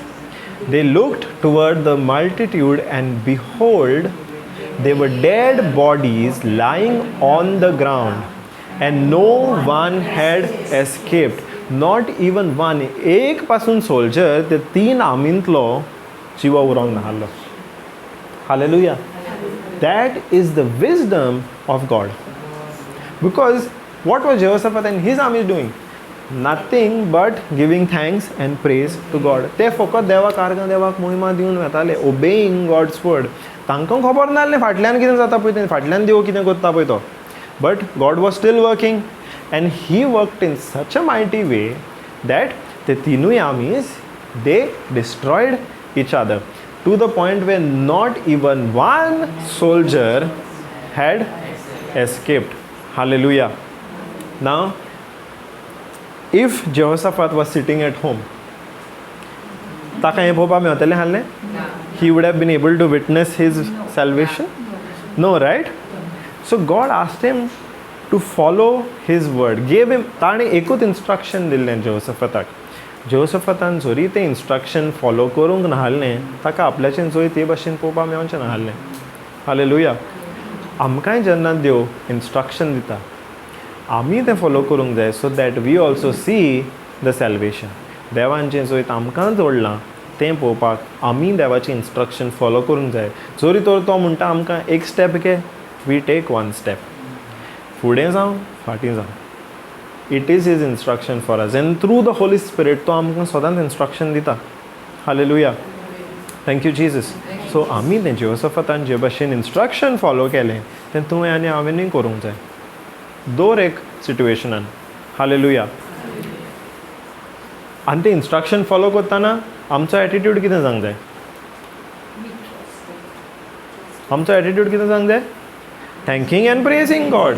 they looked toward the multitude, and behold, there were dead bodies lying on the ground, and no one had escaped, not even one. एक पासून सोल्जर ते तीन आर्मींतलो जिवा उरोंक नासलो. Hallelujah. That is the wisdom of God. Because what was Jehoshaphat and his army doing? Nothing but giving thanks and praise to God. ते फकत देवाक आर्गां देवाक मोहिमा दिवन वेताले, ओबेईंग गॉड्स वर्ड. तांकां खबर नासलें फाटल्यान कितें जाता पळय तें, फाटल्यान देव कितें करता पळय तो. But God was still working, and he worked in such a mighty way that ते तिनूय armies, they destroyed each other to the point where not even one soldier had escaped. Hallelujah. Now, if Jehoshaphat was sitting at home, ताका हें पळोवपाक मेळटलें आहलें? He would have been able to witness his salvation? No, right? So God asked him to follow his word. Gave him, ताणें एकूच instruction दिल्लें जेहोशफाताक. जेहोशफातान जरी तें instruction follow करूंक नासलें, ताका आपल्याचें जरी ते भाशेन पळोवपाक मेळचें नासलें. हालेलुया. आमकांय जेन्ना देव instruction दिता, आमी तें फॉलो करूंक जाय, so that we also see the salvation. देवान जें जैत आमकां जोडलां तें पळोवपाक आमी देवाचें इन्स्ट्रक्शन फॉलो करूंक जाय. जरी तर तो म्हणटा आमकां एक स्टेप घे, we take one step. फुडें जावं फाटीं जावं, it is his instruction for us, and through the Holy Spirit तो आमकां सदांच इन्स्ट्रक्शन दिता. Hallelujah. Thank you Jesus. So आमी तें जेहोशफातान जे भाशेन इन्स्ट्रक्शन फॉलो केलें तें तुवें आनी हांवेंनूय करूंक जाय दर एक सिट्युएशनान. हालेलुया. आनी तें इन्स्ट्रक्शन फॉलो करतना आमचो एटिट्यूड कितें जावंक जाय? आमचो एटिट्यूड कितें जावंक जाय? Thanking and praising God.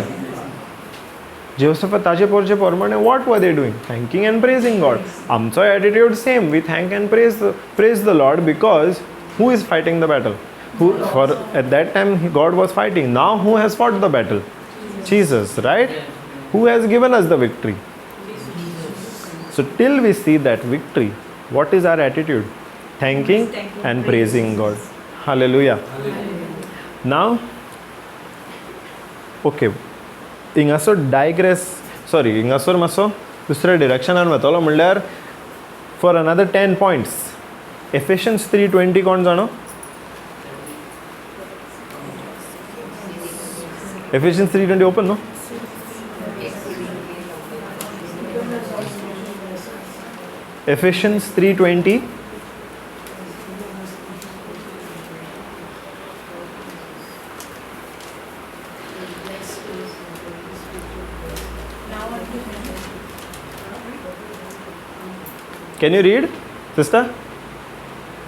Jehoshaphat ताचे पोरचे प्रमाणे what were they doing? Thanking and praising God. आमचो attitude same. We thank and praise the Lord, because who is fighting the battle? Who for at that time God was fighting. Now who has fought the battle? Jesus, right? Who has given us the victory? So till we see that victory, what is our attitude? Thanking and praising God. Hallelujah. Now, okay, हिंगासर digress, sorry, हिंगासर मातसो दुसऱ्या डिरेक्शनान वतलो, म्हणल्यार for another 10 points. Ephesians 3:20 कोण जाणो? Ephesians 3:20 open, no? Ephesians 3:20. Can you read, sister?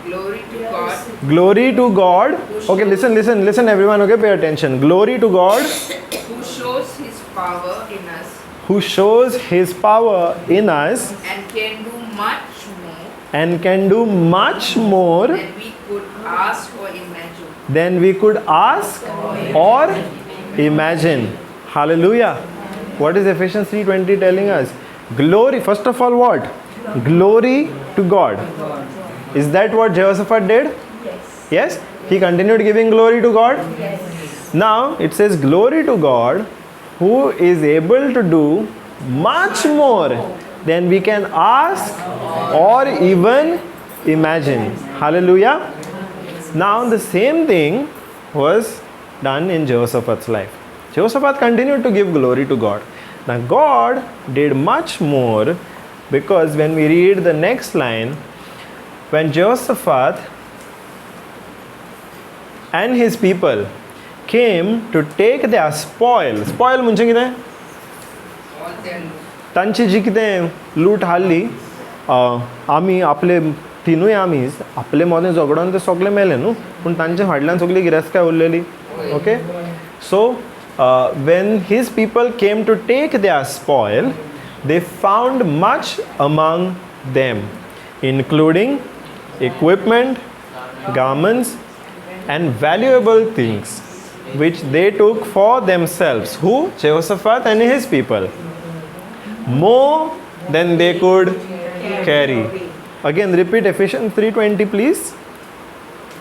Glory to God. Glory to God. Okay, listen, listen, listen, everyone. Okay, pay attention. Glory to God. Who shows his power in us. Who shows his power in us. And can do much more. And can do much more. Than we could ask or imagine. Than we could ask or imagine. Hallelujah. What is Ephesians 3:20 telling us? Glory. First of all, what? Glory to God. Is that what Jehoshaphat did? Yes. Yes? He continued giving glory to God? Yes. Now it says glory to God who is able to do much more than we can ask or even imagine. Hallelujah. Now the same thing was done in Jehoshaphat's life. Jehoshaphat continued to give glory to God. Now God did much more, because when we read the next line, when Jehoshaphat and his people came to take their spoil, spoil म्हणजे कितें? तांची जी कितें लूट हाडली, आमी आपले तिनूय आमी आपले मोदें झगडोन ते सगळे मेले न्हू, पूण तांचे फाटल्यान सगळी गिरेस्तकाय उरलेली. Okay, so when his people came to take their spoil, they found much among them, including equipment, garments And valuable things which they took for themselves. Who? Jehoshaphat and his people. More than they could carry. Again, repeat Ephesians 3:20, please.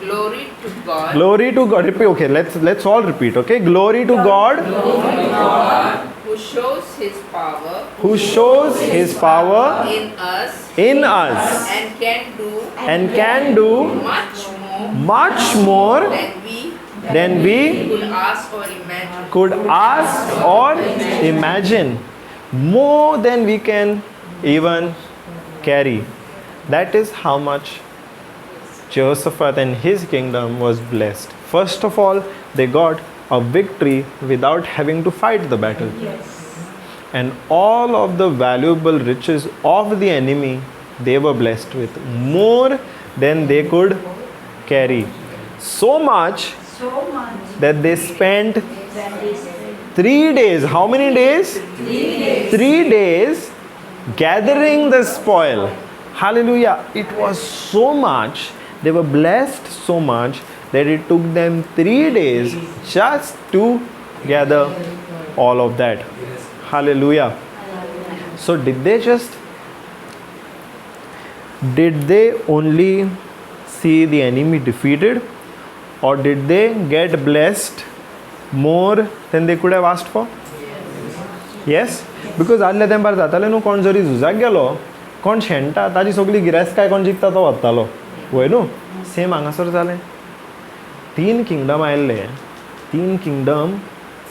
Glory to God. Glory to God. Repeat. Okay, let's all repeat. Okay, glory to God. Glory to God, who shows His power. Who shows His power in us. In us. And can do. And can do much more. Much more than we. Than we could ask or imagine. Could ask or imagine. More than we can even carry. That is how much Jehoshaphat and his kingdom was blessed. First of all, they got a victory without having to fight the battle. Yes. And all of the valuable riches of the enemy, they were blessed with more than they could carry. So much that they spent 3 days. How many days? 3 days. 3 days gathering the spoil. Hallelujah. It was so much. They were blessed so much that it took them 3 days just to gather all of that. Hallelujah. So did they only see the enemy defeated, or did they get blessed more than they could have asked for? Yes? Because आदल्या तेंपार जातालें न्हू, कोण जरी झुजाक गेलो, कोण शेणटा ताजी सगळी गिरेस्तकाय कोण जिखता तो वतालो, वय न्हू? सेम हांगासर जालें. 3 किंगडम आयिल्ले, 3 किंगडम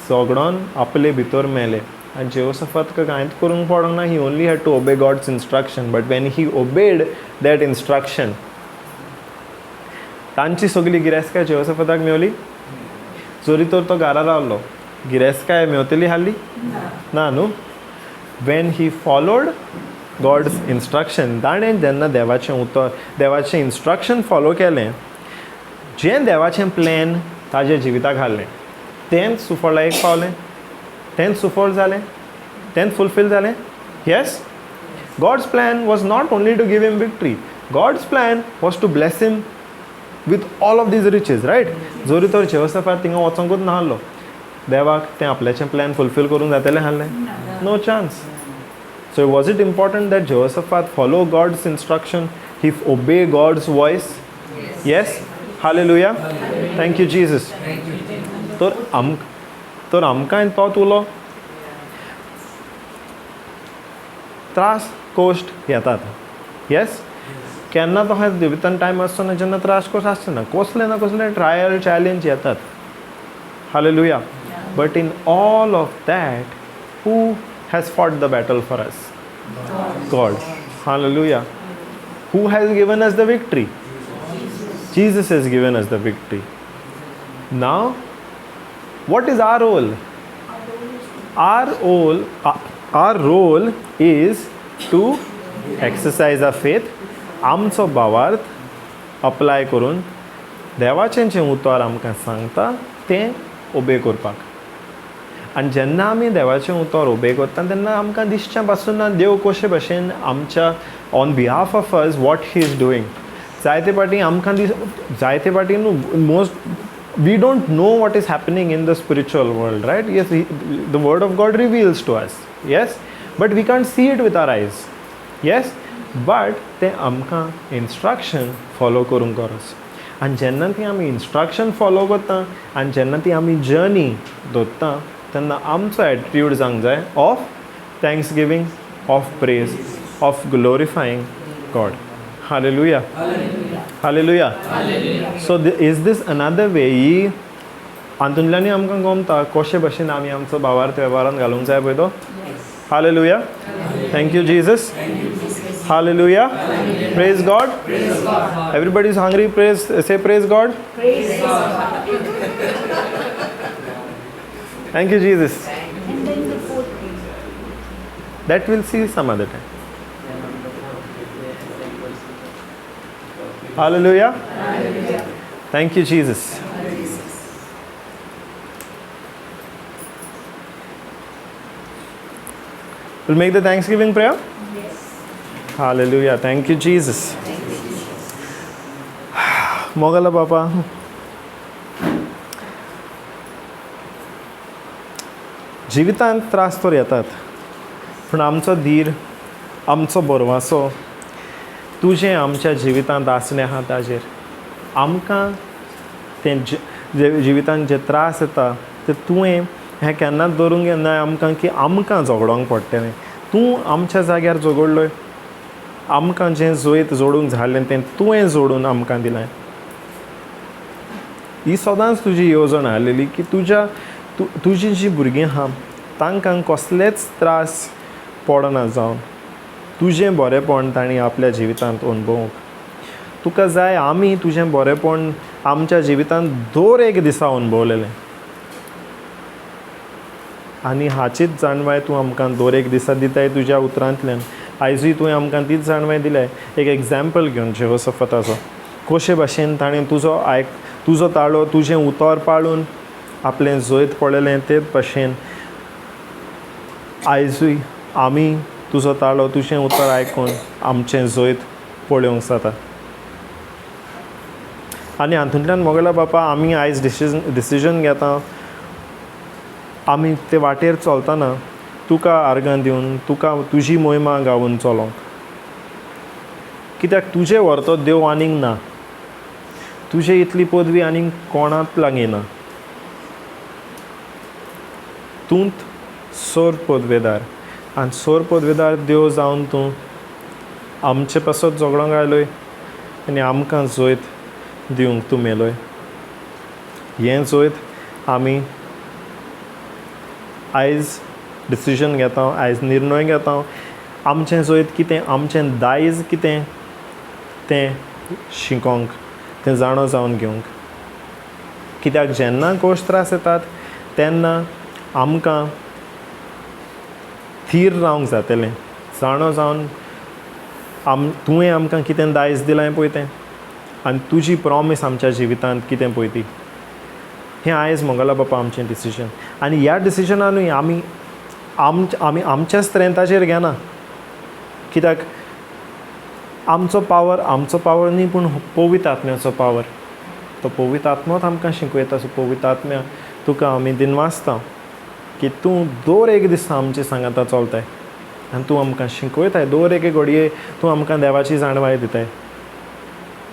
सगळोन आपले भितर मेले. आनी जेहोशफाताक कांयच करूंक पडोंक ना. He only had to obey God's instruction. But when he obeyed that instruction, तांची सगळी गिरेस्तकाय जेहोशफाताक मेवली. जरी तर तो घरा रावलो, गिरेस्तकाय मेवतली आहली ना न्हू. When he followed God's instruction, ताणें जेन्ना देवाचें उतर, देवाचें इन्स्ट्रक्शन फॉलो केलें, जें देवाचें प्लॅन ताजे जिविताक हाडलें, तेंच सुफळायेक पावलें, तेंच सुफळ जालें, तेंच फुलफील जालें. Yes, God's plan was not only to give him victory, God's plan was to bless him with all of these riches, right? जरी तर जेहोशफात थिंगा वचोंकूच नासलो, देवाक तें आपल्याचें प्लॅन फुलफील करूंक जातलें आहलें? No chance. So was it important that Jehoshaphat follow God's instruction? He obey God's voice? Yes. Yes? Hallelujah. Thank you, Jesus. तर आमकां तोच उलो त्रास कोश्ट येतात. येस, केन्ना तो जिवितान टायम आसचो ना जेन्ना त्रास कोश्ट आसचे ना, कसले ना कसले ट्रायल चॅलेंज येतात. Hallelujah. But in all of that, who has fought the battle for us? God. Hallelujah. Who has given us the victory? Jesus. Jesus has given us the victory. Now, what is our role? Our role is to exercise our faith. आमचो भावार्थ अप्लाय करून देवाचें जें उतर आमकां सांगता तें ओबे करपाक. आनी जेन्ना आमी देवाचें उतर ओबे करता तेन्ना आमकां दिसचें पासून ना देव कशे भशेन आमच्या on behalf of us what he is doing. जायते फावटी आमकां जायते फावटी न्हू, most we don't know what is happening in the spiritual world, right? Yes, the word of God reveals to us, yes, but we can't see it with our eyes. Yes, but तें आमकां इन्स्ट्रक्शन फॉलो करूंक गरज. आनी जेन्ना ती आमी इन्स्ट्रक्शन फॉलो करता आनी जेन्ना ती आमी जर्नी दवरता तेन्ना आमचो एटिट्यूड जावंक जाय of thanksgiving, of praise, of glorifying God. Hallelujah. Hallelujah. So is this another way? ही हातूंतल्यानूय आमकां गमता कशे भशेन आमी आमचो भावार्थ वेव्हारान घालूंक जाय पळय तो. Hallelujah. Thank you Jesus. Hallelujah. Praise God. Everybody is hungry. Praise, say praise God. Praise God. Thank you, Jesus. And then the fourth thing. That we'll see some other time. Hallelujah. Hallelujah. Thank you, Jesus. We'll make the Thanksgiving prayer. Yes. Hallelujah. Thank you, Jesus. Mogala Papa, जिवितांत त्रास तर येतात, पूण आमचो धीर, आमचो भरवासो तुजें आमच्या जिवितांत आसणें आहा ताजेर आमकां तें जिवितांत जे त्रास येता ते तुवें हें केन्नाच धरूंक येना आमकां की आमकां झगडोंक पडटलें. तूं आमच्या जाग्यार झगडलोय, आमकां जें जैत जोडूंक जालें तें तुवें जोडून आमकां दिलें. ही सदांच तुजी येवजण आसलेली की तुज्या तुजीं जीं भुरगीं आहा तांकां कसलेच त्रास पडना जावन तुजें बरेंपण तांणी आपल्या जिवितांत अणभवूंक. तुका जाय आमी तुजें बरेंपण आमच्या जिवितांत दर एक दिसा अणभवलेलें आनी हाचीच जाणवाय तूं आमकां दर एक दिसा दिताय तुज्या उतरांतल्यान. आयजूय तुवें आमकां तीच जाणवाय दिल्या एक एग्जाम्पल घेवन जेहोसफताचो, कशे भाशेन ताणें तुजो तुजो ताळो, तुजें उतर पाळून आपलें जैत पळयलें, तेच भाशेन आयजूय आमी तुजो ताळो, तुजें उतर आयकून आमचें जैत पळोवंक जाता. आनी हातूंतल्यान मोगेल्या बापा आमी आयज डिसिजन घेता, आमी ते वाटेर चलतना तुका आर्गां दिवन, तुका तुजी मोहिमा गावून चलोंक. कित्याक तुजें व्हरतो देव आनीक ना, तुजे इतली पदवी आनीक कोणाक लागीं ना. तूंच सोर पदवेदार आनी सोर पदवेदार देव जावन तूं आमचे पासत झगडोंक आयलोय आनी आमकां जैत दिवंक तूं मेलोय. हें जैत आमी आयज डिसिजन घेता, आयज निर्णय घेता. आमचें जैत कितें, आमचें दायज कितें तें शिकोंक, तें जाणो जावन घेवंक. कित्याक जेन्ना कोश त्रास येतात तेन्ना आमकां थीर रावंक जातलें, जाणो जावन तुवें आमकां कितें दायज दिलां पळय तें आनी तुजी प्रॉमीस आमच्या जिवितांत कितें पळय ती. हें आयज मोगला बापा आमचें डिसिजन. आनी ह्या डिसिजनानूय आमी आमी आमच्या स्ट्रेंथाचेर घेना, कित्याक आमचो पावर न्ही, पूण पवित्र आत्म्याचो पावर. तो पवित्र आत्मोच आमकां शिकयता. सो पवित्र आत्म्या तुका आमी दिनवासता की तूं दर एक दिसा आमचे सांगाता चलताय आनी तूं आमकां शिकयताय. दर एके घडये तूं आमकां देवाची जाणवाय दिताय,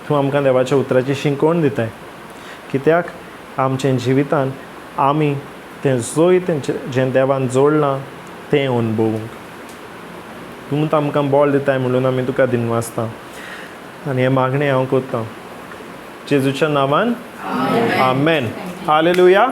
तूं आमकां देवाच्या उतराची शिकवण दिताय. कित्याक आमच्या जिवितान आमी तें जैत जें देवान जोडलां तें अणभवूंक तूं आमकां बळ दिताय म्हणून आमी तुका दिनवासता आनी हें मागणें हांव करतां जेजूच्या नांवान, आमेन. हालेलुया.